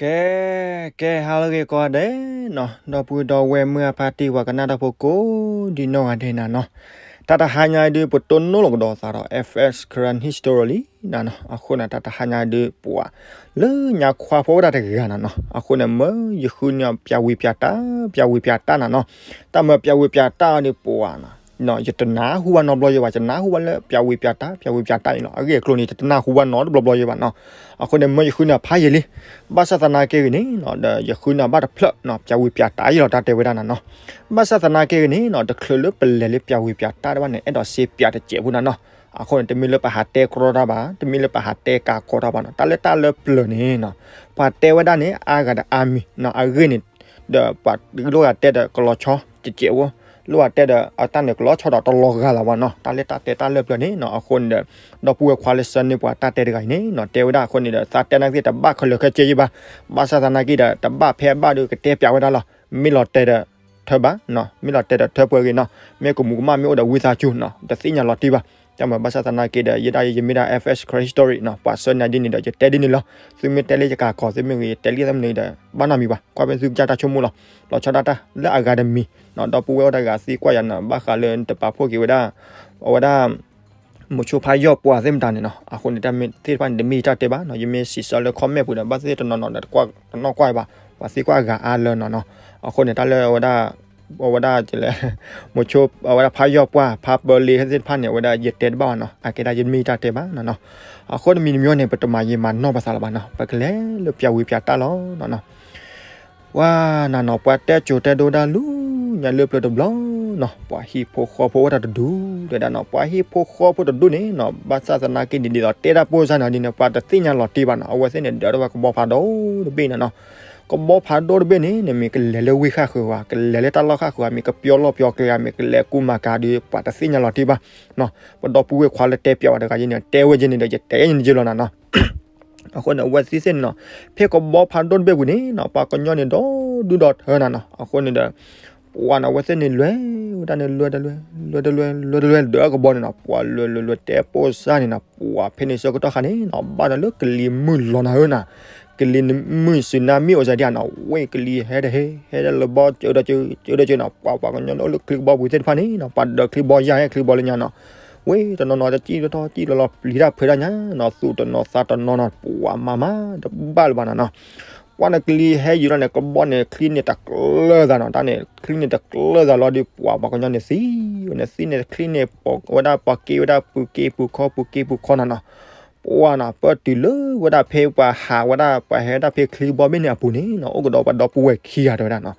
ကဲ ကဲ ဟါလၢအဂ့ၤကိးဂၤဒဲးနီၤ, ဒီပုၢ်ဝဲၢ်မုၢ်အဖါတံၢ် ပှၤကနၣ်တၢ်ဖိကိးဒံနီၢ်ဂၤဒဲးနၤနီၤ, တၢ်တဟါညါအံၤဒုး ပတိၢ်နီၣ်လီၤကဒီးသးဒီး F S Karen History လံနၤနီၤ, အဃိန့ၣ် တၢ်တဟါညါအံၤဒုး ပှၤလၢညါခွါဖိဝဲဒၣ်တဂၤနၤနီၤ, အဃိန့ၣ် မၢယဃုန့ၢ်ပျးဝံၤပျးတၢ် ပျးဝံၤပျးတၢ်နၤနီၤ, တၢ်မၢပျးဝံၤပျးတၢ်အံၤဒုး ပှၤ ယတနၢ်ဟူဘၣ်နီတဘျီယဲဘၣ်, ယတနၢ်ဟူဘၣ်လၢပျးဝံၤပျးတၢ် ပျးဝံၤပျးတၢ်အံၤနီၤ, အဂ့ၢ်အကျိၤန့ၣ် ယတနၢ်ဟူဘၣ်နီတဘျီဘျီယဲဘၣ်နီၤ, အဃိန့ၣ် မၢယဃုန့ၢ်ဖးယံာ်လံ, ဘၣ်ဆၣ်သနာ်က့ဂ့ၤန့ၣ်နီၤ ဒီးယဃုန့ၢ်ဘၣ်တဖျၢၣ်နီၤ ပျးဝံၤပျးတၢ်အံၤလီၤ တၢ်တဲဝဲဒၣ်နၤနီၤ, ဘၣ်ဆၣ်သနာ်က့ဂ့ၤန့ၣ်နီၤ တချုးလၢပလဲၤလၢပျးဝံၤပျးတၢ်တဘၣ်န့ၣ် အဲၣ်ဒိးစ့ပျးတစဲးဖိနၤနီၤ, အဃိန့ၣ် တမ့ၢ်လၢပဟးတဲကြီတၢ်ဘၣ် တမ့ၢ်လၢပဟးတဲကးကီတၢ်ဘၣ်နီၤ, တၢ်လၢတၢ်လၢပျၢၤန့ၣ်နီၤ ပှၤတဲဝဲဒၣ်န့ၣ် အါဂၤဒီးအါမံၤနီၤ, အဂ့ၢ်န့ၣ် ဒီးပှၤလိၣ်ဂၤတဲဒီးကလီၤဆီတစဲးဖိ, လိၣ်ဂၤတဲဒီးအတၢ်န့ၣ်ကလီၤဆီဒီးတလီၤဂာ်လၢၤဘၣ်နီၤ, တၢ်လၢတၢ်တဲတၢ်လၢပျၢၤန့ၣ်နီၤ, အဃိန့ၣ်ဒီး ဒီပုၢ်ဝဲၢ်ခွါလၢဆှၢန့ၢ်ပှၤတၢ်တဲတဂၤအံၤန့ၣ်နီၤ တဲဝဲဒၣ်အဃိန့ၣ်ဒီး သးတဲနာ်က့ တဘၣ်ခဲလၢာ်ခဲဆ့ယဲဘၣ်, ဘၣ်ဆၣ်သနာ်က့ဒီး တဘၣ်ဖဲအဘၣ်ဒီးကတဲပျးဝဲဒၣ်လီၤ, မ့ၢ်လီၤတဲာ်ဒီးထၢဘၣ်, မ့ၢ်လီၤတဲာ်ဒီးထၢပှဲၤဂ့ၤနီၤ, မ့ၢ်ကမူးကမၣ်မ့ၢ်အိၣ်ဒီးဝံသးစူၤနီၤ, တသ့ၣ်ညါလီၤတံၢ်ဘၣ်, တၢ်မၤဘၣ်ဆၣ်သနာ်က့ဒီး ယဲဒၣ်ယမ့ၢ်ဒၣ် F S Karen History နီၤ, ပှၤဆှၢန့ၢ်ဒ်န့ၣ်ဒီး ယတဲဒ်န့ၣ်လီၤ, သုမ့ၢ်တဲလၢယကးကီၤ သုမ့ၢ်ဂ့ၤ ယတဲလံသ့ၣ်မနုၤဒီး ဘၣ်နီတမံၤဘၣ်, ကွၢ်ဖဲသုကစၢ်တၢ်ဆိကမိၣ်လီၤ, လီၤဆီဒၣ်တၢ်လၢအဂၤတမံၤနီၤ, ဒီပုၢ်ဝဲၢ်အိၣ်တဂၤသံကွၢ်ယၤနီၤ, ဘၣ်ဃးလၢတပာ်ဖှိၣ်က့ၤဝဲဒၣ် အဝဲဒၣ် မိၤဆိဖးယီၢ်ပှၢ်သ့ၣ်မတၤန့ၣ်နီၤ, အဃိန့ၣ် တၢ်မ့ၢ်သ့ၣ်တဖၣ်န့ၣ် တမ့ၢ်ယတၢ်တဲဘၣ်နီၤ, ယမ့ၢ်စံးဆၢလၢ comment ပူၤဒီး ဘၣ်သ့ၣ်သ့ၣ်တနီၤနီၤဒီး တကွၢ်တနီၣ်ကွၢ်ဘၣ်, ပှၤသံကွၢ်အဂၤအါလၢနီၤနီၤ, အဃိန့ၣ် တၢ်လၢအဝဲဒၣ် အဝဲဒၣ်လဲၣ် မိၤဆိ အဝဲဒၣ်ဖးယီၢ်ပှၢ် ဖးပၢလ့သ့ၣ်တဖၣ်န့ၣ် အဝဲဒၣ်ယတဲတဘၣ်ဘၣ်နီၤ, အကဲဒၣ်ယတမ့ၢ်ယတၢ်တဲဘၣ်နီၤနီၤ, အဃိတမံၤတမံၤန့ၣ် ပတမၤယံာ်မၤနီၢ်ပသးလၢၤဘၣ်နီၤ, ပကလဲၤလၢပျးဝံၤပျးတၢ်လီၤနီၤနီၤ ပှၤနၤနီၤ ပှၤတဲကိၤတဲဒိဒၣ်လူညါလၢပျၢၤတဘျီနီၤ, ပှၤဟံၣ်ဖိဃီဖိအိၣ်တၢ်တဒူၣ်တဲဒၣ်နီၤ, ပှၤဟံၣ်ဖိဃီဖိတဒူၣ်န့ၣ်နီၤ, ဘၣ်ဆၣ်သနာ်က့န့ၣ် ဒ်သိးတဲတၢ်ပိၢ်စၢ်န့ၣ်ဒ်န့ၣ် ပှၤတသ့ၣ်ညါလီၤတံၢ်ဘၣ်နီၤ, အဝဲသ့ၣ်န့ၣ် ဒၢးထီၣ်ဝဲကဘီဖးဒိၣ်တဘ့ၣ်နီၤနီၤ, ကဘီဖးဒိၣ်တဘ့ၣ်န့ၣ် မ့ၢ်ကလဲၤလၢဝ့ၢ်ဃၣ်ဃုာ်ဧါ, ကလဲၤလၢတၢ်လီၢ်ဃၣ်ဃုာ်ဧါ, မ့ၢ်ကပျီလီၢ်ပျီကျဲဧါ, မ့ၢ်ကလဲၤကူမၤကၤဒီး ပှၤတသ့ၣ်ညါလီၤတံၢ်ဘၣ်နီၤ, ပဒီပုၢ်ဝဲၢ်ခွါလၢတဲပျးဝဲတဂၤယဲန့ၣ် တဲဝဲယဲန့ၣ်ဒီး ယတဲယဲန့ၣ်ယဲလီၤနၤနီၤ အဃိန့ၣ် အဝဲသ့ၣ်သ့ၣ်န့ၣ်နီၤ, ဖဲကဘီဖးဒိၣ်တဘ့ၣ်ပူၤန့ၣ်နီၤ ပှၤကညီန့ၣ်ဒီဒူၣ်ဒီထၢနၤနီၤ, အဃိန့ၣ်ဒီး ပှၤန့ၣ်အဝဲသ့ၣ်န့ၣ်လဲၤဝဲဒၣ်န့ၣ် လဲၤတလဲၤ လဲၤတလဲၤ လဲၤတလဲၤ ဒၢးကဘီန့ၣ်နီၤ, ပှၤလဲၤလဲၤလဲၤတဲပိၢ်စၢ်န့ၣ်နီၤ, ပှၤဖဲန့ၣ်ဆၢကတီၢ်ခါန့ၣ်နီၤ ဘၣ်ဒီးလၢကလံၤမုၢ်လီၤနၤဧၢနၤ, ကလံၤမုၢ်စူၤနါမံၣ်အိၣ်စၢ်ဒံးဧါနီၤ, ဝ့ၢ်ကလံၤဟဲတဟဲ ဟဲတလၢဘီ ကၢဒီကၢ ကၢဒီကၢနီၤ, ပှၤပှၤကညီလၢအိၣ်လၢချံကဘီပူၤသ့ၣ်တဖၣ်န့ၣ်နီၤ ပှၤဒၢးချံဘီယၢ်ဟဲချံဘီလၢညါနီၤ ဝ့ၢ်တနီၤနီၤတစံၣ်ထီၣ်စံၣ်လီၤလီၤ ပျံၤတၢ်ဖုးတၢ်ညါနီၤ, သူၣ်တနီၤသးတနီၤနီၤ ပှၤမၤမၤတဘၣ်လၢၤဘၣ်နီၤနီၤ, ပှၤန့ၣ်ကလံၤဟဲယုာ်လီၤန့ၣ် ကဘီန့ၣ်ချံန့ၣ်တကျၢၢ်သးနီၤ, တၢ်န့ၣ် ချံန့ၣ်တကျၢၢ်သးလီၤဒီး ပှၤပှၤကညီန့ၣ်သံဝဲန့ၣ် သံန့ၣ်ချံန့ၣ် ဝဲဒၣ်ပှၤက့ဝဲဒၣ်ပူၤက့ပူၤခီ ပူၤက့ပူၤခီနီၤနီၤ ပှၤနီၤ ပၢတုၤလၢဝဲဒၣ်ဖဲပှၤဟးဝဲဒၣ် ပှၤဟဲဒၣ်ဖဲချံကဘီဘ့ၣ်န့ၣ်အပူၤန့ၣ်နီၤ အိၣ်ကဒီးပှၤဒီပုၢ်ဝဲၢ်ခံဂၤတဲဝဲဒၣ်နီၤ,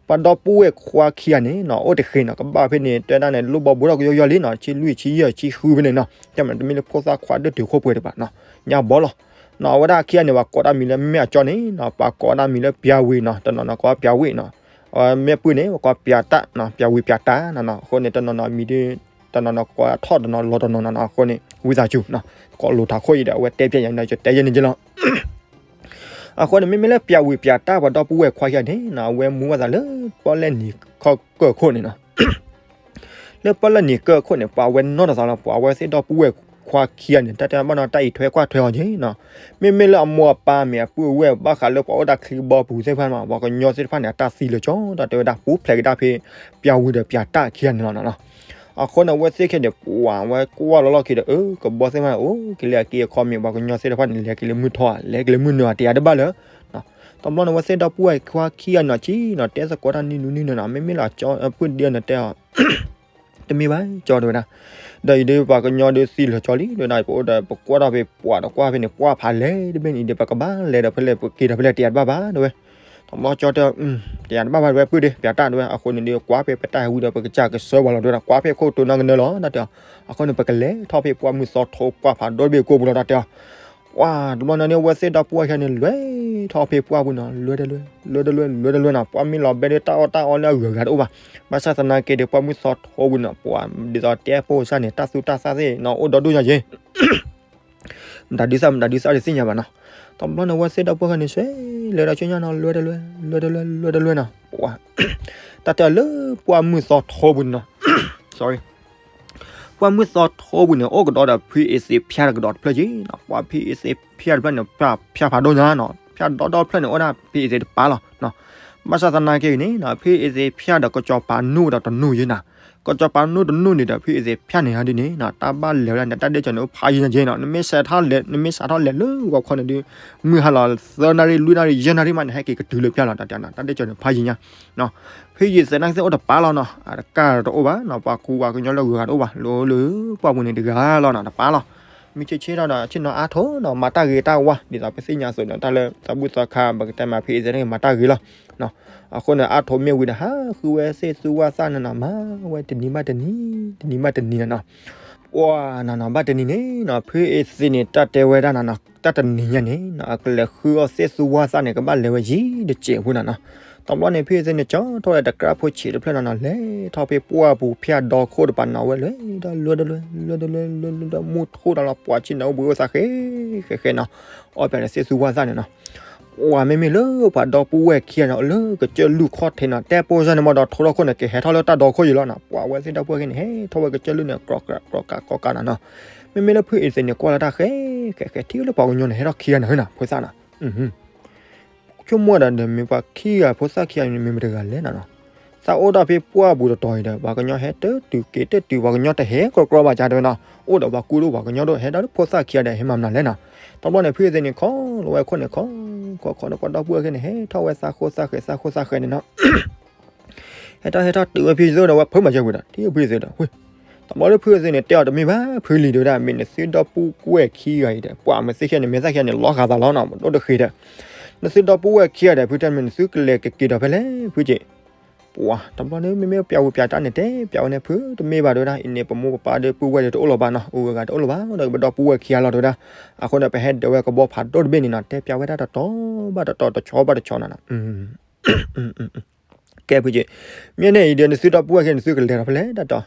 ပှၤဒီပုၢ်ဝဲၢ်ခွါခံဂၤန့ၣ်နီၤ အိၣ်တဃ့နီၤ ကဘၣ်ဖဲန့ၣ် တဲဒၣ်န့ၣ် လိၣ်ဘီဘိထီၣ်ကယီယီလံနီၤ ဆံလွံၢ်ဆံယဲၢ်ဆံဃုဖဲန့ၣ်နီၤ တမ့ၢ်တမ့ၢ်လၢဖိသၣ်ခွါဒၢတုၤခိၣ်ပှဲၤတဘၣ်နီၤ ညါဘီလီၤ နီၤ အဝဲဒၣ်ခံဂၤန့ၣ် ပှၤကိးတၢ်မံၤလၢမ့ၢ်အကၠီန့ၣ်နီၤ ပှၤကိးတၢ်မံၤလၢပျးဝံၤနီၤ တနီၤနီၤကိးပျးဝံၤနီၤ မ့ၢ်ပုၢ်န့ၣ် ပှၤကိးပျးတၢ်နီၤ ပျးဝံၤပျးတၢ်နီၤနီၤ အဃိန့ၣ် တနီၤနီၤမံၤဒုး တနီၤနီၤကိးထီၣ်တနီၤလီၤတနီၤနီၤနီၤ အဃိန့ၣ် ဝံသးစူၤနီၤ ကိးလိာ်ထးခိၣ်အံၤဒီး အဝဲတဲပျဲယၤန့ၣ် ယတဲယဲန့ၣ်က့လီၤ အဃိန့ၣ် မ့မ့ၢ်လၢပျးဝံၤပျးတၢ်ပှၤဒီပုၢ်ဝဲၢ်ခွါခံဂၤန့ၣ်နီၤ အဝဲမူဝဲသးလၢပီၣ်လဲၣ်နံၤခီကၢၢ်ခိၣ်န့ၣ်နီၤ လၢပီၣ်လဲၣ်နံၤကၢၢ်ခိၣ်န့ၣ် ပှၤဝဲနီၢ်တသးလီၤ ပှၤဝဲသ့ၣ်ဒီပုၢ်ဝဲၢ်ခွါခံဂၤန့ၣ် တၢ်တဲဘၣ်နီၤ တၢ်အံးထွဲကွၢ်ထွဲအီၤက့နီၤ မ့မ့ၢ်လၢအမိၢ်အပၢ်မ့ၢ်အပုၢ်အဝဲၢ် ဘၣ်ဃးလၢပှၤအိၣ်တၢ်ချံကဘီပူၤသ့ၣ်တဖၣ်မး ပှၤကညီသ့ၣ်တဖၣ်န့ၣ် အတၢ်သံလၢာ်ကၠီ တၢ်တဲဝဲဒၣ် ပူၤဖျဲးကဒါဖဲ ပျးဝံၤဒီးပျးတၢ်ခံဂၤန့ၣ်လီၤနီၤ အဃိန့ၣ် အဝဲသ့ၣ်ခဲန့ၣ် ပှၤဝဲကွၢ်လီၤလီၢ်ခံဒီး အၢ ကဘီသ့ၣ်တဖၣ်န့ၣ် အိၣ်က့ၤလၢအက့အခီမ့ၢ် ပှၤကညီသ့ၣ်တဖၣ်န့ၣ် လဲၤက့ၤလၢမုၢ်ထီၣ်ဧါ လဲၤက့ၤလၢမုၢ်နုာ်ဧါ တယၤတဘၣ်လၢ တဘျီန့ၣ် အဝဲသ့ၣ်ဒီပုၢ်ဝဲၢ်ခွါခံဂၤနီၤ က့နီၤ တဲသကိးတၢ်နံၤနုၤနံၤနုၤနီၤ မ့မ့ၢ်လၢအကၠီ အပုၢ်ဒ့န့ၣ်တဲအီၤ တမ့ၢ်ဘၣ် ကၠီတဲဝဲဒၣ် ဒီးအံၤဒုး ပှၤကညီဒုးသံလၢာ်ကၠီလံ တဲဝဲဒၣ် ပအိၣ်ဒီး ပကွၢ်ထီၣ်ဖဲပှၤဒီးကွၢ်ဖဲန့ၣ် ပှၢ်ဖးလဲၢ်တဘ့ၣ်န့ၣ်ဒီး ပကဘၣ်လဲၤဒီးဖဲလဲၣ် ပက့ၤဒီးဖဲလဲၣ် တယၤတဘၣ်ဘၣ် တဲဝဲ တဘျီကၠီတဲ တယၤတဘၣ်ဘၣ် တဲဝဲ ပုၢ်ဒ့ ပျးတၢ် တဲဝဲ အဃိန့ၣ်ဒီး ကွၢ်ဖဲပတၢ်ဟဲဝံၤဒီး ပကစၢ်ကဆှၢပှၤလီၤ တဲဝဲဒၣ် ကွၢ်ဖဲခိၣ်တိၤနီၢ်ကနၢလီၤ တၢ်တဲအီၤ အဃိန့ၣ် ပကလဲၤထီၣ်ဖဲပှၢ်မုၢ်သီထိ ပှၢ်ဖးဒိၣ်တဘ့ၣ်ကိၢ်ပူၤလီၤ တၢ်တဲအီၤ ပှၤ တဘျီန့ၣ် အဝဲသ့ၣ်ဒီပုၢ်ဝဲၢ်ခံဂၤန့ၣ် လဲၤထီၣ်ဖဲပှၢ်ပူၤနီၤ လဲၤတလဲၤ လဲၤတလဲၤ လဲၤတလဲၤနီၤ ပှၢ်မ့ၢ်လီၤဘဲဒၣ်တၢ်အီၣ်တၢ်အီလၢအဂုၤအဂၤတအိၣ်ဘၣ် ဘၣ်ဆၣ်သနာ်က့ဒီး ပှၢ်မုၢ်သီထိပူၤန့ၣ် ပှၤဒ်သိးတဲပိၢ်စၢ်န့ၣ် တၢ်သူတၢ်သၣ်သ့ၣ်နီၤ အိၣ်ဒီဒူၣ်ညါက့ မတၤဒုးသၣ် မတၤဒုးသၣ်တသ့ၣ်ညါဘၣ်နီၤ တဘျီန့ၣ် အဝဲသ့ၣ်ဒီပုၢ်ဝဲၢ်ခံဂၤန့ၣ် ဆွဲလဲၤဒီးဆူညါနီၤ လဲၤတလဲၤ လဲၤတလဲၤ လဲၤတလဲၤနီၤ ပှၤ တၢ်တဲအီၤလၢပှၢ်မုၢ်သီထိပူၤန့ၣ်နီၤ sorry ပှၢ်မုၢ်သီထိပူၤန့ၣ် အိၣ်ကဒီးဒီး ဖုအ့သ့းဖၠၣ်တကဒီးတဖျၢၣ်က့နီၤ ပှၤဖုအ့သ့းဖၠၣ်တဖျၢၣ်န့ၣ် ဖၠၣ်ဖးဒိၣ်ညါနီၤ တၢ်ဒီဒီဖျၢၣ်န့ၣ်အိၣ်ဒၣ်ဖုအ့ၣ်သ့းတပၤလီၤ. ဘၣ်ဆၣ်သနာ်က့ဂ့ၤန့ၣ် ဖုအ့ၣ်သ့းဖၠၣ်ဒီးကစီၤပၤနူၣ်ဝဲဒီးတနူၣ်ယဲနၤ, ကစီၤပၤနူၣ်တနူၣ်န့ၣ်ဒီး ဖုအ့ၣ်သ့းဖၠၣ်န့ၣ်ဟဒ်န့ၣ် တၢ်ဘၣ်လဲၤဝဲဒၣ်န့ၣ် တၢ်ဒ့ၣ်ကီၤန့ၣ်အိၣ်ဖးယံၤညါက့နီၤ, နမ့ၢ်စးထီၣ်လဲၤ နမ့ၢ်စးထီၣ်လဲၤလၢဂီၤခီန့ၣ်ဒုး မုၢ်ဟါလီၤ သၢနၣ်ရံၣ် လွံၢ်နၣ်ရံၣ် ယဲၢ်နၣ်ရံၣ်မး နဟဲက့ၤကတုၤလၢဖၠၣ်လီၤ တၢ်တဲနီၤ, တၢ်ဒ့ၣ်ကီၤန့ၣ်ဖးယံၤညါ ဖုယံာ်သဲးနာ်က့သ့ၣ်အိၣ်တပၤလီၤနီၤ, အတကၢ်တအိၣ်ဘၣ်နီၤ, ပှၤကူပှၤကညီလၢဂုၤဂၤတအိၣ်ဘၣ်, လၢလၢပှၢ်ပူၤန့ၣ်တဂၤလီၤနီၤ, တပၤလီၤ. မ့ၢ်ဆ့ဆ့ထီၣ်ဒီး ဆ့ၣ်နီၤအါထီၣ်နီၤ, မၤတၢ်ဂ့ၤတၢ်ဝါ ဒ်သိးပသ့ၣ်ညါအသိးဒီး တၢ်လၢသးဘူၣ်သီခါ ပကတဲမး ဖုအ့ၣ်သ့းန့ၣ် မၤတၢ်ဂ့ၤလီၤ. အဃိန့ၣ် အါထီၣ်မ့ၢ်ဝံၤဒီး ဟးဃုဝဲသ့ၣ်သူဝါသၣ်န့ၣ်နီၤ, မၤဝဲတနံၤဘၣ်တနံၤ တနံၤဘၣ်တနံၤန့ၣ်နီၤ, ပှၤနီၤနီၤ ဘၣ်တနံၤန့ၣ်နီၤ ဖုအ့ၣ်သ့းန့ၣ် တၢ်တဲဝဲဒၣ်နီၤနီၤ တၢ်တနံၤညါန့ၣ်နီၤ အကလဲၤဃုအီၣ်သ့ၣ်သူဝါသၣ်န့ၣ် ကဘၣ်လဲၤဝဲယံၤတစဲးဖိနီၤနီၤ. တဘျီန့ၣ် ဖုအ့ၣ်သ့းန့ၣ် ကၠီထီၣ်ဝဲတကြၢးဖိဆံးတဖျၢၣ်နီၤနီၤ လဲၤထီၣ်ဖဲပှၢ်ပူၤဖၠၣ်ဒီခိၣ်တပၤနီၤ ဝဲလဲၤဒီးလွဲဒီးလွဲ လွဲဒီးလွဲ လွဲဒီးလွဲ မူထိၣ်ဒီးလီၤ ပှၤဆ့ၣ်နီၤအိၣ်ဘှံးအိၣ်သါဃဲဃဲဃဲနီၤ, အီၣ်ပၠးဒီးသ့ၣ်သူဝါသၣ်န့ၣ်နီၤ. ပှၤမ့မ့ၢ်လၢပှၤဒီပုၢ်ဝဲၢ်ခံဂၤန့ၣ် လၢကစၢၢ်လူၢ်ခီၣ်ထံးနီၤ တဲပိၢ်စၢ်န့ၣ်မ့ၢ်ဒီးထိၣ်ထီၣ်ခိၣ်န့ၣ် ကဟဲထီၣ်လၢတၢ်ဒီခိၣ်ယံၤလီၤနီၤ, ပှၤဝဲသ့ၣ်ဒီပုၢ်ဝဲၢ်ခံန့ၣ် ဟဲထီၣ်ဝဲကစၢၢ်လူၢ်န့ၣ် ကြၢးကြၢးကြၢးကြၢးနီၤနီၤ. မ့မ့ၢ်လၢဖုအ့ၣ်သ့းန့ၣ် ကွၢ်လၢတၢ်ဃဲဃဲဃဲ ထံၣ်လၢပှၤကညီန့ၣ် ဟဲထီၣ်ခံဂၤန့ၣ်နီၤ ဖိသၣ်နီၤ ဆိကမိၣ်ဒီး မ့ၢ်ပှၤခံဂၤ ဖိသၣ်ခံဂၤန့ၣ် မ့ၢ်မတၤတဂၤလဲၣ်နီၤနီၤ, သးအိၣ်ဒၣ်ဖဲပှၢ်ပူၤတတီၤအံၤဒီး ပှၤကညီဟဲတတုၤက့ၤတတုၤ ပှၤကညီတဟဲကီကီဘၣ်ကဒီးနီၤ, အိၣ်ဒီးပှၤကူဒိၣ်ပှၤကညီဒိၣ် ဟဲဒီးလၢဖိသၣ်ခံဂၤဒီး ဟဲမၤမနုၤလဲၣ်နီၤ. တဘျီန့ၣ် ဖုအ့ၣ်သ့းန့ၣ် ခီလီၤဝဲခိၣ်န့ၣ် ခီ ခီခီဒီးပှၤဒီပုၢ်ဝဲၢ်ခံန့ၣ် ဟဲထီၣ်ဝဲသးဃိသးဃဲၤ သးဃိသးဃဲၤန့ၣ်နီၤ ဟဲထီၣ်ဟဲထီၣ်တုၤဝဲဖုအ့ၣ်သ့းဒီး ဝဲဖုမၤစၢၤဝံၤဒီး ထံၣ်ဖုအ့ၣ်သ့းဒီး ဝ့ၢ် တဘျီလၢဖုအ့ၣ်သ့းန့ၣ် တဲအီၤတမ့ၢ်ဘၣ် ဖုလံၤတဲဝဲဒၣ် မ့ၢ်နသုဒီပုၢ်ဝဲၢ်ခံဂၤအံၤဒီး ပှၤမ့ၢ်သ့ၣ်ခံဂၤန့ၣ် မ့ၢ်သၣ်ခံဂၤန့ၣ် လီၤဂာ်သးလီၤနီၤ ဒိၣ်တဃ့ၤဒီး နသုဒီပုၢ်ဝဲၢ်ခံဂၤဒီး ဖုတဲမ့ၢ်နသုကလဲၤကက့ၤဒီးဖဲလဲၣ် ဖုက့ၤ ပှၤတဘျီန့ၣ် မ့မ့ၢ်ပျးဝံၤပျးတၢ်န့ၣ် တဲပျးဝဲန့ၣ် ဖုတမ့ၢ်ဘၣ်တဲဝဲဒၣ် အံၤန့ၣ် ပမိၢ်ပပၢ်ဒီပုၢ်ဝဲၢ်ဒီးတအိၣ်လၢၤဘၣ်နီၤ အိၣ်ဂၤတအိၣ်လၢၤဘၣ်ဒီး ပဒီပုၢ်ဝဲၢ်ခံဂၤလီၤတဲဝဲဒၣ်. အဃိန့ၣ် ပဟဲဒၢးဝဲကဘီဖးဒိၣ်တဘ့ၣ်န့ၣ်နီၤ တဲပျးဝဲဒၣ်တတီၤဘၣ်တတီၤ တဆီဘၣ်တဆီနီၤနီၤ ကဲဖုက့ၤ မ့ၢ်န့ၣ်အံၤဒီး နသုဒီပုၢ်ဝဲၢ်ခံ နသုကလဲၤဒီးဖဲလဲၣ်တတီၤ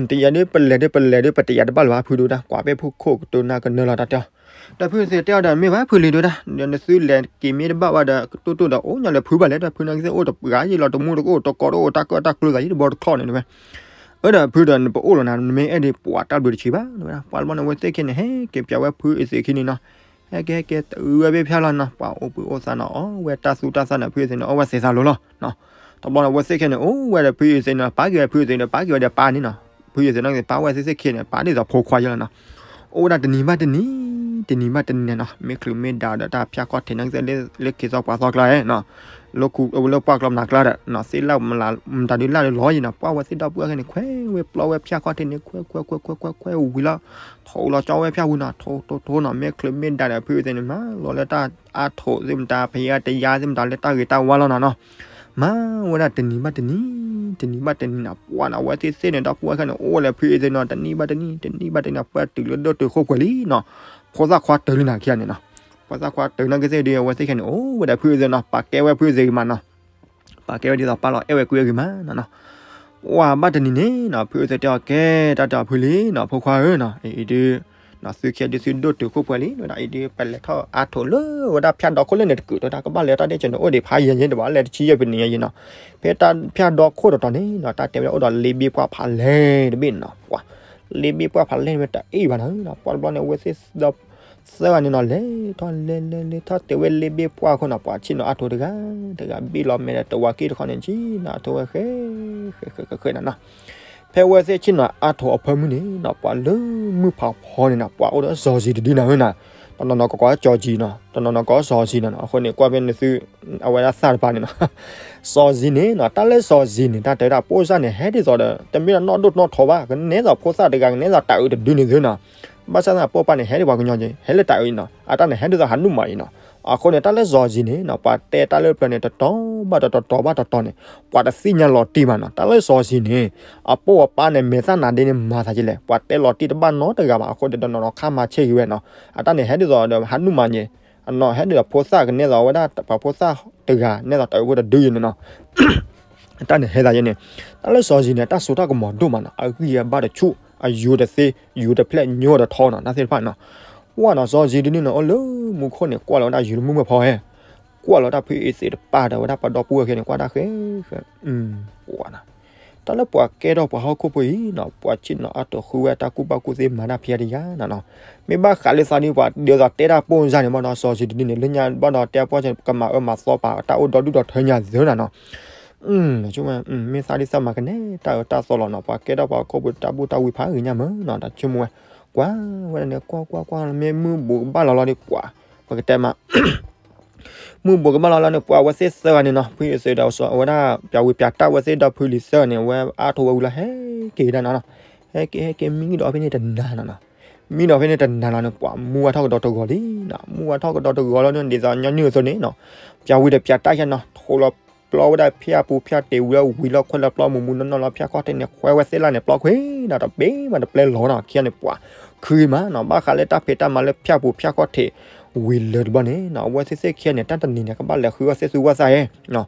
တယၤဒ်ပလဲၤဒ်ပလဲၤဒ် ပတယၤတဘၣ်လၢၤဘၣ် ဖုတဲဝဲဒၣ် ကွၢ်ပဲဖုခိၣ်ကတိၤနၤကနၢလီၤတၢ်တဲအီၤ ဒီးဖုသ့ၣ်တဲအီၤဒီး မ့ၢ်ဘၣ်ဖုလံၤတဲဝဲဒၣ် ဒီးနသုလဲၤက့ၤမ့ၢ်တဘၣ်ဘၣ်ဒီး ကတိၢ်တိၢ်ဒီးအိၣ်ညီလၢဖုဘၣ်လဲၣ်ဒီး ဖုနာ်က့သ့ၣ်အိၣ်တဂၤယံၤလီၤ တမူတကအိၣ် တကီတအိၣ် တၢ်ကၢၣ်တၢ်ကျၢၤသးယံၤတဘီတချီၣ်န့ၣ်ဝဲ အၢဒီးဖုဒီးနပအိၣ်လီၤနၤ နမ့ၢ်အဲၣ်ဒိးပှၤတၢ်ဘျုးတဆံးဘၣ်တဲဝဲဒၣ် ပှၤတဘျီန့ၣ် အဝဲသ့ၣ်ခံန့ၣ် ဟဲက့ၤပျးဝဲဖုအ့ၣ်သ့းခံန့ၣ်နီၤ ဟဲက့ၤဟဲက့ၤတုၤဝဲဖဲဖၠၣ်လီၤနီၤ ပှၤအိၣ်ဘှံးအိၣ်သါနီၤ အီၣ်ဝဲတၢ်သူတၢ်သၣ်န့ၣ် ဖုအ့ၣ်သ့းန့ၣ် အီၣ်ဝဲသ့ၣ်သးလိၤလီၤနီၤ တဘျီန့ၣ် အဝဲသ့ၣ်ခံန့ၣ် အိၣ်ဝဲဒီးဖုအ့ၣ်သ့းန့ၣ် ပာ်က့ၤဝဲဖုအ့ၣ်သ့းဒီး ပာ်က့ၤဝဲဒီးပၢ်န့ၣ်နီၤ ဖုအ့ၣ်သ့းန့ၣ် ပာ်ဝဲသ့ၣ်သ့ၣ်ခံန့ၣ် ပာ်ဒ်သိးဖိခွါယဲလီၤနီၤ အိၣ်ဝဲဒၣ်တနံၤဘၣ်တနံၤ တနံၤဘၣ်တနံၤန့ၣ်နီၤ မ့ၢ်ချုးမ့ၢ်ဒါဒီးတၢ်ဖၠၣ်ခီၣ်ထံးနာ်က့သ့ၣ်လၢ လၢခံသီပှၤသီကျါနီၤ လၢပှၢ်ကျီမနၤကျါဒီး သ့ၣ်လၣ်မလၤ မတၤဒုးလၣ်လၢလီၤယံၤနီၤ ပှၤဝဲသ့ၣ်ဒီပုၢ်ဝဲၢ်ခံန့ၣ် ခွဲးဝဲပျီဝဲဖၠၣ်ခီၣ်ထံးန့ၣ် ခွဲးခွဲးခွဲးခွဲးခွဲးခွဲးဝံၤလီၤ ထိးလီၤကၠီဝဲဖၠၣ်ဝံၤနီၤ ထိးထိးထိးနီၤ မ့ၢ်ချုးမ့ၢ်ဒါဒီးဖုအ့ၣ်သ့းန့ၣ် မၤလီၤလၢတၢ်အါထိးသ့ၣ်မတၤ ဖယါတယါသ့ၣ်မတၤလၢတၢ်ဂ့ၤတၢ်ဝါလီၤနီၤနီၤ မၤဝဲဒၣ်တနံၤဘၣ်တနံၤ တနံၤဘၣ်တနံၤနီၤ ပှၤနီၤ အဝဲသ့ၣ်သ့ၣ်န့ၣ် ဒီပုၢ်ဝဲၢ်ခံန့ၣ် အိၣ်ဝဲလၢဖုအ့ၣ်သ့းနီၤ တနံၤဘၣ်တနံၤ တနံၤဘၣ်တနံၤနီၤ ပှၤတုၤလၢဒိၣ်တုာ်ခိၣ်ပှဲၤလံနီၤ ဖိသၣ်ခွါတၢၤလံနီၤ ခံဂၤန့ၣ်နီၤ ဖိသၣ်ခွါတၢၤနာ်က့သ့ၣ်ဒီး အဝဲသ့ၣ်ခံန့ၣ် အိၣ်ဝဲဒီးဖုအ့ၣ်သ့းနီၤ ပာ်ကဲဝဲဖုအ့ၣ်သ့းဂ့ၤမးနီၤ ပာ်ကဲဝဲဒ်သိးပၢ်လီၤအဲၣ်ဝဲကွံာ်အဂ့ၤမးနီၤနီၤ ပှၤဘၣ်တနံၤန့ၣ်နီၤ ဖုအ့ၣ်သ့းတဲအီၤ ကဲတၢ်တဲအီၤဖုလံနီၤ ဖိခွါဧၢနီၤ အံၤဒုး သုခံဂၤဒုးသုဒိၣ်တုာ်ခိၣ်ပှဲၤလံ ဝဲဒၣ်အံၤဒုး ပလဲၤထီၣ်အါထိးလၢဝဲဒၣ်ဖၠၣ်ဒီခိၣ်လၢန့ၣ်တကုာ်ဒီး တၢ်ကဘၣ်လဲၤတၢ်ဒ့ၣ်ကီၤန့ၣ် အိၣ်ဒံးဖးယံၤယံၤ တဘၣ်လဲၤတဆံယဲၢ်ပနံၤယံၤနီၤ ဖဲတၢ်ဖၠၣ်ဒီခိၣ်တတီၤန့ၣ်နီၤ တၢ်တဲဝဲဒၣ်အိၣ်ဒီးလ့ဘ့ၣ်ပှၢ်ဖးလဲၢ်တဘ့ၣ်န့ၣ်နီၤ ပှၤ လ့ဘ့ၣ်ပှၢ်ဖးလဲၢ်န့ၣ်ဝဲတအ့ၣ်ဘၣ်နီၤ ပှၤတဘျီန့ၣ် အဝဲသ့ၣ်ဒီး သၢဂၤန့ၣ်နီၤ လဲၤထီၣ်လဲၤလဲၤလဲၤထီၣ်တဲဝဲလ့ဘ့ၣ်ပှၢ်ခိၣ်နီၤ ပှၤဆ့ၣ်နီၤအါထိးတဂၤ တဂၤဘ့ၣ်လီၤမဲာ်ဒီးတဝၤက့ၣ်တခီန့ၣ် ဆ့ၣ်နီၤအါထိးဝဲ ဃဲ ဃဲ ဃဲ ဃဲ ဃဲနီၤနီၤ ဖဲအဝဲသ့ၣ်ဆ့ၣ်နီၤအါထိးအဖၢမုၢ်န့ၣ်နီၤ ပှၤလၢမုၢ်ဖးဖီန့ၣ်နီၤ ပှၤအိၣ်ဒီးစီၤစံၤတဒုနီၤဝဲနီၤ တနီၤနီၤကိးကိးစီၤစံၤနီၤ တနီၤနီၤကိးစီၤစံၤနီၤနီၤ အဃိန့ၣ် ကွၢ်ဖဲနသု အဝဲဒၣ်သၣ်တပၤန့ၣ်နီၤ စီၤစံၤန့ၣ်နီၤ တၢ်လၢစီၤစံၤန့ၣ် တၢ်တဲဝဲဒၣ်ပိၢ်စၢ်န့ၣ် ဟဲဒ်သိးဒီး တမ့ၢ်ဒီးနီၢ်ဒိၣ်နီၢ်ထီဘၣ် ကနဲသိးဖိသၣ်တဂၤ ကနဲသိးတၤအုးတဒုန့ၣ်သုနီၤ ဘၣ်ဆၣ်သနာ်က့ ပိၢ်ပၢ်န့ၣ် ဟဲဒ်ပှၤကညီက့ၤ ဟဲလၢတၤအုးအံၤနီၤ အတၢ်န့ၣ် ဟဲဒ်သိးဟးနုာ်မးအံၤနီၤ အဃိန့ၣ် တၢ်လၢစီၤစံၤန့ၣ်နီၤ ပှၤတဲတၢ်လၢပျၢၤန့ၣ် တတီၤဘၣ်တတီၤ တတီၤဘၣ်တတီၤန့ၣ် ပှၤတသ့ၣ်ညါလီၤတံၢ်ဘၣ်နီၤ တၢ်လၢစီၤစံၤန့ၣ် အပိၢ်အပၢ်န့ၣ် မဲာ်သၣ်နၤဒ့န့ၣ် မၤသးကလဲၣ် ပှၤတဲလီၤတံၢ်တဘၣ်နီတဂၤဘၣ် အဃိဒီး တနီၤနီၤခါမၤဆ့ၣ်က့ၤဝဲနီၤ အတၢ်န့ၣ် ဟဲဒ်သိးဒီးဟးနုာ်မးန့ၣ် အနီၤ ဟဲဒ်သိးဖိသၣ်ကနဲသိးဝဲဒၣ် ပှၤဖိသၣ်တဂၤ နဲသိးတၤအုးဖိတဒုယံၤန့ၣ်နီၤ အတၢ်န့ၣ်ဟဲသးယဲန့ၣ် တၢ်လၢစီၤစံၤန့ၣ် တၢ်စိတၢ်ကမီၤဒိၣ်မးနီၤ အဂံၢ်အဘါတဆူၣ် အယိၤတသ့ ယိၤတဖျဲၣ် ညိၣ်တထီနီၤ တၢ်သ့ၣ်တဖၣ်နီၤ ကွၢ်နီၤ စီၤစံၤဒ်န့ၣ်နီၤ အိၣ်လၢမူခိၣ်န့ၣ် ကွၢ်လီၤဝဲဒၣ်ယိၤလၢမုၢ်မ့ၢ်ဖီဟဲ ကွၢ်လီၤတၢ်ဖုအ့ၣ်သ့းတပၤဒီးဝဲဒၣ်ပှၤဒီပုၢ်ဝဲၢ်ခံန့ၣ် ကွၢ်တၢ်ဃဲ ဃဲ ကွၢ်နီၤ တၢ်လၢပှၤကဲထီၣ်ပှၤဟီၣ်ခိၣ်ဖိအံၤနီၤ ပှၤဆ့ၣ်နီၤအါထီၣ်ဃုဝဲတၢ်ကူၣ်ဘၣ်ကူၣ်သ့မၤတၢ်ဖံးတၢ်ယာ်နီၤနီၤ. မ့ၢ်ဘၣ်ဃးလၢသးဒ်ပှၤဒ်သိးတဲတၢ်ပိၢ်စၢ်န့ၣ်ဘၣ်နီၤ စီၤစံၤတဒုန့ၣ် လၢညါဘၣ်ဒီးတဲပိၢ်စၢ်န့ၣ် ကမၤအၢမၤသီပာ်တၢ်အိၣ်ဒီဒူၣ်ဒီထၢညါသၢနီၤနီၤ. မ့ၢ်သးဒ်သးမၤကနဲတၢ်အၢတၢ်သီလီၤနီၤ ပှၤကဲထီၣ်ပှၤဟီၣ်ခိၣ်ဖိတၢ်ဘူၣ်တၢ်ဝံဖးဂ့ၤညါမးနီၤ တၢ်ဆိကမိၣ်ဝဲ ကွၢ်ဝဲဒၣ်န့ၣ် ကွၢ်ကွၢ်ကွၢ် မ့ၢ်မုၢ်ဘူးကဘၣ်လီၤလီၤဒီး ပှၤ ပကတဲမး မုၢ်ဘူးကဘၣ်လီၤလီၤန့ၣ် ပှၤဝဲသ့ၣ်သၢဂၤန့ၣ်နီၤ ဖုအ့သ့ဒီးစီၤ အဝဲဒၣ် ပၠးဝံၤပၠးတၢ်ဝဲသ့ၣ်ဒီဖုလံၤသၢဂၤန့ၣ် အဝဲအါထီၣ်ဝဲဝံၤလီၤ ဟဲက့ၤဒၣ်နီၤနီၤ. ဟဲက့ၤ ဟဲက့ၤ မံကဒီးဖဲန့ၣ်တနၤနီၤနီၤ. မံဒီးဖဲန့ၣ်တနၤလီၤန့ၣ် ပှၤမူဝဲထီၣ်ကဒီးတဂီၤလံနီၤ မူဝဲထီၣ်ကဒီးတဂီၤလီၤန့ၣ် ဒ်သိးညီနုၢ်အသိးန့ၣ်နီၤ ပၠးဝံၤဒီးပၠးတၢ်ယါနီၤ ထိးလီၤပျီဝဲဒၣ်ဖၠၣ်ပူၤဖၠၣ်တ့ၤဝံၤလီၤ ဝံၤလီၤခွဲးလီၤပျီမူးမူးနီၢ်နီၢ်လီၤ ဖၠၣ်ခီၣ်ထံးန့ၣ် ခွဲးဝဲသ့ၣ်လၢ်န့ၣ် ပျီခွံနီၤ တဘ့ၣ်မးတပျဲလီၤနီၤ ခံဂၤန့ၣ် ပှၤ ခုမးနီၤ ဘၣ်ဃးလၢတၢ်ဖံးတၢ်မၤလၢဖၠၣ်ပူၤဖၠၣ်ခီၣ်ထံး ဝံၤလၢတဘျီန့ၣ်နီၤ အဝဲသ့ၣ်သ့ၣ်ခံဂၤန့ၣ် တၢ်တနံၤန့ၣ် ကဘၣ်လဲၤဃုအီၣ်သ့ၣ်သူဝၣ်သၣ်ဧဲ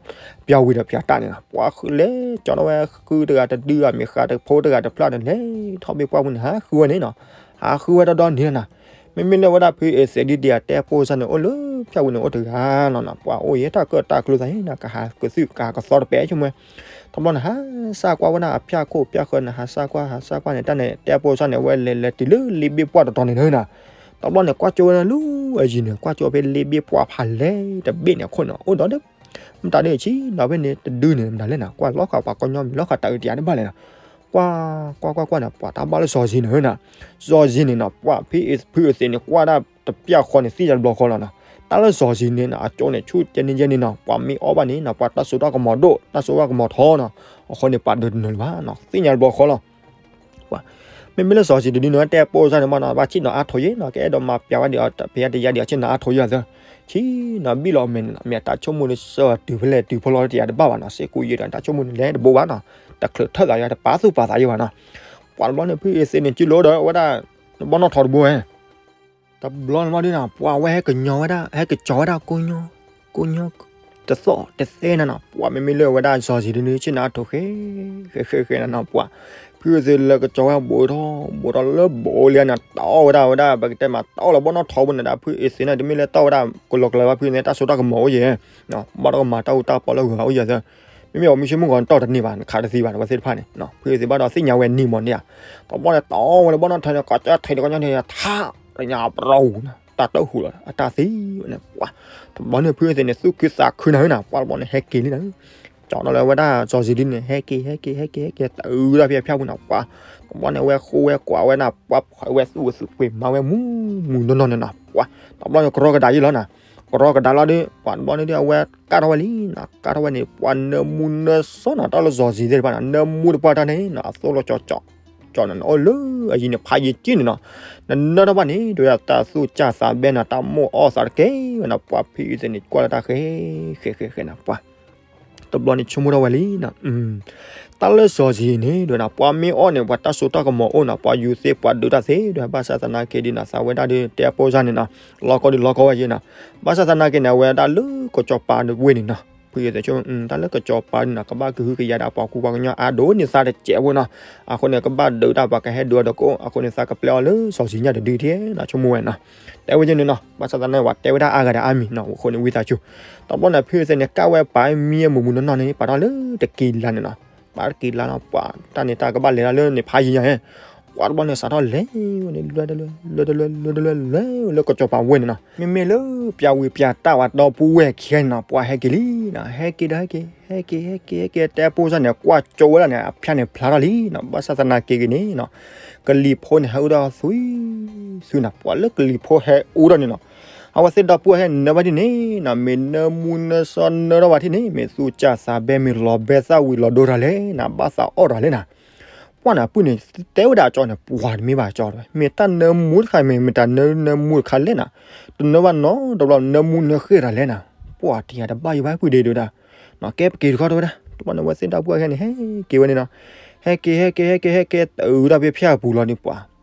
ပၠးဝံၤဒီးပၠးတၢ်န့ၣ်နီၤ ပှၤဃုလဲၤကၠီထီၣ်ဝဲဃုတဂၤတဒု အမံၤဃာ်တဖိတဂၤတဖျၢၣ်န့ၣ် လဲၤထီၣ်ဘ့ၣ်ပှၢ်ဝံၤန့ၣ် ဟးဃုဝဲန့ၣ်နီၤ ဟးဃုဝဲဒီဒီနံၤလီၤနီၤ. မ့မ့ၢ်လၢဝဲဒၣ်ဖုအ့သ့ဒ်ဒံးအတဲပိၢ်စၢ်န့ၣ် အိၣ်လၢဖၠၣ်ဝံၤန့ၣ် အိၣ်တဂၤလီၤနီၤ ပှၤအိၣ်ယဲတၢ်ကၢၣ်တၢ်ကျူသးန့ၣ်နီၤ ကဟးကသုၣ်ကဟးကသီတပဲဆိကမိၣ်ဝဲ တဘျီန့ၣ် ဟးစၢ်ကွၢ်ဝဲဒၣ်အဖၠၣ်ခိၣ်ဖၠၣ်ဃၢၤန့ၣ် ဟးစၢ်ကွၢ် ဟးစၢ်ကွၢ်န့ၣ် တၢ်န့ၣ် တဲပိၢ်စၢ်န့ၣ် အဝဲလဲၤလဲၤတုၤလၢလ့ဘ့ၣ်ပှၢ်တတီၤန့ၣ်နီၤ. တဘျီန့ၣ် ကွၢ်ကၠိဝဲဒၣ်လၢအယံၤန့ၣ် ကွၢ်ကၠိဖဲလ့ဘ့ၣ်ပှၢ်ဖးလဲၢ်တဘ့ၣ်န့ၣ်အခိၣ်န့ၣ် အိၣ်ဒီး မတၤဒ်ဆံးနီၤဖဲန့ၣ် တဒုန့ၣ် မတၤလဲၣ်နီၤ ကွၢ်လီၤဃာ်ပှၤကညီမံၤလီၤဃာ်တၢ်အုးတယၤတဘၣ်လဲၣ်နီၤ. ကွၢ် ကွၢ် ကွၢ် ကွၢ်န့ၣ် ပှၤတၢ်ဘၣ်လၢစီၤစံၤန့ၣ်နီၤ. စီၤစံၤန့ၣ်နီၤ ပှၤဖုအ့သ့းန့ၣ် ကွၢ်ဒၣ်တပျၢ်ဃီန့ၣ် သ့ၣ်ညါတဘျီဃီလီၤနီၤ. တၢ်လၢစီၤစံၤန့ၣ်နီၤ အကၠိန့ၣ်ဆူၣ်ကဲန့ၣ်ကဲန့ၣ်နီၤ ပှၤမ့ၢ်အီၣ်ဘၣ်န့ၣ်နီၤ ပှၤတၢ်စိတၢ်ကမီၤဒိၣ် တၢ်စိတၢ်ကမီၤထီနီၤ. အဃိန့ၣ် ပှၤဒုးတနၢၤလၢၤဘၣ်နီၤ သ့ၣ်ညါတဘျီဃီလီၤ. ပှၤ မ့မ့ၢ်လၢစီၤစံၤတဒုန့ၣ် တဲပိၢ်စၢ်န့ၣ်မးနီၤ ဘၣ်ဆ့ၣ်နီၤအါထီၣ်ယဲနီၤ ကအဲၣ်ဒိးမၤပျးဝဲဒံးအီၤ ဖဲယါတယါဒံးအီၤ ဆ့ၣ်နီၤအါထီၣ်ယဲအသး ဆ့ၣ်နီၤဘံၣ်လီၤအမဲာ်န့ၣ်နီၤ မ့ၢ်အတၢ်ဆိကမိၣ်န့ၣ် စၢၤတုၤဖဲလဲၣ်တုၤဖဲလဲၣ်တယၤတဘၣ်ဘၣ်နီၤ စ့ၢ်ကီးယဲဒီးတၢ်ဆိကမိၣ်န့ၣ် လဲၤတဘိးဘၣ်နီၤ တချုးထၢၣ်သးယၤ တပာ်သူၣ်ပာ်သးယဲဘၣ်နီၤ. ပှၤတဘျီန့ၣ် ဖုအ့သ့းန့ၣ် ကၠိလိဒီးဝဲဒၣ် ဘီနီၣ်ထိးတဘိဝဲ တဘျီန့ၣ်မးဒ်နီၤ ပှၤဝဲဟဲကညီဝဲဒၣ် ဟဲကကၠီၤဝဲဒၣ်ကိညီ ကိညီ တသီၣ်တသဲနၤနီၤ ပှၤမ့မ့ၢ်လၢဝဲဒၣ်စီၤစံၤဒုန့ၣ် ဆ့ၣ်နီၤအါထီၣ်ဃဲ ဃဲဃဲဃဲနၤနီၤ ပှၤ ဖုအ့သ့းလၢကကၠီၤဝဲဒၣ်ဘူးထီၣ် ဘူးထီၣ်လၢဘူးလံန့ၣ် တီၢ်ဝဲဒၣ်ဝဲဒၣ် ပကတဲမး တီၢ်လၢဘီနီၣ်ထိးပူၤန့ၣ်ဒီး ဖုအ့သ့းန့ၣ် တမ့ၢ်လၢတီၢ်ဝဲဒၣ်ကလီကလီဘၣ် ဖုအ့သ့းန့ၣ် တၢ်စိတၢ်ကမီၤအိၣ်ယဲ ဘၣ်တၢ်ကမၤတၢ်အူတၢ်ပီလၢဂၤအိၣ်ယဲသၢ မ့မ့ၢ်အီၤမ့ၢ်ဆိကမိၣ်ဂီၤန့ၣ် တီၢ်တန့ၢ်ဘၣ် နခးတသံဘၣ် နဝဲသ့ၣ်တဖၣ်န့ၣ် ဖုအ့သ့းဘၣ်ဒီးသ့ၣ်ညါဝဲနံၤမီၤန့ၣ်ဧါ တဘျီန့ၣ် တီၢ်ဝဲလၢဘီနီၣ်ထိးန့ၣ် ကီၢ်ကၠီထံးန့ၣ် ကီၢ်ကၠီထံးန့ၣ် ထါ တညါပရီဝူၤန့ၣ် တၢ်တၢၢ်ဟူးလီၤ အတၢ်သံဝဲန့ၣ် ပှၤ တဘျီန့ၣ် ဖုအ့သ့းန့ၣ် သူၣ်ခုသးခုနၤဝဲနၤ ပှၤတဘျီန့ၣ် ဟဲက့ၤလံနၤ ကၠီၤနီၤလၢဝဲဒၣ်စီၤစံၤဒုန့ၣ် ဟဲက့ၤ ဟဲက့ၤ ဟဲက့ၤ ဟဲက့ၤ တအုးဒၣ်ဖဲအဖၠၣ်ပူၤန့ၣ် ပှၤ တဘျီန့ၣ် အဝဲဃိဝဲကွၢ်ဝဲနၤ ပှၤဖှဲးဝဲသူၣ်ဝဲသူၣ်ပှ့ၤမၤဝဲမူမူနီၢ်နီၢ်န့ၣ်နီၤ ပှၤ တဘျီန့ၣ် ကရီကဒါယံလီၤနၤ ကရီကဒါလီၤဒီး ပှၤတဘျီန့ၣ်ဒီး အဝဲကၢ်ထီၣ်ဝဲလံနီၤ ကၢ်ထီၣ်ဝဲန့ၣ် ပှၤနၢမူနၢစီနီၤ တၢ်လၢစီၤစံၤသ့ၣ်တဖၣ်န့ၣ် နၢမူတပှၢ်တၢ်န့ၣ်နီၤ အသိၣ်လိကၠီကၠီ ကၠီနီၤ အိၣ်လၢအယံၤန့ၣ် ဖးယံၤက့န့ၣ်နီၤ နနၢထီၣ်ဘၣ်န့ၣ် ဒ်ဝဲဒၣ်တၢ်သူၣ်ကၢ်သးဘဲနီၤ တၢ်မိၣ်အီၣ်သးတက့ၢ်ဝဲနီၤ ပှၤဖုအ့သ့းန့ၣ် ကွၢ်လၢတၢ်ဃဲ ဃဲဃဲဃဲနီၤ ပှၤ တဘျီန့ၣ် ဆိကမိၣ်ထီၣ်ဝဲလံနီၤ တၢ်လၢစီၤစံၤန့ၣ် ဒ်ဝဲဒၣ် ပှၤမ့ၢ်အီၣ်န့ၣ် ပှၤတၢ်စိတၢ်ကမီၤအိၣ်နီၤ ပှၤယူၤသ့ ပှၤဒုးတၢ်သ့ ဒ်ဝဲဒၣ်ဘၣ်ဆၣ်သနာ်က့ဒ်နီၤ သးဝဲဒၣ်ဒီး တဲအပိၢ်စၢ်န့ၣ်နီၤ လီၤကီဒ်လီၤကီဝဲယဲနီၤ ဘၣ်ဆၣ်သနာ်က့န့ၣ် အဝဲဒၣ်လၢကစီၤပၤဝ့ၢ်န့ၣ်နီၤ ဖုအ့သ့း တၢ်လၢကစီၤပၤန့ၣ်နီၤ ကဘၣ်ကဟုကယာ်ဒၣ်ပှၤကူပှၤကညီအါဒိၣ်န့ၢ်သးတစဲးဖိနီၤ အဃိန့ၣ် ကဘၣ်ဒုးတၢ်ပှၤကဟဲဒုးအီၤဒီးကအိၣ် အဃိန့ၣ် သးကပျဲအီၤလၢစီၤစံၤညါတဒုထဲနီၤ ဆိကမိၣ်ဝဲနီၤ တဲဝဲယဲန့ၣ်နီၤ ဘၣ်ဆၣ်သနာ်က့ ပှၤတဲဝဲဒၣ်အါဂၤဒီးအါမံၤနီၤ အဃိန့ၣ် ဝံသးစူၤ တဘျီန့ၣ် ဖုအ့သ့းန့ၣ် ကၢ်ဝဲပာ်မံမူးမူးနီၢ်နီၢ်န့ၣ် ပာ်ထီၣ်လၢတက့ၤလါန့ၣ်နီၤ ပာ်တက့ၤလါနီၤ ပှၤတၢ်န့ၣ်တၢ်ကဘၣ်လဲၤတၢ်လၢန့ၣ်ဖးယံၤညါ ပှၤတဘျီန့ၣ် စးထီၣ်လဲၤဝဲန့ၣ် လၢတလၢ လၢတလၢ လၢတလၢ လဲၤဝဲလၢကစီၤပၤဝ့ၢ်န့ၣ်နီၤ မ့မ့ၢ်လၢပၠးဝံၤပၠးတၢ်ဝဲဒီပုၢ်ဝဲၢ်ခံဂၤန့ၣ်နီၤ ပှၤဟဲက့ၤလံနီၤ ဟဲက့ၤဒီးဟဲက့ၤ ဟဲက့ၤ ဟဲက့ၤ ဟဲက့ၤ တဲပိၢ်စၢ်န့ၣ် ကွၢ်ကၠိဝဲဒၣ်န့ၣ် အဖၠၣ်န့ၣ်ဖျါထီၣ်လံနီၤ ဘၣ်ဆၣ်သနာ်က့ဂ့ၤန့ၣ်နီၤ ကလံၤဖိန့ၣ် ဟဲအူထီၣ်သွံၣ်သွံၣ်နီၤ ပှၤလၢကလံၤဖိဟဲအူထီၣ်န့ၣ်နီၤ အဝဲသ့ၣ်ဒီပုၢ်ဝဲၢ်ဟဲနၢဘၣ်ဒ်န့ၣ်နီၤ မ့ၢ်နၢမူနၢစီနၢထီၣ်ဘၣ်ဒ်န့ၣ် မ့ၢ်သူၣ်ကၢ်သးဘဲ မ့ၢ်လီၤဘဲသၣ်ဝံၤလီၤဒိတၢ်လဲၣ်နီၤ ဘၣ်သးအီၣ်တၢ်လဲၣ်နီၤ ပှၤန့ၣ် ပုၢ်န့ၣ် တဲဝဲဒၣ်အကၠီန့ၣ် ပှၤတမ့ၢ်ဘၣ်ကၠီတဝဲ မ့ၢ်တၢ်နၢမူတခါ မ့ၢ်မ့ၢ်တၢ်နၢ နၢမူတခါလဲၣ်နီၤ တနၢဘၣ်နီတဘျီ နၢမူနၢဃ့ၢ်တၢ်လဲၣ်နီၤ ပှၤတယၤတဘၣ်ယိဘၣ်ပုၢ်ဒ့ဒိဒၣ် ကဲပက့ၤတခီတဝဲဒၣ် တဘျီန့ၣ် အဝဲသ့ၣ်ဒီပုၢ်ဝဲၢ်ခံဂၤန့ၣ် ဟဲက့ၤဝဲန့ၣ်နီၤ ဟဲက့ၤ ဟဲက့ၤ ဟဲက့ၤ ဟဲက့ၤ တအုးဒၣ်ဖဲဖၠၣ်ပူၤလီၤန့ၣ်ပှၤ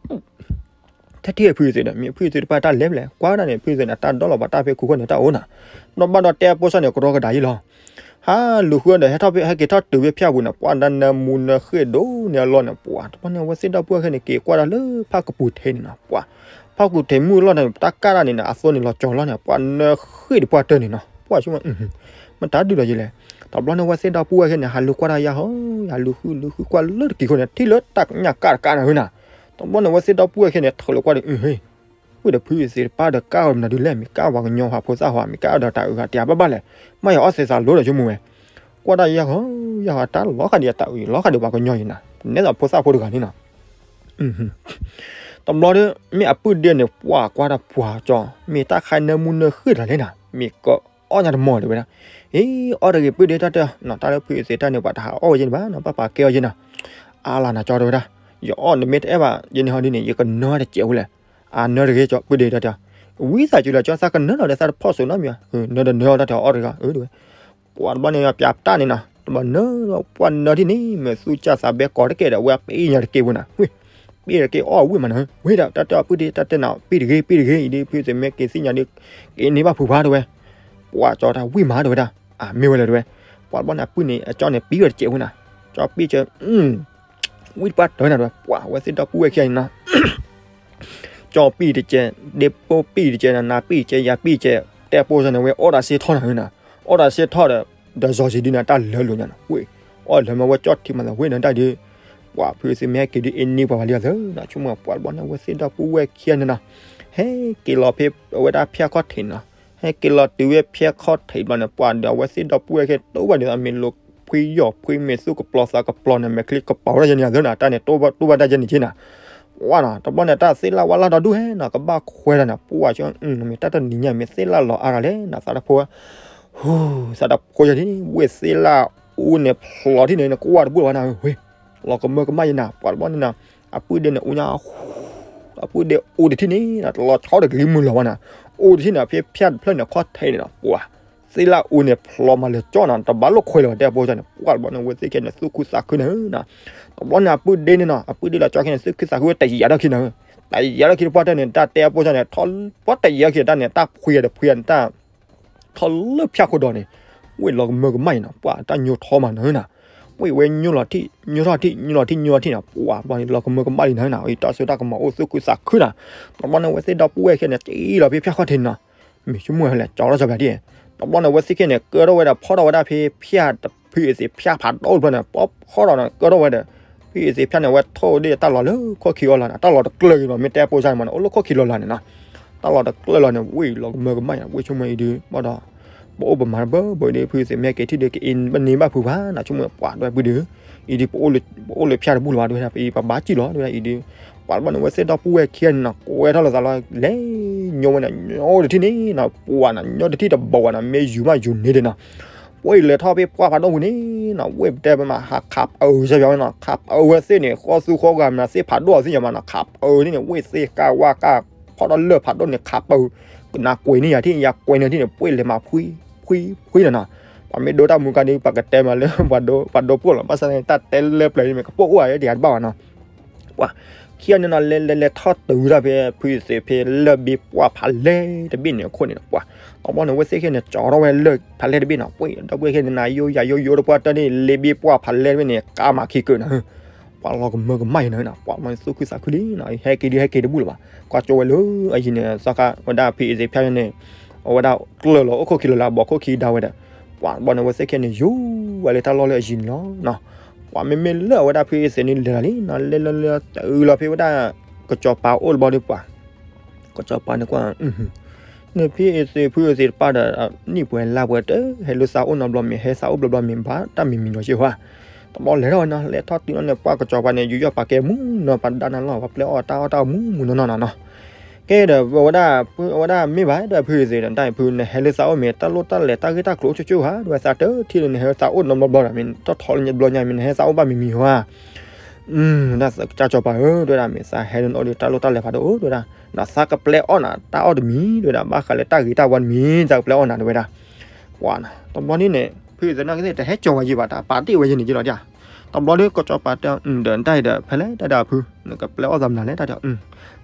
ထဲထံၣ်ဖုအ့သ့းဒီး မ့ၢ်ဖုအ့သ့းတဖၣ်တၢ်လဲၤဖဲလဲၣ် ကွၢ်ဒၣ်န့ၣ် ဖုအ့သ့းန့ၣ် တၢ်ဒီလီၤပှၤတၢ်ဖဲခိၣ်ဃိန့ၣ် တၢ်အိၣ်နီၤ ဒီးဘၣ်ဒီးတဲပိၢ်စၢ်န့ၣ် ကရီကဒါယံလီၤ ဟးလူၤဃုဒီး ဟဲထီၣ်ဖဲ ဟဲက့ၤထီၣ်တုၤဖဲဖၠၣ်ပူၤန့ၣ် ပှၤဒၣ်နၢမူနၢဃ့ၢ်ဒိၣ်န့ၢ်အလီၢ်န့ၣ် ပှၤ တဘျီန့ၣ် အဝဲသ့ၣ်ဒီပုၢ်ဝဲၢ်ခံဂၤန့ၣ် က့ၤကွၢ်ဒၣ်လၢဖၣ်ကပူၤထဲန့ၣ်နီၤ ပှၤ ဖၣ်ကပူၤထဲမုၢ်အလီၢ်န့ၣ် တၢ်ကၢ်ဒၣ်န့ၣ်နီၤ အသိန့ၣ်လီၤကၠီၤလီၤန့ၣ် ပှၤနၢဃ့ၢ်တပှၢ်တၢၢ်န့ၣ်နီၤ ပှၤဆိကမိၣ် မတၤဒုးလီၤယံလဲၣ် တဘျီန့ၣ် အဝဲသ့ၣ်ဒီပုၢ်ဝဲၢ်ခံဂၤန့ၣ် ဟးလူၤကွၢ်တၢ်ယါဟီ, ယလူၤဃုလူၤဃုကွၢ်လၢတက့ၤခိၣ်န့ၣ် ထံၣ်လၢတၢ်ညၣ်ကၣ်တကးန့ၣ်ဧါနီၤ. တဘျီန့ၣ် အဝဲသ့ၣ်ဒီပုၢ်ဝဲၢ်ခံဂၤန့ၣ် ထုးလီၤကွၢ်ဒီး အဟ့ၣ်, ဝ့ၢ်ဒီးဖုအံၤသ့ၣ်တဖၣ်ဒီးကၣ်အီၤမနုၤဒုလဲၣ်, မ့ၢ်ကၣ်ပှၤကညီဟးဖိသၣ်ဟီ, မ့ၢ်ကၣ်အီၤဒီးတၢ်အုးဂၤတယၤဘၣ်ဘၣ်လဲၣ်, မ့ၢ်ယအီၣ်သ့သးလိဒီးဆိကမိၣ်ဝဲ, ကွၢ်တၢ်ယါဟီ, ယါဟီတၢ်လီၤဃာ်ဒီးယတၢ်အုးလီၤဃာ်ဒီးပှၤကညီအံၤနီၤ, နဲသိးဖိသၣ်ဖိတဂၤန့ၣ်နီၤ. တဘျီဒီး မ့ၢ်အပုၢ်ဒ့န့ၣ် ပှၤကွၢ်တၢ်ပှၤကၠီ, မ့ၢ်တၢ်ခါနၢမူနၢဃ့ၢ်တၢ်လဲၣ်နီၤ, မ့ၢ်ကအီၣ်ညါတမီၢ်တဲဝဲဒၣ်, အ့ အီၣ်တဂ့ၤပုၢ်ဒ့တၢ်တဲနီၤ, တၢ်လၢဖုအံၤသ့ၣ်တၢ်န့ၣ် ပှၤတဟးအီၣ်ဝဲယဲန့ၣ်ဘၣ်နီၤ, ပၢ်ပာ်ကဲအီၤယဲနီၤ. အါလၢ်နၤကၠီတဲဝဲဒၣ်, ယအီၣ်နမ့ၢ်တအဲၣ်ဘၣ်ယဲန့ၣ်ဟီဒ်န့ၣ် ယကနၢတစဲးဝဲလဲၣ်, အနၢတဂ့ၤကၠီ ပုၢ်ဒ့တၢ်တဲ, ဝံသးစူၤလၢကၠီသးကနၢလီၤဒီးသးတဖီၣ်စိနီတမံၤ, နၢဒီးနၢအီၣ်တၢ်တဲအီၣ်တဂ့ၤ, အၢ တဲဝဲ ပှၤတဘျီန့ၣ် ပျးပတၢ်န့ၣ်နီၤ, တဘျီနၢ ပှၤနၢထံၣ်န့ၣ် မ့ၢ်သူၣ်ကၢ်သးဘဲကိးတကဲဒီး အဝဲပ့ၢ်ညါတက့ၢ်ဝဲနီၤ, ဝ့ၢ်, ပ့ၢ်တက့ၢ်အီၣ်ဝံၣ်မးနီၤ, ဝ့ၢ်ဒီး တၢ်တဲအီၤပုၢ်ဒ့တၢ်တဲနီၤ ပ့ၢ်တဂ့ၤ ပ့ၢ်တဂ့ၤ အံၤဒ်ဖုသ့ၣ်မ့ၢ်က့ၤသ့ၣ်ညါဒီး က့ၤန့ၢ်ဘၣ်ဖုဖးတဲဝဲ, ပှၤကၠီတၢ်ဝံၣ်မးတဲဝဲဒၣ်, အမ့ၢ်ဝဲလဲၣ်တဲဝဲ, ပှၤတဘျီန့ၣ်အပုၢ်န့ၣ် အကၠီန့ၣ်ပံဝဲတစဲးဝဲနီၤ, ကၠီပံစဲး ဝံၣ်တပှၢ်တၢၢ်နၤတဲဝဲ, ပှၤဝဲသ့ၣ်ဒီပုၢ်ဝဲၢ်ခံဂၤန့ၣ်နီၤ ကၠီပံတကဲ, ဒ့ဖိပံတကဲ, နၤပံတကဲ, ယၤပံတကဲ, တဲပိၢ်စၢ်န့ၣ် ဝဲအီၣ်တၢ်စ့ထီၣ်နၤနီၤ, အီၣ်တၢ်စ့ထီၣ်ဒီး ဒီးစီၤစံးဒုးနၤတၢ်လၢလိာ်ညါနီၤ, ဝ့ၢ်, အီၣ်လၢမ့ၢ်ဝဲကၠီထံမးလၢဝ့ၢ်နတၢ်ဒုး, ပှၤဖုသ့ၣ်မ့ၢ်ဟဲက့ၤဒုးအ့န့ၢ်ပှၤဘၣ်လံအသးနီၤ, ဆိကမိၣ်ပှၤတဘျီန့ၣ် အဝဲသ့ၣ်ဒီပုၢ်ဝဲၢ်ခံဂၤန့ၣ်နီၤ, ဟဲက့ၤလီၤဖဲအဝဲဒၣ်ဖၠၣ်ခီၣ်ထံးနီၤ, ဟဲက့ၤလီၤတုၤဝဲဖၠၣ်ခီၣ်ထံးတဘျီန့ၣ် ပှၤဒီးအဝဲသ့ၣ်ဒီပုၢ်ဝဲၢ်ခံတိၢ်ဘၣ်ဒီး အမ့ၢ်လိာ်ဖှံယီၢ်ဖှံ မ့ၢ်သူၣ်ကပျီၤသးကပျီၤန့ၣ် မဲာ်ချံကပီၤဝဲဒၣ်ယဲန့ၣ်အသးနီၤ, တၢ်န့ၣ်တိၢ်ဘၣ်တိၢ်ဘၣ်တၢ်ယဲန့ၣ်က့နီၤ ပှၤနီၤ, တဘျီန့ၣ် တၢ်သ့ၣ်လၣ်ဝါလၣ်ဒီဒူၣ်ဟဲနီၤ, ကဘၣ်ခွဲးတၢ်န့ၣ် ပှၤကၠီ, မ့ၢ်တၢ်တနံၤညါ မ့ၢ်သ့ၣ်လၣ်လီၤအါဂၤလဲၣ်နီၤ, သးတဖိ, ဟူ, သးတဖိယၤဒ်န့ၣ် ဝ့ၢ်သ့ၣ်လၣ်အူန့ၣ်ဖျိးထံၣ်န့ၣ် နကွၢ်တဘူၣ်လၢၤဘၣ်နီၤ, ဝ့ၢ်, လီၤကမၢကမၣ်ယဲနီၤ, ပှၤတဘျီန့ၣ်နီၤ, အပုၢ်ဒ့န့ၣ် အူညါ အပုၢ်ဒ့အူတထံၣ်န့ၣ်နီၤ, တလီၤဆီတကလံၤမုၢ်လီၤဘၣ်နီၤ, အူတထံၣ်န့ၣ် ဖဲဖၠၣ်တဖျၢၣ်န့ၣ် ခီၣ်ထံးန့ၣ်နီၤ, ပှၤ သ့ၣ်လၣ်အူန့ၣ်ဖျိးမးလၢာ်ကၠီနီၤ, တဘၣ်လိာ်ခွဲးလၢၤဘၣ် တဲအပိၢ်စၢ်န့ၣ်, ပှၤတဘျီန့ၣ် အဝဲသ့ၣ်ခံဂၤန့ၣ် သူၣ်ခုသးခုန့ၣ်နီၤ, တဘျီန့ၣ် အပုၢ်ဒ့န့ၣ်နီၤ, အပုၢ်ဒ့လီၤကၠီခံန့ၣ် သူၣ်ခုသးခုဝဲတယံာ်ဒီးခံနီၤ, တယံာ်ဒီးခံတပှၢ်တၢၢ်န့ၣ် တၢ်တဲအပိၢ်စၢ်န့ၣ် ထီၣ်, ပှၤတယံာ်ဒီးခံတၢ်န့ၣ် တၢ်ဖှံဒီးဖှံတၢ် ထီၣ်လၢဖၠၣ်ခိၣ်ဒီးန့ၣ်, ဝ့ၢ်လီၤကမၢကမၣ်အံၤနီၤ, ပှၤတၢ်ညိထီမးနီၤနီၤ, ဝ့ၢ်ဝဲညိလီၤထံၣ် ညိထီၣ်ထံၣ် ညိလီၤထံၣ် ညိလီၤထံၣ်နီၤ, ပှၤဘျီန့ၣ် လီၤကမၢကမၣ်လံနီၤနီၤ, အံၤတၢ်စိတၢ်ကမီၤအိၣ်သူၣ်ခုသးခုနီၤ, တဘျီန့ၣ် အဝဲသ့ၣ်ဒီပုၢ်ဝဲၢ်ခံဂၤန့ၣ် တ့ၢ်လီၤဖဲဖၠၣ်ခီၣ်ထံးန့ၣ်နီၤ, မ့ၢ်ဆိကမိၣ်ဝဲလဲၣ် ကၠီထီၣ်စီၤပၤဒ်, တဘျီန့ၣ် အဝဲသ့ၣ်ခံဂၤန့ၣ် ကၢထီၣ်ဝဲဒီး ဖီၣ်ထီၣ်ဝဲဒၣ်ဖဲဖၠၣ်တဖုအံၤသ့ၣ်ဖၠၣ်ဖးဒိၣ်တဖျၢၣ်န့ၣ် ပီဖီၣ်ဒီးန့ၣ် ကၢထီၣ်ဝဲဒီး ဖုအံၤသ့ၣ်ဖၠၣ်န့ၣ် အဝဲထိၣ်ဒၣ်တၢ်လီၢ်လၢခိၣ်ခံအီၤလီၤနီၤ, တၢ်လီၢ်တကျၢၢ်က့ၤဘၣ် မ့ၢ်တဲပိၢ်စၢ်န့ၣ်မးန့ၣ် အိၣ်လၢခိၣ်ခံလီၤလီၤန့ၣ်နီၤ, တၢ်လီၢ်တကျၢၢ်လီၤန့ၣ် ဝ့ၢ်လီၤကမၢကမၣ်ယါ ဝ့ၢ်ဆိကမိၣ်အံၤဒုး ဘၣ်ဒီး ပအိၣ်ပမၤတဘၢဘၢဒီး ဖုသ့ၣ်မ့ၢ်က့ၤထံၣ်ဒီး က့ၤအ့န့ၢ်ဘၣ်ဖုဖးနီၤ ဆိကမိၣ်ပှၤဒွဲၣ်ပုၢ်ဒုး, အံၤဒုး ပအိၣ်လၢဖၠၣ်တဘူၣ်လၢၤဘၣ် ဒွဲၣ်ဒၣ် ပအံၤပဘၣ်စံၣ်လီၤ ဒွဲၣ်ဒၣ်အံၤဒုး, ပှၤတဘျီန့ၣ် အဝဲသ့ၣ်ဒီပုၢ်ဝဲၢ်ခံဂၤန့ၣ်နီၤ ကွဲထီၣ်လိာ်သးလီၤ လဲၤညိဝဲန့ၣ် ညိတထံၣ်န့ၣ်နီၤ ပှၤနီၤ ညိတထံၣ်တဘီဝဲနီၤ မ့ၢ်ယူၤမးယူၤန့ၢ်ဒံးနီၤ ပှၤလဲၤထီၣ်ဖဲပှၢ်ဖးဒိၣ်ပူၤန့ၣ်နီၤ ဝ့ၢ်ပတဲပမးဟးခးပၢၤစၢ်ယွၤဝဲနီၤ ခးပၢၤဝဲသ့ၣ်န့ၣ် ဃီသူဃီဂၤမနုၤသ့ၣ်ဖးဒိၣ်အီၤသ့ၣ်ညါမးနီၤ ခးပၢၤန့ၣ်န့ၣ် ဝ့ၢ်သ့ၣ်ကၢ်ဝၣ်ကၢ် ဖီၣ်ဒီးလၢၢ်ဖးဒိၣ်န့ၣ် ခးပၢၤ ကနၣ်ကွံာ်န့ၢ်ယၤထံၣ် ယၤကွံာ်န့ၢ်ထံၣ်န့ၣ် ပှ့ၤလဲၤမၤဖှံ ဖှံ ဖှံလီၤနီၤ ပှၤမ့ၢ်ဒိတၢ်မူကါဒီး ပှၤကတဲမးလၢ ပှၤဒိ ပှၤဒိပှိၢ်လီၤ ဘၣ်ဆၣ်န့ၣ် တၢ်တဲလၢပျၢၤန့ၣ် မ့ၢ်ကပိာ်အိၣ်ဧါ တယၤတဘၣ်ဘၣ်နီၤ ပှၤ ခံဂၤန့ၣ်နီၤ လဲၤလဲၤလဲၤထီၣ်တုၤဒၣ်ဖဲ ဖုသ့ၣ်ဖဲလၢၢ်ဘ့ၣ်ပှၢ်ဖးလဲၢ်တဘ့ၣ်န့ၣ်အခိၣ်န့ၣ်နီၤ ပှၤ တဘျီန့ၣ် ဝဲသ့ၣ်ခဲန့ၣ် ကၠီထီၣ်ဝဲလၢၢ်ဖးလဲၢ်တဘ့ၣ်နီၤ ပှ့ၤ ဒီပုၢ်ဝဲၢ်ခဲန့ၣ် နၤယိယၤယိယိတပှၢ်တၢၢ်န့ၣ် လၢၢ်ဘ့ၣ်ပှၢ်ဖးလဲၢ်တဘ့ၣ်န့ၣ် ကါမၤခံကၢၢ်နီၤ ပှၤလီၤကမၢကမၣ်အံၤနီၤ ပှၤမ့ၢ်သူၣ်ခုသးခုလံနီၤ ဟဲက့ၤဒုးဟဲက့ၤတဘူၣ်လၢၤဘၣ် ကွၢ်ကၠိဝဲလၢအယံၤန့ၣ် သီခါဝဲဒၣ်ဖုအ့သ့ၣ်ဖၠၣ်န့ၣ် အဝဲဒၣ်ကျၢၢ်လီၤအိၣ်ခိၣ်ခံလီၤလၢအဘီခိၣ်ခံဒါဝဲဒီး ပှၤဘျီန့ၣ် အဝဲသ့ၣ်ခဲန့ၣ် ယူၤဝဲလၢတၢ်လီၢ်လၢအယံၤန့ၣ်လီၤနီၤ ပှၤမ့မ့ၢ်လၢအဝဲဒၣ်ဖုအ့သ့ၣ်န့ၣ်လဲၤလီၤလံနီၤ လဲၤလၢလၢတအုးလီၤဖဲဝဲဒၣ် ကစီၤပၤအိၣ်တဘျီဒီးပှၤ ကစီၤပၤန့ၣ်ကွၢ် နဖုအ့သ့ၣ်ဖုအ့သ့ၣ်တပၢ်ဒီး နံၣ်ပှဲၤလါပှဲၤတဟဲလၢသးအိၣ်နီတဘျီမ့ၢ် ဟဲသးအိၣ်ဘျီဘျီမ့ၢ် ဘၣ်တၢ်မံၤမံၤနီၤစ့ၢ်ဟီ တဘျီလဲၤထီၣ်ဝဲနီၤ လဲၤထီၣ်တုၤနီၤန့ၣ် ပှၤကစီၤပၤန့ၣ် ယူးယီၣ်ပာ်ကဲမူနီၤ ပှၤဒါနၤလီၤ ပှၤပျဲအီၣ်တၢ်အီၣ်တၢ်အီၣ်မူမူနီၢ်နီၢ်နီၤနီၤ ကဲဒီး အဝဲဒၣ် အဝဲဒၣ်မ့ၢ်ဘၣ်ဒီးဖုအ့သ့ၣ်ဒီး တၢ်အံၤဖုနဟဲလၢသးအိၣ်မ့ၢ် တၢ်လိၣ်တၢ်လဲၤတၢ်ဂ့ၢ်တၢ်ကျိၤအိၣ်ဆိဆိဟါ ဒီးသးတထံၣ်လၢနဟဲသးအိၣ်နီတဘျီဘျီဒီး မ့ၢ်တထီၣ်လၢညါဘျီညါ မ့ၢ်နဟဲသးအိၣ်ဘၣ်မံၤမံၤဟီဧါ ဒၣ်ကစီၤပၤဧၢ တဲဝဲဒၣ် မ့ၢ်သးဟဲလၢနအိၣ်ဒီး တၢ်လိၣ်တၢ်လဲၤဖးဒိၣ်ဧၢ တဲဝဲဒၣ် ဒီးသးကပျဲအီၣ်နၤ တၢ်အီၣ်တမံၤ တဲဝဲဒၣ် ဘၣ်ဃးလၢတၢ်ဂ့ၤတၢ်ဝါတမံၤ သးကပျဲအီၣ်နၤ တဲဝဲဒၣ် ပှၤနီၤ တဘျီန့ၣ်န့ၣ် ဖုသနာ်က့ တဟဲကၠီၤဝဲယံၤဘၣ် တၢ်ပာ်တ့ၢ်ဝဲယံၤန့ၣ်က့လီၤတၢ် တဘျီဒီး ကစီၤပၤတဲအီၤ ဒီးတၢ်အံၤဒီး ဖဲလဲၣ် တၢ်ဒီးအဖု နကပျဲအီၣ်သးမနုၤလဲၣ် တၢ်တဲအီၤ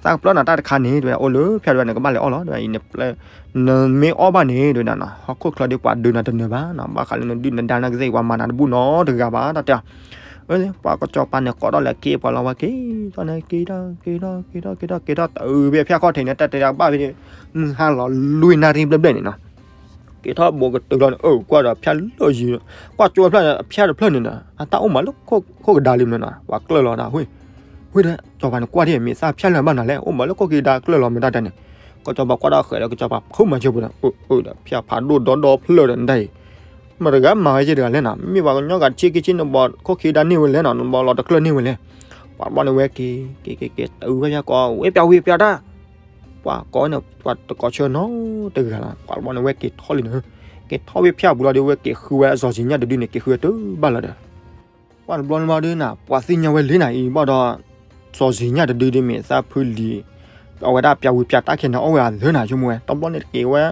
သးကပျဲအီၣ်နၤတၢ်တခါန့ၣ် တဲဝဲဒၣ် အိၣ်လၢဖၠၣ် တဲဝဲဒၣ် နကဘၣ်လဲၤအီၣ်လီၤ တဲဝဲဒၣ် အံၤ နမ့ၢ်အီၣ်ဘၣ်န့ၣ် တဲဝဲဒၣ်နီၤ ဟီၣ်ခိၣ်ချၢဒီးပှၤဒုးနၤတနၢၤဘၣ်နီၤ ဘၣ်ဃးလၢနဒုၣ်နဒါနၤကသ့ၣ် ပှၤမၤနၤတဘူၣ်နီတဂၤဘၣ် တၢ်တဲအီၤ အၢ ပှၤကစီၤပၤန့ၣ် ကိးထီၣ်လဲၤက့ၤပှၤလီၤဝဲက့ၤထီၣ်န့ၣ် က့ၤထီၣ် က့ၤထီၣ် က့ၤထီၣ် က့ၤထီၣ် တုၤဖဲဖၠၣ်ခီၣ်ထံးန့ၣ် တၢ်တဲတၢ်ဘၣ်ဖဲန့ၣ် မုၢ်ဟါလီၤလွံၢ်နၣ်ရံၣ်ဘျဲၣ်ဘျဲၣ်န့ၣ်နီၤ က့ၤထီၣ်ဘိးကတုၤလီၤန့ၣ် အၢ ကွၢ်ဒီးဖၠၣ်လၢယံၤ, ကွၢ်ကၠိဖျၢၣ်န့ၣ် အဖၠၣ်တဖျၢၣ်န့ၣ်ဒီး အတၢ်အိၣ်မးလၢခိၣ်ကဒါလံမနုၤနီၤ, ပှၤကျၢၢ်လီၤဒီး ဝ့ၢ်, ဝ့ၢ်ဒီး ကစီၤပၤန့ၣ်ကွၢ်ဒ် မ့ၢ်သးဖၠၣ်လၢဘၣ်နၤလဲၣ်, အိၣ်မးလၢခိၣ်ကဒါကျၢၢ်လီၤမ့ၢ်တၢ်တဲန့ၣ်, ကစီၤပၤကွၢ်ဒီးဃဲးဒီး ကစီၤပၤဖိမၤစၢၤပူၤဒီး အၢ အၢ ဒီးဖၠၣ်ဖးဒိၣ်ဒီဒီဖျၢၣ်ဒီးနတၢ်အံၤ မတၤတဂၤမၤဝဲက့ၤတဂၤလဲၣ်နီၤ, မ့ၢ်ပှၤကညီဂၤတဆံခံဆံန့ၣ် ဘီးခိၣ်ခံဒါန့ၢ်ဝဲလဲၣ်နီၤ, နဘီးလီၤတကျၢၢ်န့ၢ်ဝဲလဲၣ်, ပှၤတဘျီန့ၣ်ဝဲက့ၤ, က့ၤက့ၤက့ၤ တုၤဝဲယါကီး ဝ့ၢ်ပၠးဝံၤပၠးတၢ်, ပှၤကိးဝဲန့ၣ် ပှၤတကိးဆၢနီတဂၤလီၤ, ပှၤတဘျီန့ၣ်ဝဲက့ၤထီၣ်လံနီၤ, က့ၤထီၣ်ဝံၤဖၠၣ်ပူၤလီၤဒီး ဝဲက့ၤဃုဝဲစီၤစံၤညၣ်တဒုန့ၣ် က့ၤဃုဝဲတုၤဘၣ်လီၤဒီး ပှၤတဘျီန့ၣ်ဘၣ်ဒုးနၤ ပှၤသ့ၣ်ညါဝဲလံနၤအံၤဘၣ်ဒီး စီၤစံၤညၣ်တဒုဒ်မ့ၢ်သးဖုလံၤ, အဝဲဒၣ်ပၠးဝံၤပၠးတၢ်ခဲန့ၣ် အီၣ်ဝဲအသၢနၤဆိကမိၣ်ဝဲ, တဘျီန့ၣ်တက့ၤဝဲ,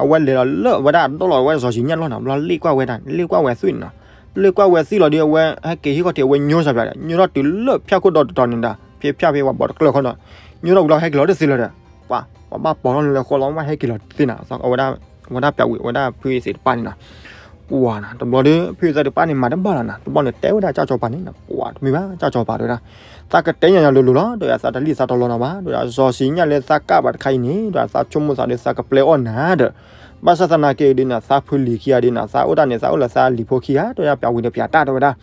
အဝဲလဲၤလီၤလၢအဝဲဒၣ်အဒိၣ်လီၤဝဲစီၤစံၤညၣ်လီၤနၤ, ဘျီလ့ၣ်ကွၢ်ဝဲတၢ် လ့ၣ်ကွၢ်ဝဲသွံၣ်န့ၣ်နီၤ, လ့ၣ်ကွၢ်ဝဲသွံၣ်လီၤဒီး အဝဲဟဲက့ၤဟံၣ်ခီၣ်ထံး အဝဲညိဆးပၠးဒီး ညိထီၣ်တုၤလၢဖၠၣ်ခိၣ်ဒီတတီၤန့ၣ်ဒီး ဖဲဖၠၣ်ဖဲပှၤဘီးတကျၢၢ်ခီဒီး ညိထီၣ်ဝံၤလီၤဟဲက့ၤလီၤတသ့လၢၤဒီး ပှၤ ပှၤဘၣ်ပိာ်ထီၣ်လၢဃီလီၤ မ့ၢ်ဟဲက့ၤလီၤတသ့နၤ, အဝဲဒၣ် အဝဲဒၣ်ပၠးဝံၤ အဝဲဒၣ်ဖုအသ့ၣ်တဖၣ်န့ၣ်နီၤ, ပှၤနီၤ တဘျီဒီး ဖုအသ့ၣ်တဖၣ်န့ၣ် မၤတဘၣ်လီၤနၤ, တဘျီန့ၣ်တဲဝဲဒၣ်ကၠၢ်ကၠီၤပၤန့ၣ်နီၤ, ပှၤတမ့ၢ်ဘၣ် ကၠၢ်ကၠီၤပၤတဲဝဲဒၣ်, သးကတဲညါညါလိၤလိၤလီၤ, ဒီးသးတလံၣ်သးတလီနီၤဘၣ်, ဒီးစီၤစံၤညၣ်လၢသးကးဘၣ်တခါအံၤန့ၣ် ဒီးသးဆိကမိၣ်သးဒီးသးကပျဲအီၣ်နၤဒီး ဘၣ်ဆၣ်သနာ်က့ဒီးနၤ သးဖုလံၤခံဂၤဒီးနၤ သးအိၣ်တၢ်န့ၣ် သးအိၣ်လၢသးလံၤဖိခံဂၤ တဲဝဲဒၣ်ပၠးဝံၤဒီးပၠးတၢ်တဲဝဲဒၣ်,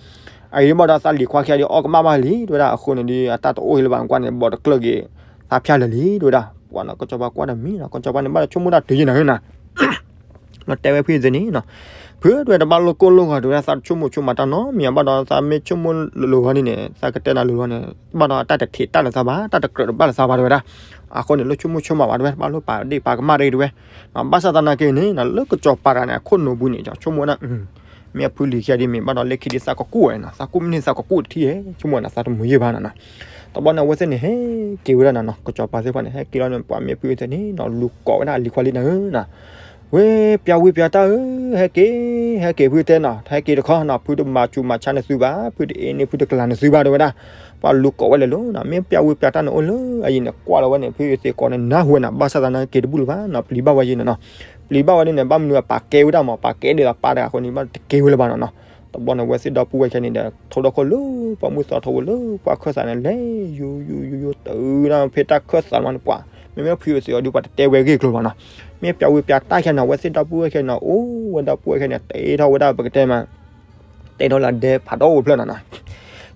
အအံၤဘၣ်ဒီးသးလံၤခွါခံဂၤဒီးအီၣ်ကမၣ်ဘၣ်လံ တဲဝဲဒၣ်, အဃိန့ၣ်ဒီး အတၢ်တအိၣ်ဟ့လၢၤဘၣ် ကွၢ်န့ၣ် ဘီးတကျၢၢ်က့ၤ သးဖၠၣ်လၢာ်လံ တဲဝဲဒၣ်, ပှၤနီၤ ကစီၤပၤကွၢ်ဒီးမံနီၤ, ကစီၤပၤန့ၣ် ဘၣ်ဒီးဆိကမိၣ်တၢ်တုၤယံၤနၤဧၢနၤ တဲဝဲဖုအသ့ၣ်န့ၣ်နီၤ, ဖုတဲဝဲတဘၣ်လိၣ်ကိၢ်လိၣ်ဂီၤ တဲဝဲဒၣ် သးတဆိကမိၣ်ဆိကမးတၢ်နီတမံၤဘၣ်ဒီး သးမ့ၢ်ဆိကမိၣ်လိၤလိၤဂီၤန့ၣ်န့ၣ် သးကတဲနၤလိၤလိၤန့ၣ် ဘၣ်ဒီးအတၢ်တထံးတၢ်လၢသးဘၣ် တၢ်တကြၢးတဘၣ်လၢသးဘၣ်တဲဝဲဒၣ်, အဃိန့ၣ် လိၣ်ဆိကမိၣ်ဆိကမးဘၣ်တဲဝဲ တဘၣ်လိၣ်ပာ်ဒ့ၣ်ပာ်ကမၣ်တဂ့ၤတဲဝဲ, ဘၣ်ဆၣ်သနာ်က့န့ၣ် လၢကစီၤပၤတဂၤန့ၣ် အခိၣ်နူာ်ပူၤန့ၣ် ဆိကမိၣ်ဝဲဒၣ် မ့ၢ်အဖုလံၤခံဂၤဒ်မ့ၢ်ဘၣ်ဒီး လၢခံဒ်သးကကူၣ်ဝဲနီၤ သးကူၣ်မ့ၢ်န့ၢ်သးကကူၣ်တထံၣ်ဧဲ ဆိကမိၣ်နၤ သးတမုာ်ယံာ်ဘၣ်နီၤနီၤ, တဘျီန့ၣ် အဝဲသ့ၣ်န့ၣ် ဟဲက့ၤဝဲဒၣ်နၤနီၤ ကစီၤပၤသ့ၣ်တဖၣ်န့ၣ် ဟဲက့ၤလီၤန့ၣ် ပှၤမ့ၢ်ဖုအသ့ၣ်န့ၣ်နီၤ လူၤကိးဝဲဒၣ်လံၤခွါလံၤနၤဧၢနၤ ဝ့ၢ်ပၠးဝံၤပၠးတၢ်ဧၢ, ဟဲက့ၤ, ဟဲက့ၤဖုတဲနီၤ ဟဲက့ၤတခီနီၤ ဖုတမၤစူၤမၤဆါနသုဘၣ် ဖုတအ့န့ၢ်ဖုတကလၤနသုဘၣ်တဲဝဲဒၣ်, ပှၤလူၤကိးဝဲလဲၤလိၤနီၤ မ့ၢ်ပၠးဝံၤပၠးတၢ်န့ၣ်အိၣ်လၢအယံၤန့ၣ် ကွၢ်လီၤဝဲန့ၣ် ဖုအသ့ၣ်ကိးန့ၣ် နၢ်ဟူဝဲနၤ ဘၣ်ဆၣ်သနာ်က့တဘူၣ်လၢၤဘၣ်နီၤ ပျံၤဘၣ်ဝဲယံၤန့ၣ်နီၤ, ပျံၤဘၣ်ဝဲဒ်န့ၣ် ဘၣ်မနုၤအပာ်ကဲဝဲဒၣ်မး ပာ်ကဲဒ်သိးပၢ်တဂၤအဃိန့ၣ် ဘၣ်တကဲဝဲလၢၤဘၣ်နီၤနီၤ, တဘျီန့ၣ်အဝဲသ့ၣ်ဒီပုၢ်ဝဲၢ်ခဲန့ၣ်ဒီး ထိၣ်ဒီခိၣ်လၢပှၢ်မုၢ်သီထိဝဲလၢပှၢ်ခၢၣ်သးန့ၣ် လဲၤယူၤယူၤယူၤယူၤတုၤဒၣ်ဖဲတၢ်ခၢၣ်သးမးန့ၣ် ပှၤ မ့မ့ၢ်ဖုအသ့ၣ်အီၤဒုး ပှၤတတဲဝဲဂ့ၢ်ကျိၤဘၣ်နီၤ, မ့ၢ်ပၠးဝံၤပၠးတၢ်ခဲန့ၣ် အဝဲသ့ၣ်ဒီပုၢ်ဝဲၢ်ခဲန့ၣ် အိၣ်ဝဲဒီပုၢ်ဝဲၢ်ခဲန့ၣ် တဲထီၣ်ဝဲဒၣ်ပကတဲမး တဲထီၣ်လၢဒဲဖးဒိၣ်အိၣ်ဖျၢၣ်နီၤနီၤ,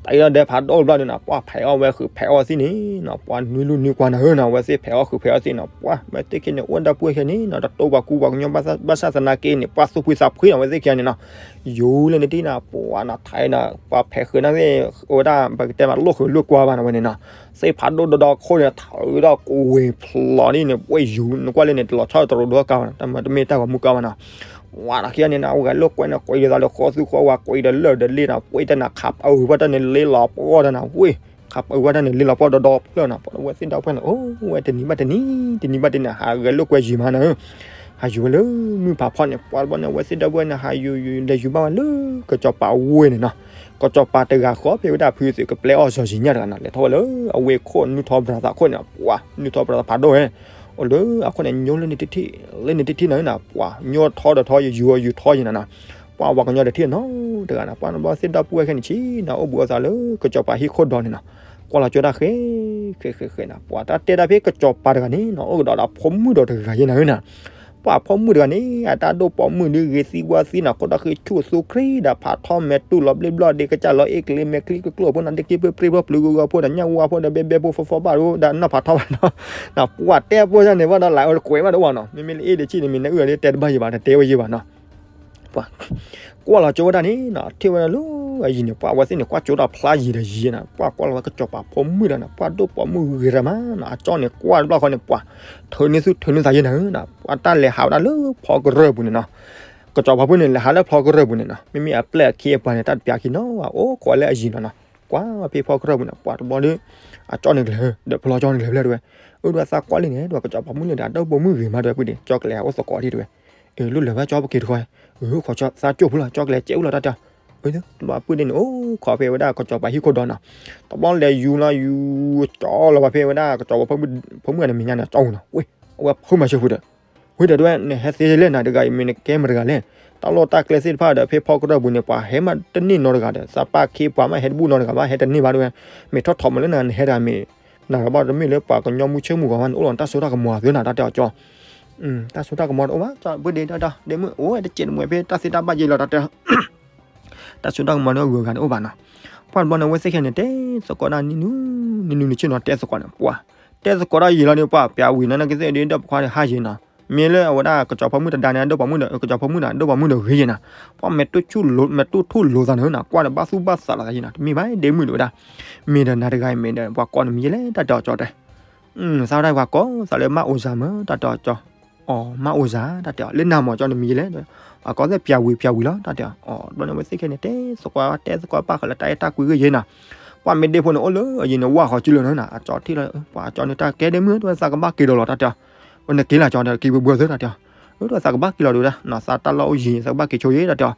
တၢ်အံၤလၢဒဲဖးဒိၣ်တဘျီန့ၣ်နီၤ ပှၤဖဲးအီၣ်ဝဲဃုာ်ဖဲးအီၣ်သ့ၣ်န့ၣ်နီၤ ပှၤနွံလူနွံကွၢ်နၤဧၢနီၤ အဝဲသ့ၣ်ဖဲးအီၣ်ဃုာ်ဖဲးအီၣ်သ့ၣ်နီၤ ပှၤ အဝဲသ့ၣ်ခဲန့ၣ် အိၣ်ဒီပုၢ်ဝဲၢ်ခဲန့ၣ်နီၤ တတိပှၤကူပှၤကညီဘၣ်ဆၣ်သနာ်က့န့ၣ် ပှၤသူၣ်ဖှံသးဖှံနီၤ အဝဲသ့ၣ်ခံဂၤန့ၣ်နီၤ, ယူၤလၢနတံၢ်နီၤ ပှၤနီၤ ထဲနီၤ ပှၤဖဲးဃုာ်န့ၣ်သ့ၣ် အိၣ်ဝဲဒၣ် ပကတဲမး လိၣ်ဃုာ်လိၣ်ကွၢ်ဘၣ်နီၤ ဝဲန့ၣ်နီၤ, သ့ၣ်ဖးဒိၣ်ဒီဒီခိၣ်န့ၣ် ထုးဒီးကဝ့ၤဖျိးဒ်န့ၣ် ပှဲၢ်ယူၤ နကွၢ်လၢန့ၣ် တလီၤဆီတရူးဒီကါဘၣ်နီၤ တမ့ၢ်တၢ်ဂီၤမူကါဘၣ်နီၤ ဝဲဒီးခံဂၤန့ၣ်နီၤ အဝဲဂဲၤလိာ်ကွဲန့ၣ် ကွဲးဒီးသးလၢဃီသူဃီဝါ ကွဲးဒီးလၢၢ်ဒီးလ့နီၤ ကွဲးတၢ်န့ၣ် ခးပအုးဘၣ်တၢ်န့ၣ် လ့လီၤပှီၢ်တၢ်နီၤ ဝ့ၢ် ခးပအုးဘၣ်တၢ်န့ၣ် လ့လီၤပှီၢ်ဒီဒီဖျၢၣ်နီၤ ပှၤအဝဲသ့ၣ်ဒီပုၢ်ဝဲၢ်န့ၣ် အိၣ်ဝဲတနံၤဘၣ်တနံၤ တနံၤဘၣ်တနံၤ ဟးဂဲၤလိာ်ကွဲယံၤမးနီၤ ဟးယူၤဝဲလၢမုၢ်ဖးဖီန့ၣ် ပှၤတဘျီန့ၣ် အဝဲသ့ၣ်ဒီပုၢ်ဝဲၢ်န့ၣ် ဟးယူၤယူၤ လဲၤယူၤဘၣ်ဝဲလၢကစီၤပၤဝ့ၢ်န့ၣ်နီၤ, ကစီၤပၤတဂၤဃီဖဲဝဲဒၣ်ဖုသုးကပျဲအီၣ်စီၤယံၤညၣ်တဂၤနီၤ လဲၤထီၣ်ဝဲလၢအဝ့ၢ်ခိၣ်နုၢ်ထီပတၤသးခိၣ်န့ၣ် ပှၤနုၢ်ထီပတၤသးဖးဒိၣ်ဝဲ အိၣ်လၢအခိၣ်န့ၣ် ညိလၢန့ၣ်တထံၣ် လၢန့ၣ်တထံၣ်နီၤ ပှၤညိထီဒီးထီ ယူၤအီၤယူၤထီယံၤနီၤနီၤ, ပှၤဝၤကညီတထံၣ်နီတဂၤနီၤ ပှၤနဘျီသ့ၣ်ဒီပုၢ်ဝဲၢ်ခဲန့ၣ်ဆံးနီၤ အိၣ်ဘှံးအိၣ်သါလၢကစီၤပၤဟံၣ်ခိၣ်ဒီးန့ၣ်နီၤ, ကွၢ်လီၤကၠိတၢ်ဃဲ ဃဲ ဃဲ ဃဲနီၤ ပှၤတၢ်တဲဒၣ်ဖဲကစီၤပၤတဂၤန့ၣ်နီၤ အိၣ်ကဒီးဒီးဖိမုၣ်ဒီးတဂၤယဲနီၤဧၢနီၤ ပှၤဖိမုၣ်တဂၤန့ၣ် အတၢ်ဒိၣ်ပိာ်မုၣ်ဒုးဂ့ၤသံဝါသံနီၤ ခိၣ်တၢ်ဃ့ဆူၣ်သူခရံာ်ဒီးဖးထီမဲာ်တူၢ်လီၤဘျ့ဘျီၣ်ဒ့ ကစၢ်လီၤအ့ၣ်ကျ့မဲာ်ချံကကျိၣ်ဖိနီၤ ဒ့က့ပှ့ၤပြ့ၤဖိပျုၤဂီၤဂီၤဖိဒီးညၣ်ဝါဖိဒီးဘဲဘဲဖိဖီဖီဘၣ်ဒီးနီၢ်ဖးထီဘၣ်နီၤ, ပှၤတဲအပှဲၢ်န့ၣ်ဘၣ်ဒီးလၢအကွဲးဘၣ်တအိၣ်နီၤ မ့မ့ၢ်လၢအ့ၣ်တဆံန့ၣ် မ့ၢ်နအုၣ်အီၤဒ်တဲတဘၣ်ယံၤဘၣ် တတဲဝဲယံၤဘၣ်နီၤ ပှၤ ကွၢ်လီၤကၠိဝဲဒၣ်န့ၣ်နီၤ ထံၣ်ဝဲဒၣ်လၢအယံၤန့ၣ် ပှၤအဝဲသ့ၣ်န့ၣ် ကွၢ်ကၠိတၢ်ဖျါယံၤဒီးယံၤနီၤ ပှၤကွၢ်လီၤဝဲကစီၤပၤဖိမုၣ်ဒီးနီၤ ပှၤဒိၣ်ပိာ်မုၣ်ဂ့ၤရၤမးနီၤ အကၠီန့ၣ် ကွၢ်တဘျီဃီန့ၣ် ပှၤ ထုးန့ၢ်သူၣ်ထုးန့ၢ်သးယဲနီၤနီၤ ပှၤတၢ်လဲၤဟးဝဲဒၣ်လၢဖီကရၢၢ်ပူၤန့ၣ်နီၤ ကစီၤပၤဖိန့ၣ် လဲၤဟးလၢဖီကရၢၢ်ပူၤန့ၣ်နီၤ မ့မ့ၢ်အပျဲၢ်အခံအပှၤန့ၣ် တၢ်တပျးခံနီၤ အိၣ်ခိးလၢအယံၤနီၤနီၤ ကွၢ်ဖဲဖီကရၢၢ်ပူၤန့ၣ် ပှၤတဘျီဒီး အကၠီန့ၣ်ကလဲၤ ဒီးဖီလီၤကၠီန့ၣ်ကလဲၤဖျဲၣ်တဲဝဲ အၢ ဒီးသးကွၢ်လံန့ၣ် ဒီးကစီၤပၤမုၣ်လၢဒီး အဒိၣ်ပိာ်မုၣ်ဂ့ၤမးတဲဝဲ ပုၢ်ဒ့ၣ် ကၠီကလဲၤဟးအိၣ်သကိးဒံးတဲဝဲ အၢ လိၣ်လၢၤဘၣ်ကၠီပက့ၤတခီ အၢ ခိးကၠီသးကၠိၣ်ဖိလီၤ ကၠီကလဲၤကဲအိၣ်လီၤတၢ်တၢ် အၢ တဘျီပုၢ်ဒ့ၣ်န့ၣ် အိၣ်ခိးဖဲဝဲဒၣ်ကစီၤပၤဟံၣ်ခိၣ်ဒီးနီၤ တဘျီလဲၤယူၤလီၤယူၤကၠီလီၤဝဲဖဲဝဲဒၣ် ကစီၤပၤဖိမုၣ်အမဲာ်ညါန့ၣ် ကၠီနီၤ ဝ့ၢ် အဝဲဖိမၤစၢၤဖုဒီး ဝ့ၢ်ဒီးတဲဝဲ နဟဲသ့လဲၣ်နၤတဂၤအံၤ မ့ၢ်နကဲမတၤတဂၤလဲၣ် တၢ်လီၢ်တၢ်ကျဲသ့ၣ်တဖၣ်ဒီး ဖဲဖီကရၢၢ်ပူၤန့ၣ် ပှၤဟဲမးတန့ၢ်နီတဂၤဒီး သးပၢ်ခ့ပှၤမးဟဲတဘူၣ်နီတဂၤဘၣ် ဟဲတန့ၢ်ဘၣ်တဲဝဲ မ့ၢ်ထီၣ်ထီၣ်မးလၢနၤ နဟဲတဂၤမ့ၢ် နဂၤဘၣ်တမ့ၢ်လၢပှၤကညီမုၢ်ဆ့ၣ်မုၢ်ဂီၤဘၣ် နအိၣ်လီၤတၢ်စိတၢ်ကမီၤအသးနၤ တၢ်တဲအီၤကၠီ တၢ်စိတၢ်ကမီၤတအိၣ်ဘၣ် ကၠီပှ့ၤဒ့ဒီဒီ ဒ့မုၣ်အိၣ်ဝဲတစဲးတမှဲၤဖဲတၢ်သ့တၢ်ဘၣ်ယဲလီၤ တၢ်တဲအီၤ တၢ်စိတၢ်ကမီၤန့ၣ်ဂုၤဂၤန့ၣ်အိၣ်ဘၣ်နီၤ. ပှၢ်တဘျီန့ၣ် အဝဲသ့ၣ်ခဲန့ၣ် တဲသကိးဒၣ်နံၣ်နူ နံၣ်နူနံၣ်ဆ့နီၤ တဲသကိးန့ၣ် ပှၤ တဲသကိးဒၣ်ယံာ်လီၤဒီး ပှၤပျၢ်ဝံၤနီၤ နကသ့ၣ်ဒုး ဒီးပခွါဒီးဟါယံာ်နီၤ မ့ၢ်လၢအဝဲဒၣ်ကစီၤဖိမုၣ်တဒါန့ၣ် ဒိၣ်ပိာ်မုၣ်ဒီး ကစီၤဖိမုၣ်နီၤ ဒိၣ်ပိာ်မုၣ်ဒီးဂ့ၤယံာ်နီၤ ပှၤမဲာ်တူၢ်ထူၣ်လိာ်သးန့ၣ်နီၤ ကွၢ်ဒီးဘၣ်သူၣ်ဘၣ်သးလိာ်သးယံာ်နီၤ တမ့ၢ်ဘၣ် ဒ့မုၣ်ဒိၣ်ဝဲဒၣ် မ့ၢ်ဒီးနၤတဂၤအံၤမ့ၢ်ဒီး ပှၤကိးနမံၤယဲလဲၣ် တၢ်တဲအီၤကၠီတဲ သးဝဲဒၣ်ပှၤကိးသးလၢမၢ်အိၣ်စၢ်မၢ် တၢ်တဲအီၤကၠီ အီၤ မၢ်အိၣ်စၢ် တၢ်တဲအီၤ လၢနၤမၢ်ကၠီနမံၤယဲလဲၣ် အကိးသ့ၣ်ပျၢ်ဝံၤပျၢ်ဝံၤလီၤ တၢ်တဲအီၤ အီၤ တဘျီန့ၣ် အဝဲသ့ၣ်ခဲန့ၣ် တဲသကိးတဲသကိးပၣ်ဃုာ်လၢတၢ်အဲၣ်တၢ်ကွံဂ့ၢ်ယဲနီၤ ပှၤမ့ၢ်ဒ့ဖိန့ၣ်အိၣ်လၢအယံၤန့ၣ် ဝၢ်ဃီကၠီလၢနၤ အကၠီထံၣ်လီၤ ပှၤအကၠီန့ၣ် တၢ်ကဲဒ့မုၣ် တဝဲသးကဘၣ်က့ၤဒီးလီၤ တၢ်တဲအီၤ ဝဲန့ၣ်က့ၤလၢကၠီဒီး က့ၤဘှဲဘှဲသၢ တၢ်တဲအီၤ အၢ တဝဲသးကဘၣ်က့ၤလီၤဒုးဝဲဒၣ် သးတၢ်လီၢ်အိၣ်ယံၤ သးကဘၣ်က့ၤဆိယဲ တၢ်တဲအီၤ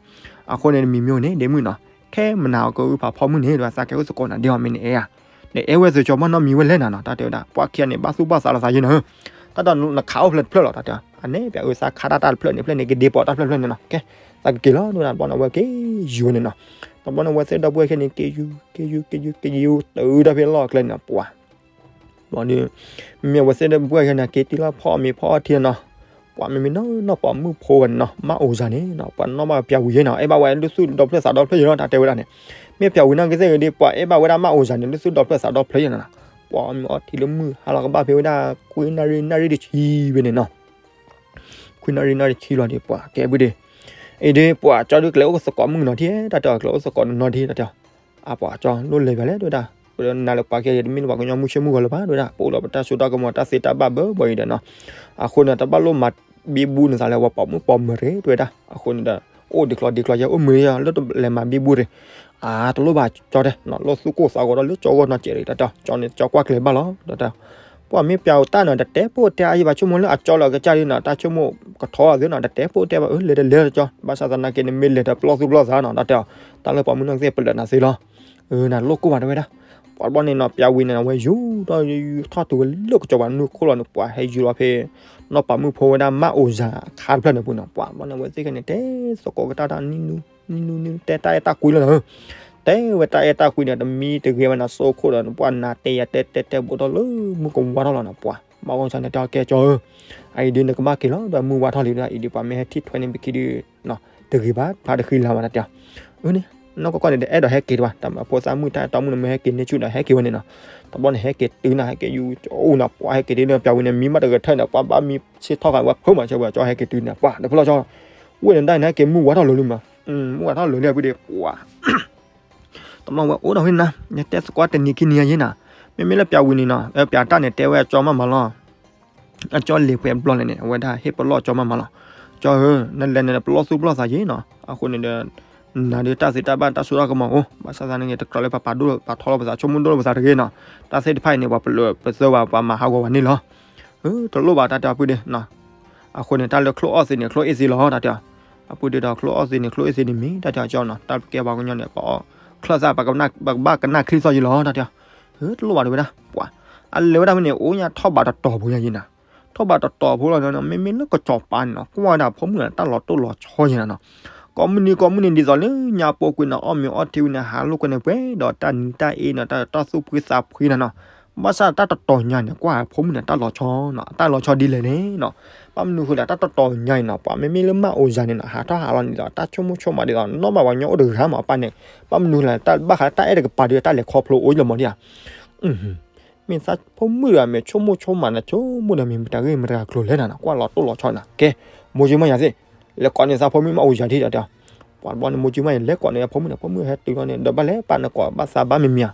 အဃိန့ၣ် တမံၤမ့ၢ်အိၣ်န့ၣ် ဒ့မုၣ်နီၤ ခဲမနၤအကအိၣ်ဖးဖီမုၣ်န့ၣ် တဝဲသးကဲအိၣ်သကိးနၤဒ်အီၤမ့ၢ်နအဲၣ်ဧါ နအဲၣ်ဝဲသုကၠီမၢ်နီတမံၤဝဲလဲၣ်နၤနီၤ တၢ်တဲဝဲဒၣ် ပှၤခံဂၤန့ၣ် ဘၣ်သူၣ်ဘၣ်သးလိာ်သးယဲနီၤ တၢ်ဒီးနခးအိၣ်ဖျဲၣ်တဖျၢၣ်လီၤ တၢ်တဲအီၤ အန့ၣ် ပျၢ်အၢသးခးတၢ်တၢ်တဖျၢၣ်န့ၣ် ဖျၢၣ်န့ၣ် ကဒ့ပိာ်တၢ်ဖျၢၣ်တဖျၢၣ်န့ၣ်နီၤ ကဲ သးကက့ၤလီၤ တဝဲဒၣ် တဘျီန့ၣ် အဝဲက့ၤယူၤဝဲန့ၣ်နီၤ တဘျီန့ၣ် အဝဲသ့ၣ်ဒီပုၢ်ဝဲၢ်ခဲန့ၣ် က့ၤယူၤ က့ၤယူၤ က့ၤယူၤ က့ၤယူၤ တုၤဒၣ်ဖဲလီၢ်ကျဲန့ၣ် ပှၤ ဘျီဒီး မ့ၢ်အဝဲသ့ၣ်ဒီပုၢ်ဝဲၢ်ခဲန့ၣ် က့ၤတုၤလီၤဖီအီၣ်မ့ၤဖီအီၣ်ထံနီၤ ပှၤမ့မ့ၢ်နီၢ်နီၢ်ပိာ်မုၣ်ဖိဝဲန့ၣ်နီၤ မၢ်အိၣ်စၢ်န့ၣ်နီၤ ပှၤနီၢ်ဘၣ်ပျၢ်ဝံၤယဲနီၤ အဲၣ်ဘၣ်ဝဲလၢသူၣ်ဒီဖျၢၣ်သးဒီဖျၢၣ်ယဲလီၤ တၢ်တဲဝဲဒၣ်န့ၣ် မ့ၢ်ပျၢ်ဝံၤနာ်က့သ့ၣ်ဂ့ၤဒီး ပှၤအဲၣ်ဘၣ်ဝဲဒၣ်မၢ်အိၣ်စၢ်န့ၣ် လၢသူၣ်ဒီဖျၢၣ်သးဒီဖျၢၣ်ယဲနီၤ ပှၤမ့ၢ်အီထံလၢမုၢ်ဟါလီၤကဘၣ်ဖဲဝဲဒၣ် ခွံနၣ်ရံၣ်နၣ်ရံၣ်တဆံဘၣ်န့ၣ်နီၤ ခွံနၣ်ရံၣ်နၣ်ရံၣ်တဆံလီၤဒီး ပှၤကဲဘုဒ့ အံၤဒီး ပှၤကၠီဒုးကျဲအိၣ်သကိးမုၣ်နီၤထံ တၢ်တဲအီၤ ကျဲအိၣ်သကိးနီၤထံ တၢ်တဲအီၤ အပှၤကၠီ လိၣ်လဲၤဘၣ်လဲၣ် တဝဲဒၣ် ပနၤလၢပှၤကဲယဲ တမ့ၢ်လၢပှၤကညီမုၢ်ဆ့မုၢ်ဂီၤလၢၤဘၣ် တဝဲဒၣ် ပအိၣ်လီၤပတၢ်စိတၢ်ကမီၤတၢ်သ့တၢ်ဘၣ်ဘၢဘၢအံၤဒီးနီၤ အဃိန့ၣ် တဘၣ်လိၣ်မၤဘံဘူနသးလၢပှၤပိာ်မုၣ်ပိာ်မၢၤတဂ့ၤ တဝဲဒၣ် အဃိန့ၣ်ဒီး အိၣ်ဒံးကျီဒံးကျီယဲ အိၣ်မုာ်ယဲ လၢတလဲၤမၤဘံဘူတဂ့ၤ အတလိၣ်ဘၣ်ကၠီတဲ လိၣ်သူၣ်ကိၢ်သးဂီၤဒီးလၢကၠီဂီၢ်နီၤစဲးတဂ့ၤ တၢ်တဲအီၤ ကၠီန့ၣ် ကၠီကွၢ်ကျဲၤဘၣ်လီၤ တၢ်တဲအီၤ ပှၤမ့ၢ်ပျၢ်အတၢ်နီၤ တတဲဖိတဲအါယံၤဘၣ် ဆိကမိၣ်လၢအကၠီလီၤကစၢ်ဒ်နီၤ တၢ်ဆိကမိၣ်ကထီအသးနီၤ တတဲဖိတဲဘၣ် အၢ လဲၤတလဲၤကၠီ ဘၣ်ဆၣ်သနာ်က့န့ၣ် မ့ၢ်လဲၤဒီးပလီၢ်သူၣ်ပလီၢ်သးနီၤ တၢ်တဲအီၤ တၢ်လၢပှၤမုၢ်နီၢ်ကသ့ၣ်ပလၢာ်နၤသ့လီၤ နၤလိၣ်ကိၢ်ဘၣ်တဝဲဒၣ် ပှၤဘျီန့ၣ်နီၤ ပျၢ်ဝံၤန့ၣ် အဝဲယူၤဒီးယူၤထီၣ်တုၤဝဲလၢကစၢ်ပှၤနူၢ်ခိၣ်လီၤန့ၣ် ပှၤဟဲယူၤလီၤဖဲ နီၢ်ပၤမုၣ်ဖိဝဲဒၣ်မၢ်အိၣ်စၢ်အခါတဖျၢၣ်န့ၣ်ပူၤနီၤ ပှၤဘျီန့ၣ် အဝဲသ့ၣ်ခဲန့ၣ် တဲသကိးကတၢၢ်တၢ်နံၣ်နူ နံၣ်နူ နံၣ်နူ တဲတၢ်အဲၣ်တၢ်ကွံလီၤနီၤ တဲဝဲတၢ်အဲၣ်တၢ်ကွံန့ၣ် တမံတဂ့ၤဝဲနၤ စိခိၣ်ဒီး ပှၤနၤတဲယၤတဲတဲတဲဘူးထီၣ်လၢမုၢ်ကဝါထီၣ်လီၤနီၤ ပှၤ မၤဝဲဆၣ်န့ၣ် တဲအီၤကဲကၠီဧၢ အအံၤဒုးနကဘၣ်က့ၤလီၤ ဒီးမုၢ်ဝါထီၣ်လံဒီး အံၤဒုးပှၤမ့ၢ်ဟဲထံၣ်ထွဲန့ၣ်ပခံဒုး တဂ့ၤဘၣ် ဖးတဃံလၤဘၣ် တၢ်တဲအီၤ အၢန့ၣ် နီၢ်ကီၢ်ကီၢ်န့ၣ် တအဲၣ်ဒိးဟဲက့ၤတဘၣ် တၢ်ဖိသၣ်မုၣ်တၢ်အဲၣ်တီမုၣ်န့ၣ် မ့ၢ်ဟဲက့ၤန့ၢ်ဆူၣ်ဒီး ဟဲက့ၤဝဲန့ၣ်နီၤ တဘျီန့ၣ် ဟဲက့ၤတုၤနၤ ဟဲက့ၤယူၤအိၣ်နၤ ပှၤဟဲက့ၤတုၤန့ၣ် ပျၢ်ဝံၤန့ၣ် မံဘၣ်တဂဲၤထၢၣ်န့ၣ် ပှၤဘၣ်မံဆ့ၣ်ထီၣ်ဃာ်ဝဲ ဖၢမးဆၢဝဲ ကၠီဟဲက့ၤတုၤန့ၣ် ပှၤတဖျီၣ်ကၠီ ဝဲန့ၣ်ဒၣ်န့ၣ် ဟဲက့ၤမုၢ်ဝါထီၣ်လၢာ်လံမး မုၢ်ဝါထီၣ်လၢာ်လံ အပူၤဒ့ၣ် ပှၤ တဘျီဝဲအိၣ်ဒီးဝဲနၤ ယတဲသကိးတနံၤခံနံၤယဲနၤ မ့မ့ၢ်လၢပျၢ်ဝံၤန့ၣ်နီၤ ပျၢ်တၢ်န့ၣ် တဲဝဲအကၠီမးမးလီၤ အကၠီလဲၤပှဲၤဘျီလဲၣ်န့ၣ် အဝဲဒၣ်ဟ့ၣ်ပလီၢ်ကၠီမးမးလီၤ ကၠီဧၢ နလဲၤန့ၣ် ပလီၢ်သူၣ်ပလီၢ်သးယဲနီၤ အဃိန့ၣ်ဒီး နၤဒုးတၢ်သ့တၢ်ဘၣ်တၢ်စိတၢ်ကမီၤအိၣ် ဘၣ်ဆၣ်သနာ်က့ တကြၢးလၢပှၤပာ်ဒိၣ်ပာ်ထီလီၤပသး ဆိကမိၣ်ဒိၣ်လီၤပသးတဂ့ၤနီၤ တၢ်သ့ၣ်တဖၣ်အံၤန့ၣ် ပှၤပလၢပသၢဘၣ် ပှၤမၤဟးဂီၤဝဲန့ၣ်လီၤ တလိၣ်ဘၣ်တၢ်တဲအီၤပုၢ်ဒ့ၣ် အဃိန့ၣ် တၢ်လၢချိၣ်အီၣ်သ့န့ၣ် ချိၣ်အ့ၣ်သ့လီၤ တၢ်တဲအီၤ အပုၢ်ဒ့ၣ်ဒီး ချိၣ်အီၣ်သ့န့ၣ် ချိၣ်အ့ၣ်သ့န့ၣ်မ့ၢ် တၢ်တဲအီၤကၠီနီၤ တၢ်ကဲပှၤကညီန့ၣ် ပအီၣ်ချၢၣ်သၣ် ပကဘၣ်ကနၣ်ချံသီၣ်ယဲလီၤ တၢ်တဲအီၤ တလိၣ်ဘၣ်တဝဲဒၣ် ပှၤ အလဲၤဝဲဒၣ်ဖဲန့ၣ် အိၣ်ညါထီၣ်ဘးတတီၤဖိညါယဲနၤ ထီၣ်ဘးတတီၤဖိလီၤ မ့မ့ၢ်လၢကစီၤပၤန့ၣ်နီၤ ကွၢ်ဝဲဒၣ်ဖိမုၣ်န့ၣ် တၢ်လီၤတိၢ်လီၤဆီယဲနၤနီၤ ကိးမုၢ်နံၤကိးမုၢ်နံၤ ဒ်သိးလၢညါပူၤကွံာ်န့ၣ် အီၣ်မ့ၤအီထံဝံၤန့ၣ် ဟးလိာ်ကွဲန့ၣ် ပှဲၤဒီးတၢ်နံၤတၢ်အ့န့ၣ် တၢ်သူၣ်ဖှံသးဖှံနၤနီၤ ဘၣ်ဆၣ်တၢ်တတီၤညါန့ၣ် ကွၢ်ဖိမုၣ်န့ၣ် တၢ်လီၤဆီနီၤ တၢ်လီၤဆီဒ်လဲၣ်န့ၣ်နီၤ ဘၣ်မနုၤဃိလဲၣ် တၢ်တတီၤညါအံၤနီၤ ပှၤမ့မ့ၢ်လၢမၢ်အိၣ်စၢ်န့ၣ်နီၤ ဟးထီၣ်ဟးလီၤန့ၣ်ဒီး တၢ်ဆိကမိၣ်ဆိကမးဒ်သိး နီၢ်မးပှၤကညီအိၣ်တဂၤမး အပၢ်န့ၣ် ဘၣ်မနုၤလဲၣ် တၢ်ဘၣ်ဃးတၢ်အဲၣ်တကပၤဒီး တၢ်လဲၤခီဖျိအိၣ်လၢမီၤဒံဧါ မ့ၢ်သးဖိမုၣ်တဂၤ မ့ၢ်ဆိကမိၣ်ဆိကမးန့ၣ် ဆိကမိၣ်ဒီးမ့ၢ်မတၤဂ့ၢ်မတၤကျိၤလဲၣ်နၤနီၤ ကွၢ်လီၤတိၢ်လီၤဆီနၤ ကဲ မိၢ်ကၠံမီၢ်ယၤသ့ၣ် လဲၤကိးန့ၢ်သးဖိမုၣ်မၢ်အိၣ်စၢ်ထံၣ်ဒီးတဲအီၤ ပှၤတဘျီန့ၣ် မိၢ်ကၠံမီၢ်ယၤ လဲၤကိးန့ၢ်ဖိမုၣ်န့ၣ် ဖိမုၣ်ဟဲတုၤလီၤန့ၣ် ဒီးဘၣ်လဲၤပာ်နကိးဘၣ်သးဘၣ်မံၤမံၤဧါ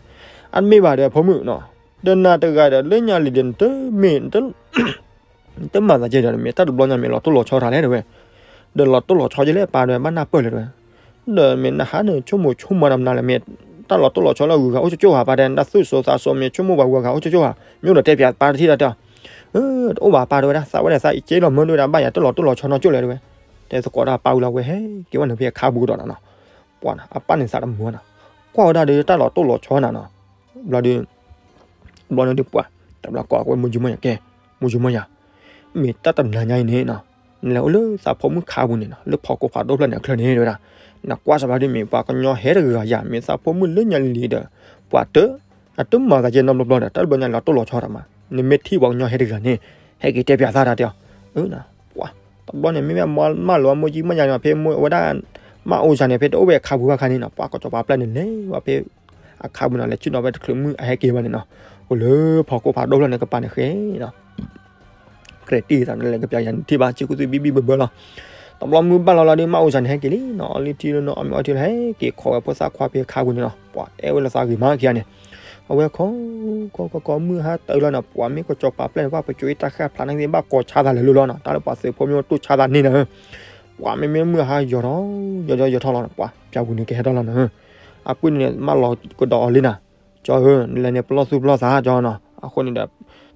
အတမ့ၢ်ဘၣ်ဒီးဖိမုၣ်နီၤ ဒီးနၤတဂၤဒီး လၢညါလံၤဒီး နတမ့ၢ် တမၤသးကဲဒီး မ့ၢ်တၢ်တဘျီညါမ့ၢ်လီၤတိၢ်လီၤဆီတၢ်လဲၣ်တဲဝဲ ဒီးလီၤတိၢ်လီၤဆီယဲလဲၣ် ပၢ်တဲဝဲ ဘၣ်နၢ်ပၢၢ်လဲၣ်တဲဝဲ ဒီးမ့ၢ်နဟးန့ၣ် ဆိကမိၣ်ဆိကမးဒီးမနုၤလဲၣ် မ့ၢ်တၢ်လီၤတိၢ်လီၤဆီလၢဂုၤဂၤအိၣ်ကၠိကၠိဧါ ပၢ်တဲ နတၢ်သူၣ်စိသးစိ မ့ၢ်ဆိကမိၣ်ပှၤဂုၤဂၤအိၣ်ကၠိကၠိဧါ မ့ၢ်အိၣ်ဒီးတဲပၠးပၢ်တထံၣ်ဒီးတဲအီၤ တအိၣ်ဘၣ်ပၢ်တဲဝဲဒၣ် သးဝဲဒၣ်သးအံၤက့လီၤမၢဒိၣ်ဝဲဒၣ် ဘၣ်ယၤတၢ်လီၤတိၢ်လီၤဆီနီၢ်ကၠိလဲၣ်တဲဝဲ တဲသကိးတၢ်ပၢ်ဝံၤလီၤဝဲဟဲက့ၤဝဲန့ၣ်ဖဲအခါပူၤကဒီးနီၤနီၤ ပှၤနီၤ အပၢ်န့ၣ်သးတမုာ်နီၤ ကွၢ်ဝဲဒၣ်ဒီးတၢ်လီၤတိၢ်လီၤဆီနၤနီၤ ဘျီဒီး ဘျီန့ၣ်ဒုးပှၤ တဘျီကိးဝဲမိၢ်ကၠံမီၢ်ယၤ ကဲ မိၢ်ကၠံမီၢ်ယၤ မ့ၢ်တၢ်တနၤညါအံၤန့ၣ်နီၤ နလဲၤအိၣ်လၢသးဖိမုၣ်ခါပူၤန့ၣ်နီၤ လၢဖီခိၣ်ဖးဒိၣ်ဖျၢၣ်န့ၣ်အချၢန့ၣ်တဲဝဲဒၣ် နကွၢ်စၢၤဘၣ်ဒုးမ့ၢ်ပှၤကညီဟဲတဂၤယၤ မ့ၢ်သးဖိမုၣ်လၢညါလံၤဒီး ပှၤတ အတမၤသးကဲနီတဘျီဘျီဒီး တၢ်တဘျီညါလီၤတိၢ်လီၤဆီတၢ်မး နမ့ၢ်ထံၣ်ပှၤကညီဟဲတဂၤန့ၣ် ဟဲက့ၤတဲပၠးသးတၢ်တဲအီၤ အၢ တဘျီန့ၣ် မ့မ့ၢ်မၢလီၤဝဲမိၢ်ကၠံမၢယၤန့ၣ် ဖဲအဝဲဒၣ် မၢအိၣ်စၢ်န့ၣ် ဖဲတအိၣ်ဝဲအခါပူၤဘၣ်ခါန့ၣ်နီၤ ပှၤကစီၤပၤပျဲၢ်န့ၣ် လဲၤဝဲဖဲ အခါပူၤနီၤ လဲၤဆ့ၣ်နီၤဝဲတချုးမုၢ်အဟဲက့ၤဘၣ်န့ၣ်နီၤ, အိၣ်လၢဖီခိၣ်ဖးဒိၣ်ဖျၢၣ်န့ၣ် ကပၤန့ၣ်ဃဲနီၤ ကြဲးတံၢ်သးန့ၣ် လဲၤကပျးယၤန့ၣ်ထံၣ်ဘၣ် စ့ၢ်ကီးသူဘံၣ်ဘံၣ်ဘၢဘၢလီၤ. တဘျီမုၢ်ဘၣ်လီၤလီၤဒီး မၢအိၣ်စၢ်န့ၣ် ဟဲက့ၤလံနီၤ အီၣ်လံထံလၢနီၤ အီၣ်မ့ၤအီထံလၢ ဟဲက့ၤခိးဝဲဖိသၣ်ခွါဖဲအခါပူၤန့ၣ်နီၤ ပှၤအဲၣ်ဝဲလိာ်သးဂ့ၤမးခံဂၤန့ၣ်, အဝဲခိး ခိး ခိး မုၢ်ဟါတၢ်လီၤနီၤ ပှၤမ့ၢ်ကစီၤပၤပျဲၢ်န့ၣ် ပှၤပစိၤအ့ၣ်တၢ်ဃၣ်ဖျါန့ၣ် ဘၣ်ကိးဆါသးလဲၤလိၤလီၤနီၤ တၢ်လၢပှၤသုးဖိမ့ၢ်တိၢ်ဆါသးန့ၣ်နီၤ, ပှၤမ့မ့ၢ်မုၢ်ဟါယီၤထီၣ် ယီၤထီၣ်ယီၤထီၣ်လီၤနီၤ ပှၤပျးပူၤန့ၣ်ကဟဲထီၣ်လီၤနီၤ, အပုၢ်န့ၣ် မၢလီၤကဒီးအီၤလံနီၤ ကၠီဧၢ နလဲၤန့ၣ် ပလီၢ်သူၣ်ပလီၢ်သးကၠီနီၤ အဃိန့ၣ်ဒီး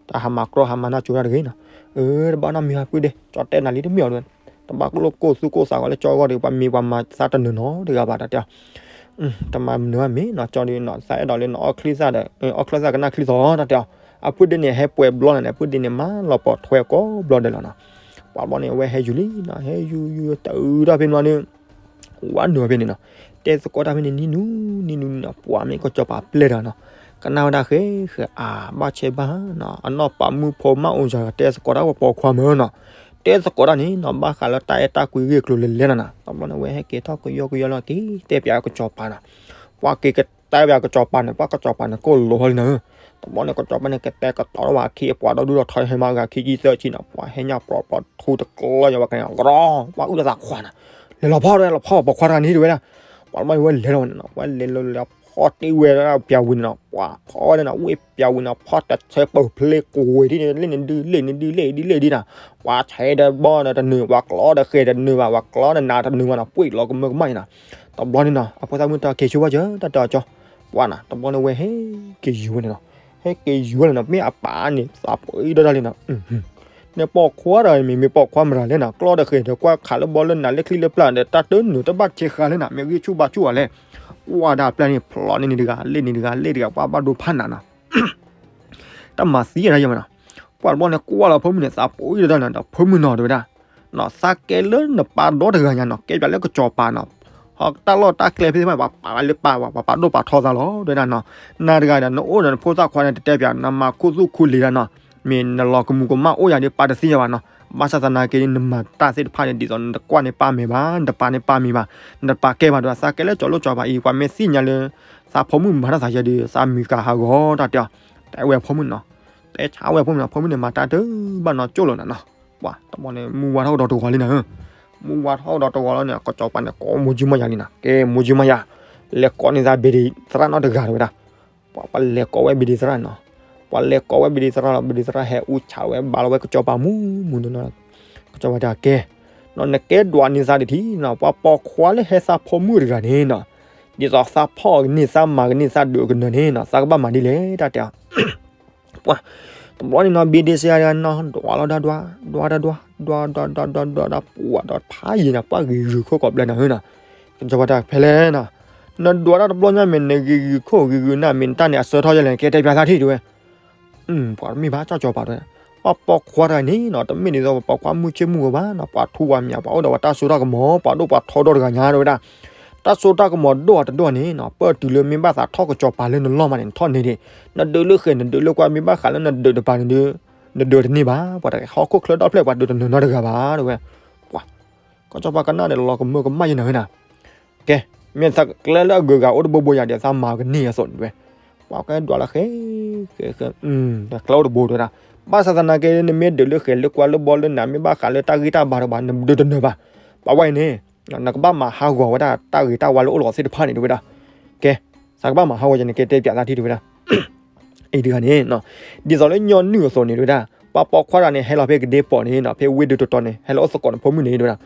တၢ်ဟးမၤကြီဟးမၤနၢ်ကၠိတၢ်တဂ့ၤနီၤ, အၢ တဘၣ်နီတမံၤဘၣ်ပုၢ်ဒ့ၣ် ကၠီတဲနၤလံတမ့ၢ်အီၤဒီး တဘၣ်လိၣ်ကိၢ်သူၣ်ကိၢ်သးဂီၤလၢကၠီအဂီၢ်ဒီး ပှၤမ့ၢ်ပှၤမၤသးတနၢၤနီတဂၤဘၣ်တၢ်တဲအီၤ, တမၤနၢၤဘၣ်မ့ၢ်နီၤ ကၠီဒီးနီၤ သးအဲၣ်ဒိးလၢနအီၣ်ချံသၣ်ဒီး အီၣ်ချံသၣ်ကနၣ်ချံသီတၢ်တဲအီၤ, အပုၢ်ဒ့ၣ်န့ၣ် ဟဲပှဲၤဘျီန့ၣ် အပုၢ်ဒ့ၣ်န့ၣ် မၢလီၤပိာ်ထွဲကိးဘျီဒီးလီၤနီၤ, ပှၤဘျီန့ၣ် အဝဲဟဲယူၤလံနီၤ ဟဲယူၤယူၤတၢ်အုးထီၣ်ဖဲန့ၣ်ဒီး ဝဲနုာ်ဖဲန့ၣ်နီၤ, တဲသကိးတၢ်ဖဲန့ၣ် နံၤနူၤ နံၤနူၤနီၤ ပှၤမ့ၢ်ကစီၤပၤပျဲၢ်တဂၤနီၤ, ကနၣ်ဝဲဒၣ်ဃဲဃဲအါ ဘၣ်ဆဲဘၣ်နီၤ အနီၢ်ပာ်မုၣ်ဖိမၢအိၣ်စၢ် တဲသကိးတၢ်ဝဲပိာ်ခွါမၢနီၤ, တဲသကိးတၢ်န့ၣ်နီၤ ဘၣ်ဃးလၢတၢ်အဲၣ်တၢ်ကွံဂ့ၢ်ကျိၤလဲၤလဲၤနီၤနီၤ, တဘျီန့ၣ် အဝဲဟဲက့ၤထီၣ်ကယီကယီလီၤက့ၤ တဲပၠးကစီၤပၤနီၤ, ပှၤက့ၤကတဲပၠးကစီၤပၤန့ၣ် ပှၤကစီၤပၤန့ၣ် ကိၢ်လိာ်လီၤလံနီၤ, တဘျီန့ၣ် ကစီၤပၤန့ၣ် ကတဲကတီၤထီၣ်ဝဲအခံ အပှၤဒီဒူၣ်ဒီထီဟဲမၤဂၤခံဆံသၢဆံနီၤ ပှၤဟဲညၣ်ပြီပြီထူတကျီယၤဝဲကညီ ကရီ ပှၤအုၣ်လီၤသးခွါနီၤ, လဲၤလီၤဖီၣ်ဒီး လဲၤလီၤဖီၣ်ပိာ်ခွါတဂၤန့ၣ်တဲဝဲဒၣ်, ပှၤတဘျီန့ၣ် ဝဲလဲၤလီၤဝဲန့ၣ်နီၤ ဝဲလဲၤလီၤလၢဖီၣ်တ့ၢ်ဝဲဒၣ်ပၠးဝံၤန့ၣ်နီၤ ပှၤဖီၣ်ဝဲဒၣ်နီၤ ဝ့ၢ်ပၠးဝံၤန့ၣ် ဖီၣ်တဆဲပၢၢ်ဖျ့ကိးဝဲဒ်န့ၣ် လ့ၣ်န့ၣ်ဒု လ့ၣ်န့ၣ်ဒု လ့ၣ်ဒု လ့ၣ်ဒုနီၤ, ပှၤဆဲးဒီးဘီဒီးတနၢၤ ပှၤကျီဒီးဃဲၤတနၢၤဘၣ် ပှၤကျီဒီးနးတနၢၤဘၣ်နီၤ ပှ့ၤလီၤကမၢကမၣ်အံၤနီၤ, တဘျီန့ၣ်နီၤ အဖိသၣ်မုၣ်တၢ်က့ၤဆိဘၣ်ကၠီ တၢ်တဲအီၤကၠီ, ပှၤနီၤ တဘျီန့ၣ် ဝဲဟဲက့ၤယူၤဝဲန့ၣ်နီၤ, ဟဲက့ၤယူၤဝဲန့ၣ်နီၤ မ့ၢ်အပၢ်န့ၣ် သးပှ့ၤဒီးတၢ်လံနီၤ န့ၣ်ပိာ်ခွါတဂၤန့ၣ် မ့ၢ်မ့ၢ်ပိာ်ခွါမတၤလဲၣ်နီၤ ကျီဒီးဃဲၤဒီးကွၢ်ခးလၢဘီလၢနးလၢချံလၢပျၢ်ဒီး တၢ်တနၢၤတဘၣ်ဆဲးဃာ်လဲၣ်နီၤ မ့ၢ်ဂံၢ်ဆူၣ်ဘါဆူၣ်အီၤလဲၣ်, ကွၢ်ဒၣ်ပျၢ်န့ၣ် ဖျိးန့ၢ်န့ၣ်တဂၤ လ့ၣ်န့ၣ်တဂၤ လ့ၣ်တဂၤ ပှၤဘၣ်ဒိဖးနးနီၤ တၢ်မၤသံအတၢ်ယဲၢ်မးနီၤ, ပှၤတဘျီန့ၣ် ကွၢ်လီၤဖိမုၣ်န့ၣ် သးပှ့ၤဒီးတၢ်နီၤ ဒီးဖိမုၣ်နီၤတဲဝဲဒၣ်, နီၤ သးကဲလၢနပၢ်ဒီတဂၤညါနီၤ ကဲပၠးလၢကစီၤပၤနီၤ, ဟီတၢ်လီၢ်တၢ်ကျဲဖဲသ့ၣ်တဖၣ် ပှၤပာ်ဝဲလၢပၢ်ဝဲ ပှၤပာ်ဒိၣ်ပာ်ထီသးလီၤ တဲဝဲဒၣ်နီၤ, နၤတဂၤဒီး နအိၣ်ဒီးနဖိသၣ်ခွါန့ၣ် တတဲပၠး နမၤခူသူၣ်ခူလံၤဒၣ်နီၤ, မ့ၢ်နလီၤကမူးကမၣ်အိၣ်ယၤဒီး ပၢ်တသ့ၣ်ညါဘၣ်နီၤ, ဘၣ်ဆၣ်သနာ်က့ နမၤတၢ်သ့ၣ်တဖၣ်န့ၣ် ဒ်သိးနတကွၢ်န့ၢ်ပၢ်မဲာ်ဘၣ် နတပာ်န့ၢ်ပၢ်မံၤဘၣ်, နတပာ်ကဲဘၣ်ဒီး သးကဲလၢကၠီၤလိၣ်ကၠီၤပၤအံၤ ပှၤမ့ၢ်သ့ၣ်ညါလၢ သးဖိမုၣ်မၤတၢ်သးယဲဒီး သးမံၤကဟးဂီၤတၢ်တဲအီၤ, တဲဝဲဖိမုၣ်နီၤ, တဲဆါဝဲဖိမုၣ်နီၤ ဖိမုၣ်န့ၣ် မၤတၢ်တဘၣ်နီၤ ကၠိၣ်လီၤနၤနီၤ, ပှၤတဘျီန့ၣ် မူဝါထီၣ်ကဒီးတဂီၤလံနၤဧၢ, မူဝါထီၣ်ကဒီးတဂီၤလီၤန့ၣ် ကစီၤပၤန့ၣ် ကိးမိၢ်ကၠံမိၢ်ယၤလံနီၤ, ကဲ မိၢ်ကၠံမိၢ်ယၤ, လဲၤကိးန့ၢ်သးဘ့ၣ်ဒ့သရၣ်နီတဂၤတဲဝဲဒၣ်, ပှၤ ပှၤလဲၤကိးဝဲဘ့ၣ်ဒ့သရၣ်နီၤ, ပှၤလဲၤကိးဝဲဘ့ၣ်ဒ့သရၣ်လီၤ ဘ့ၣ်ဒ့သရၣ်ဟဲအူဆးဝဲဘၣ်လီၤဝဲကစီၤပၤမူမူနီၤနီၤ, ကစီၤပၤတဲကဲ, နီၤ နကဲဒွးန့ၢ်သးဒံးထံနီၤ ပှၤပိာ်ခွါလၢဟဲသးဖိမုၣ်တဂၤန့ၣ်နီၤ, ဒ်သိးသးဖီၣ်ကန့ၢ်သးမၤကန့ၢ်သးဒုးကနၢၤန့ၣ်နီၤ သးကဘၣ်မၤဒ်လဲၣ်တၢ်တဲအီၤ ပှၤ တဘျီန့ၣ်နီၤ ဘ့ၣ်ဒ့စ့ၢ်တဂၤနီၤ ဒွးလီၤဒွးဒွး ဒွးဒွးဒွး ဒွးဒွးဒွးဒွးဒွးဒွး ပှၤဒီးဖးယံၤနီၤ ပှၤဂ့ၤဂုာ်ခိၣ်ကိးဘျဲနီၤဟၢနီၤ, ကစီၤပၤတဲဖဲလဲၣ်နီၤ, နဒွးတၢ်တဘျီညါမ့ၢ်နဂ့ၤဂုာ်ခိၣ်ဂ့ၤဂုာ်နၢ်မ့ၢ်နတၢ်န့ၣ်အဆၢထီၣ်ယဲလဲၣ် ကဲတဲပၠးသးထံၣ်တဲဝဲ ပှၤတမ့ၢ်ဘၣ်ကစီၤပၤတဲဝဲ, ပှၤပိာ်ခွါတဂၤန့ၣ်နီၤ တမ့ၢ်ဒ်သိးပှၤပိာ်ခွါမုၢ်ဆ့ၣ်မုၢ်ဂီၤဘၣ်နီၤ ပှၤထူပှၤမၠး ပှၤအိၣ်ဒီးပှၤတၢ်စိတၢ်ကမီၤ ပှၤဒိၣ်ပှၤထီဒိၣ်တဂၤညါတဲဝဲဒၣ်, တၢ်စိတၢ်ကမီၤဒိၣ်အတဒိၣ်န့ၣ်နီၤ ပၢၢ်တုၤလၢမ့ၢ်ဘၣ်သးထီၣ်ကစီၤပၤလၢနလီၢ်မးန့ၣ် နထီၣ်န့ၢ်ဒံး, နဒုးလၢဃဲၤ နဒုးလၢကွၢ် မ့ၢ်ဘၣ်ဃးလၢနဒုးတပၤန့ၣ်ဒုး, နဒုးတန့ၢ်ဘၣ် ပှၤတဂၤဟီၣ်ခိၣ်ချၢဒီဖျၢၣ် ပှၤဒုးတနၢၤနီတဂၤဘၣ်တဲဝဲ, ပှၤ ကစီၤပၤကနၣ်ဒီးလီၤကမၢကမၣ်ယဲနီၤဟၢနီၤ ကဲ, မ့ၢ်သးကျဲလၢအဂုၤအဂၤအိၣ်တဘိဘိယၤဒီး သးမၤကန့ၢ်အသိးန့ၣ်တဲဝဲ, ပှၤကဲဒွးလၢဃဲ, ဃဲ, ဃဲ, ကျဲအိၣ်တဘိတဲဝဲဒၣ်, ဘၣ်ဆၣ်သနာ်က့ နမ့ၢ်ဒုးလၢဃဲၤလၢကွၢ်လၢဘီလၢနး မ့ၢ်ဘၣ်ဃးလၢတၢ်ဂ့ၢ်တၢ်ဘါတပၤ နဒုးတနၢၤဘၣ်, ပှၤဝဲအံၤန့ၣ် နကဘၣ်မၤဟးဂီၤဝဲဒၣ်တၢ်ဂ့ၤတၢ်ဝါလၢအိၣ်လီၤသ့ၣ်တဖၣ်န့ၣ်တဲဝဲဒၣ်, ကဲ, သးကဘၣ်မၤဟးဂီၤယဲန့ၣ် ကဲတဲပၠးသးထံၣ်တဲဝဲဒၣ် အံၤတဂၤန့ၣ်, ဒ်သိးလၢညီနုၢ်အသိးန့ၣ်တဲဝဲဒၣ်, ပှၤပိာ်ခွါတဂၤန့ၣ် ဟဲလီၤဖဲကဒ့ပီၤန့ၣ်နီၤ ဖဲဝ့ၢ်ဒုးတတီၤန့ၣ် ဟဲလီၤအိၣ်သကိးနဖိမုၣ်န့ၣ်တဲဝဲဒၣ်,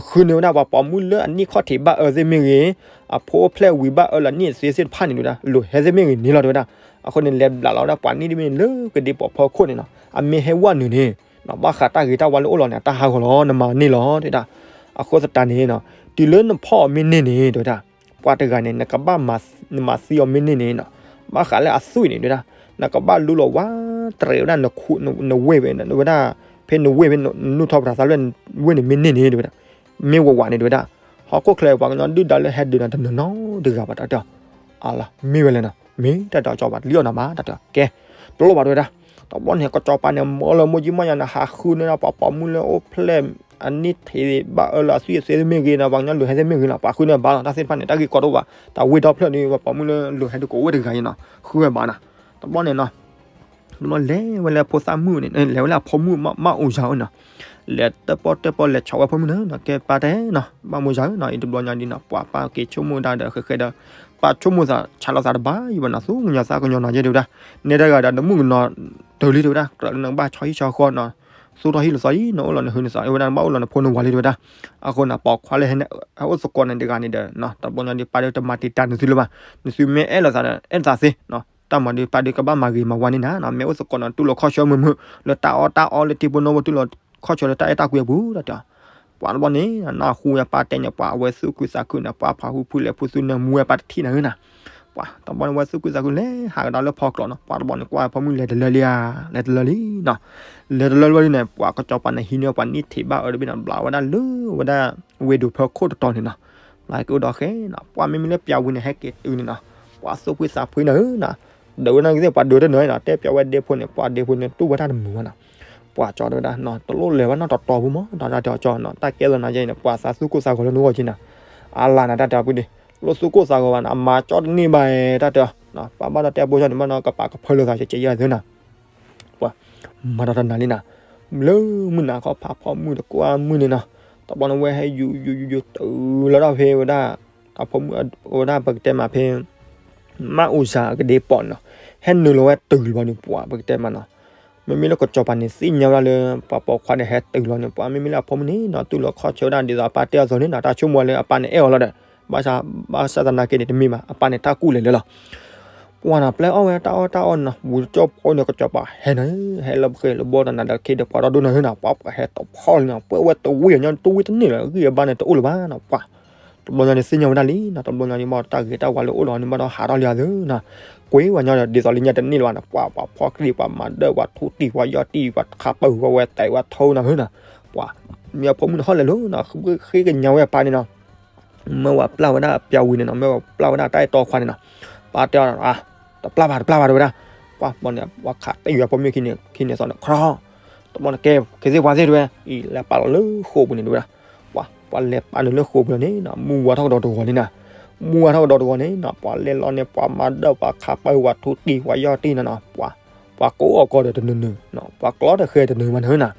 ဃုန့ၢ်ဝဲဒၣ်ပှၤပိာ်မုၣ်လၢအနံၣ်ခီၣ်ထံးဘၣ်အၢသ့ၣ်မ့ၢ်ဂ့ၤ, အဖိအိၣ်ဖျဲၣ်ဝံၤဘၣ်အၢလၢအနံၣ်အသ့သ့ၣ်တဖၣ်န့ၣ်တဲဝဲဒၣ် လိာ်ဟဲသ့ၣ်မ့ၢ်ဂ့ၤန့ၣ်လီၤတဲဝဲဒၣ်, အဃိန့ၣ် လဲၤဘျးလီၤဝဲဒၣ်ပှၤနံၣ်တမ့ၢ်လၢကဒ့ပီၤဖီခိၣ်န့ၣ်နီၤ အမ့ၢ်ဟဲဝဲနုာ်န့ၣ် ဘၣ်ဃးတၢ်ဂ့ၤတၢ်ဝါလၢအိၣ်လီၤန့ၣ် အတၢ်ဟးဂီၤလီၤ နမၤန့ၢ်လီၤတဲဝဲဒၣ်, အဃိသတးန့ၣ်နီၤ တုၤလၢနဖီၣ်အီၤမ့ၢ်န့ၢ်န့ၣ်တဲဝဲဒၣ် ပှၤတဂၤန့ၣ် နကဘၣ်မၤ နမၤသံအီၤမ့ၢ်န့ၢ်န့ၣ်နီၤ ဘၣ်ဃးလၢအသွံၣ်န့ၣ်တဲဝဲဒၣ် နကဘၣ်လူလီၤဝးတရဲးဝဲဒၣ် နဝ့ၢ်ဝဲဒၣ် ဖဲနဝ့ၢ်ဖဲနနူၢ်ထီၣ်ပတြၢၤသးလၢဝ့ၢ်န့ၣ်မ့ၢ်န့ၢ်န့ၣ်တဲဝဲဒၣ်, မ့ၢ်ဝးဝးန့ၣ်တဲဝဲဒၣ်, ဟီၣ်ခိၣ်ချၢပှၤကညီဒုၣ်ဒါလၢဟဲဒုးနၤတနီၤနီၤတဂၤဘၣ်တၢ်တဲအီၤ, အလီၤ မ့ၢ်ဝဲလဲၣ်နီၤ မ့ၢ်တၢ်တဲအီၤကၠီဘၣ် တလံၣ်အီၣ်နၤဘၣ်တၢ်တဲအီၤ ကဲ, တလိၣ်ဘၣ်တဲဝဲဒၣ်, တဘျီန့ၣ် ကစီၤပၤန့ၣ် မ်လၢမိၢ်ကၠံမီၢ်ယၤန့ၣ် ဟးဃုန့ၢ်ဒၣ်ပှၤပိာ်မုၣ်လၢအိၣ်ဖျဲၣ် အန့ၢ်ထံးဘၣ်အၢလၢအသွံၣ်အသ့သ့ၣ်မ့ၢ်ဂ့ၤနီၤ, ပှၤကညီလိၤဟဲသ့ၣ်မ့ၢ်ဂ့ၤလီၤ, ပှၤဃုန့ၢ်ဘၣ်လီၤ, တၢ်သ့ၣ်တဖၣ်န့ၣ် တၢ်ဂ့ၢ်ကီတအိၣ်ဘၣ်, တၢ်ဝ့ၢ်ဒီဖျၢၣ်ဒီး ပှၤပိာ်မုၣ်လၢလိၤဟဲဒုးကအိၣ်ဝဲတဂၤအံၤနီၤ, ဃုဝဲဘၣ်နီၤ, တဘျီန့ၣ်နီၤ တဘျီလဲၤဝဲလၢဖိသၣ်မုၣ်န့ၣ် လဲၤဝဲလၢအဖိမုၣ်မၢ်အိၣ်စၢ်ဧၢနီၤ, လဲၤတၢၣ်ပီၣ်တၢၣ်ပီၣ်လဲၤဆီးဝဲဖိမုၣ်န့ၣ်နီၤ, ကဲပၢ်တဲနီၤ, မၢ်အိၣ်စၢ်ဧၢနီၤ, အံၤတဘျီညါဒ်နီၤ ပှၤပၢ်က့ၤဆိကမိၣ်ဒၣ်ဒီးဃဲးဃဲးဒီး ပၢ်ဆိကမိၣ်သးဆါလီၤသးတဘၣ်ယံၤဘၣ်နီၤ, သူၣ်ကညီၤသးကညီၤနီၤယဲတဲဝဲဒၣ်, နဲတဂၤဒီးနမုၣ်ကနီၤတၢ်လံတဲဝဲဒၣ်, ကြၢးလၢနကဘၣ်ဆီဟံၣ်ဆီဃီနီၤ, သူၣ်ထီၣ်ဟံၣ်လီၤသီအံၤ နအိၣ်လီၤနဟုနသး အိၣ်ဝဲဒၣ်နဘၣ်အိၣ်လီၤနဖိနဝၤလံတဲဝဲဒၣ်, အဃိန့ၣ် ပိာ်ခွါလၢဟဲအိၣ်သကိးန့ၣ်တဂၤန့ၣ်ဒီး တဘျီညါဒ်ပၢ်ဒီးတမၤတံာ်တာ်နသုလၢၤဘၣ်, နသုမ့ၢ်အဲၣ်လိာ်သးဒီး အဲၣ်လိာ်သးသ့နီၤ, တၢ်မၤဒ်ပၢ်ဒုးကဘၣ်မၤဂ့ၤမၤဝါန့ၣ်နၤ, မ့ၢ်အိၣ်သကိးနီၤ တူၢ်လိာ်ခီၣ်ဆၢမုာ်မုာ် လၢတၢ်အီၣ်တၢ်အီလၢထံဖိနီဖိ တူၢ်လိာ်ခီၣ်ဆၢလၢတၢ်အဲၣ်တၢ်ကွံအပူၤတၢ်တဲ, ပှၤတဘျီန့ၣ် နၢ်ဟူဝဲပၢ်တဲညါ ပှၤအဝဲသူၣ်ခုသးခုန့ၣ် ပှၤဖးဟူဖုလဲၤဖူသူန့ၣ် မူဝဲပၢ်တထံၣ်နၤဧၢနၤ, ပှၤတဘျီန့ၣ် ဝဲသူၣ်ခုသးခုလဲၤဟးကဒီးလၢဖီကျိးနီၤ, ပှၤတဘျီန့ၣ် ကွၢ်ဖိမုၣ်လဲၤတလၢလံဧါ, လဲၤတလၢလံဧါ, လဲၤတလၢလၢလံန့ၣ် ပှၤကစီၤပၤန့ၣ်ဟံးန့ၢ် ပှၤန့ၢ်ထံးဘၣ်အၢတဘ့ၣ်နီၤ ဘျးဝဲဒၣ်လၢဝဲဒၣ် ဝ့ၢ်ဒိၣ်ဖၢခိၣ်တတီၤန့ၣ်နီၤ, ဘျးကအိၣ်ဒီးဃဲနီၤ, ပှၤမ့မ့ၢ်လၢပၠးဝံၤန့ၣ် ဟဲက့ၤတုၤန့ၣ်နီၤ, ပှၤသူၣ်ဖှံသးဖှံနၤဧၢနၤ, ဒုးဝဲန့ၣ်ကသ့ၣ် ပှၤဒုးတနၢၤနီၤ, တဲပၠးဝဲဒ့ဖိန့ၣ် ပှၤဒ့ဖိန့ၣ် တူၢ်ဝဲတၢ်တမုာ်ဘၣ်နီၤ, ပှၤကၠီတဲဝဲဒၣ်နီၤ တလိၣ်လဲၤဘၣ်နီတတီၤပူၤမး တၢ်တဲအီၤကၠီနီၤ, တၢ်ကဲလီၤနၤယဲအံၤန့ၣ် ပှၤသးသူၣ်ကိၢ်သးဂီၤလၢနဂီၢ်က့နၤ, အလၢနၤတၢ်တဲအီၤပှၤဒ့, လိၣ်သူၣ်ကိၢ်သးဂီၤဘၣ်နီၤ အမၤကၠီတန့ၢ်ဘၣ်တၢ်တဲအီၤ, ပှၤဘၣ်ဒီးတဲဖိကၠီန့ၣ်ဘၣ်နီၤ ကပာ်ကဖၢလၢသးကဲးယဲၢ်သ့နၤ ပှၤမၤတၢ်တနၤလံနၤ, လၢမုၢ်နၤခီဖးဖီမုၢ်တကွၢ်မုၢ်န့ၣ်နီၤ, တဘျီန့ၣ်ဝဲဟဲယူၤယူၤယူၤယူၤတုၤလီၤဒၣ်ဖဲဝဲဒၣ်, အဖိမုၣ်ဝဲဒၣ်ပကတဲမးဖဲ မၢ်အိၣ်စၢ်အကဒ့ပီးန့ၣ်နီၤ, ဟဲနုာ်လီၤဝဲတုၤလၢၤဘၣ်န့ၣ် ပှၤပကတဲမးနီၤ, မ့မ့ၢ်လၢကစီၤပၤန့ၣ်သ့ၣ်ညါဝဲဒၣ်လၢ ပှၤပိာ်ခွါန့ၣ်ဟဲတုၤလီၤန့ၣ် ပှၤမ့မ့ၢ်လၢအဖိမုၣ်န့ၣ်နီၤ တူၢ်လိာ်ခီၣ်ဆၢဝဲဒၣ်ဒ်သိးအပၢ်တဲအီၤအသိးန့ၣ်နီၤ တၢ်ဆိကမိၣ်လၢအပၢ်န့ၣ်အဲၣ်အီၤလီၤဒီး, ဘၣ်ဆၣ်, ဘၣ်ဆၣ်သနာ်က့န့ၣ်တမ့ၢ်ဘၣ် အပၢ်န့ၣ်တၢ်ကူၣ်လဲၤလၢလီၤ ပှၤနီၤ ပျဲအီၣ်ဝဲတၢ်အီၣ်တၢ်အီန့ၣ်နီၤ ဝံၤကၠီဖိန့ၣ် ကစီၤပၤဟဲနၤဧၢ, ဟဲလၢပဃ့လၢဘီတနၤဒီးခ့ဒီးပှၤဒီဒိၣ်နၤဧၢနီၤ, ပှၤပှၤဟဲတဖီလံနီၤ, ပှဲဝဲတဝံၣ်အညီတဝံၣ်တန့ၢ်လၢၤ အဂံၢ်အဘါန့ၣ်တအိၣ်လၢၤဘၣ်နီၤ, ပှၤ တဘျီညါန့ၣ်သ့ၣ်ညါဝဲဒၣ်လံနီၤ, တဘျီညါန့ၣ်ဘၣ်တၢ်ဂ့ၤတၢ်ဝါလၢအိၣ်လီၤန့ၣ်ဘၣ်ဒီးဟးထီၣ်လံဧါသ့နီၤ, ကွ့ဝဲညီဒီးဒ်သိးလၢညါတန့ၢ်လၢၤဘၣ်နီၤ, ပှၤ ပှၤဖီကျံ ပှၤမၤဒၢၣ် ပှၤထူတံၢ် ပှၤယီၢ်တံၢ် ပှၤခးပၢၢ် ပှၤဝဲတဲဝဲထိနၤဧၢနီၤ, ပှၤ မ့ၢ်အဖိမုၣ်န့ၣ်ဟီၣ်လဲၤလၢနီၤ, ဃ့ကညါဝဲအပၢ်န့ၣ်နီၤ မ့ၢ်ဝဲပျၢ်ဝဲဒၣ်ပၠးဝံၤန့ၣ်နီၤ မ့ၢ်ဝဲပျၢ်ဝဲဒၣ်တၢ်အဲၣ်တီခွါန့ၣ်နီၤ, ပၢ်တဲအီၤ တပျၢ်ဘၣ် တပျၢ်ဘၣ် တဲဝဲဒၣ်, ပှၤဘီန့ၣ် ပှၤခးတံၢ်ဝဲဖိမုၣ်ခံန့ၣ် ခံန့ၣ်သိးန့ၣ် ခီ တဘျီန့ၣ်ကဲ ကသ့ၣ်ပှၤသ့ၣ်တဲဝဲ အံၤလဲၤပာ်လီၤလၢဃိာ်ပူၤန့ၣ်တဲဝဲဒၣ်, ပှၤ ပှၤလဲၤပာ်န့ၣ်လၢဃိာ်ပူၤလီၤန့ၣ်နီၤ မူဝါထီၣ်ကဒီးတဂီၤန့ၣ်နီၤ, မူဝါထီၣ်ကဒီးတဂီၤန့ၣ်နီၤ ပှၤလဲၤလီၤန့ၣ် ပှၤမၤဒၢၣ် ပှၤခးပၢၢ် ပှၤထူတံၢ် ပှၤယီၢ်တံၢ်နီၤနီၤ ပှၤ ပှၤကိးအီၣ်ကီဒီးတနုာ်နုာ်, ပှၤကျီတဃဲၤတနုာ်မးန့ၣ်နီၤ,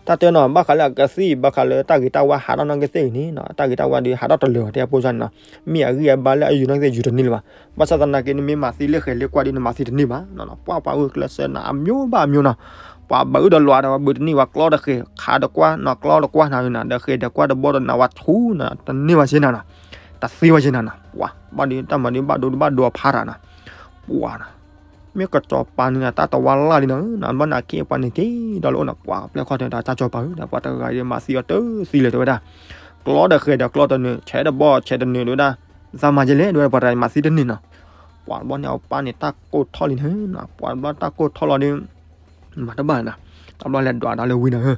တၢ်တဲနီၤ ဘၣ်ဃးလၢအကသံၣ် ဘၣ်ဃးလၢတၢ်ဂ့ၤတၢ်ဝါဟးထီၣ်နီၢ်ကသ့ၣ်ဂ့ၤန့ၣ်နီၤ တၢ်ဂ့ၤတၢ်ဝါဒုးဟးထီၣ်တလၢာ်ဘၣ် တဲဖိကၠီန့ၣ်နီၤ, မ့ၢ်အဂံၢ်အဘါလၢအယူၤနီၢ်ကသ့ၣ်ယူၤတန့ၢ်လၢၤဘၣ်, ဘၣ်ဆၣ်သနာ်က့ နမ့ၢ်မၤသံလၢဃဲၤလၢကွၢ်ဒီး နမၤသံတန့ၢ်ဘၣ်နီၤ, ပှၤပှၤအုၣ်ကျဲးစၢးနၤ အမျိုးဘၣ်အမျိုးနီၤ, ပှၤဘၣ်အုၣ်ဒီးလွးဒီး ဘုးတန့ၢ် ပှၤကျီတဃဲၤ ခးတကွၢ်နီၤ ကျီတကွၢ်နၤနၤ ဒီးဃဲၤဒီးကွၢ်တဘီဒီးနၤ ပှၤဆူနၤ တန့ၢ်ဘၣ်စ့နၤနီၤ, တသ့ဘၣ်စ့နၤနီၤ, ပှၤ ဘၣ်ဒီးတၢ်မၤဒုးဘၣ်ဒိတဘၣ်ဒိအဖါတၢ်နီၤ, ပှၤနီၤ မ့ၢ်ကစီၤပၤန့ၣ် တၢ်တဝါလၢ်လံနီၤ, ဘၣ်နာ်က့ပှၤန့ၣ်က့ၤဒီးလၢအိၣ်နီၤ, ပှၤပျဲၢ်ခီၣ်ထံးတၢ်ကၠီၤပၤဧၢ, ဒီးပှၤတဂၤအံၤမၤသံအီၤတသံလၢၤတဲဝဲဒၣ်, ကျီတဃဲၤဒီးကျီတနုာ် ဆဲးတဘီဆဲးတနုာ်တဲဝဲဒၣ်, သးမၤကဲလဲၣ်တဲဝဲဒၣ် ပှၤတဂၤအံၤမၤသံတန့ၢ်နီၤ, ပှၤတဘျီန့ၣ် အပၢ်န့ၣ်တၢ်ကိၢ်ထီၣ်လံနီၤ, ပှၤတဘျီတၢ်ကိၢ်ထီၣ်လီၤဒီး မၤတဘၣ်နီၤ, တဘျီလဲၤဒွးဒီးလၢဝံၤနီၤဧၢ,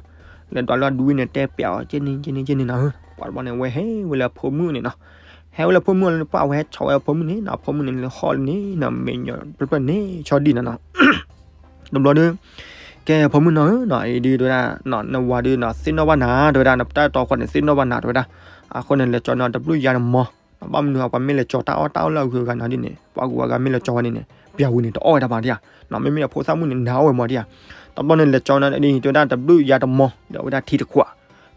လဲၤဒွးလၢဝံၤန့ၣ် တဲပျးအီၤ က့န့ၣ် က့န့ၣ် က့န့ၣ်နီၤဧၢ, ပှၤတဘျီန့ၣ် ဝဲဟဲဝဲလၢအဖိမုၣ်န့ၣ်နီၤ, ဟဲဝဲလၢဖိမုၣ်လၢပှၢ် ဝဲဟဲဆီၣ်ဝဲအဖိမုၣ်န့ၣ်နီၤ, အဖိမုၣ်န့ၣ်လၢဟီၣ်လံန့ၣ်နီၤ, မဲာ်ညိးဖျၢၣ်ဖျၢၣ်န့ၣ် ဆီဒံၣ်နီၤနီၤ, တဘျီဒီး ကဲအဖိမုၣ်နီၤဧၢနီၤ, အံၤဒုးတဲဝဲဒၣ် နဝၤဒုးနီၤ သ့ၣ်နီၣ်ဘၣ်နၤ တဲဝဲဒၣ်, နတၢ်အဲၣ်တီခွါန့ၣ် သ့ၣ်နီၣ်ဘၣ်နၤ တဲဝဲဒၣ်, အဃိန့ၣ် လဲၤကၠီန့ၣ် တဘျုးယၤတမီၤ, ဘၣ်မနုၤ ပှၤမ့ၢ်လဲၤကၠီတၢ်အီၣ်တၢ်အီလၢအဂုၤအဂၤနီၤဒ်န့ၣ် ပှၤဂုၤပှၤဂၤမ့ၢ်လဲၤကၠီဝဲန့ၣ်န့ၣ် ပျးဝံၤန့ၣ် တအီၣ်ဝဲတၢ်ဘၣ်ဒံးဧါ, မ့မ့ၢ်အဖိသၣ်မုၣ်န့ၣ် နၤအီၣ်ဝဲမီၤဒံးဧါ, တဘျီန့ၣ် လဲၤကၠီန့ၣ် တဲဝဲဒၣ် တဘျုးယၤတမီၤ ဒီးဝဲဒၣ်ထံတခွး,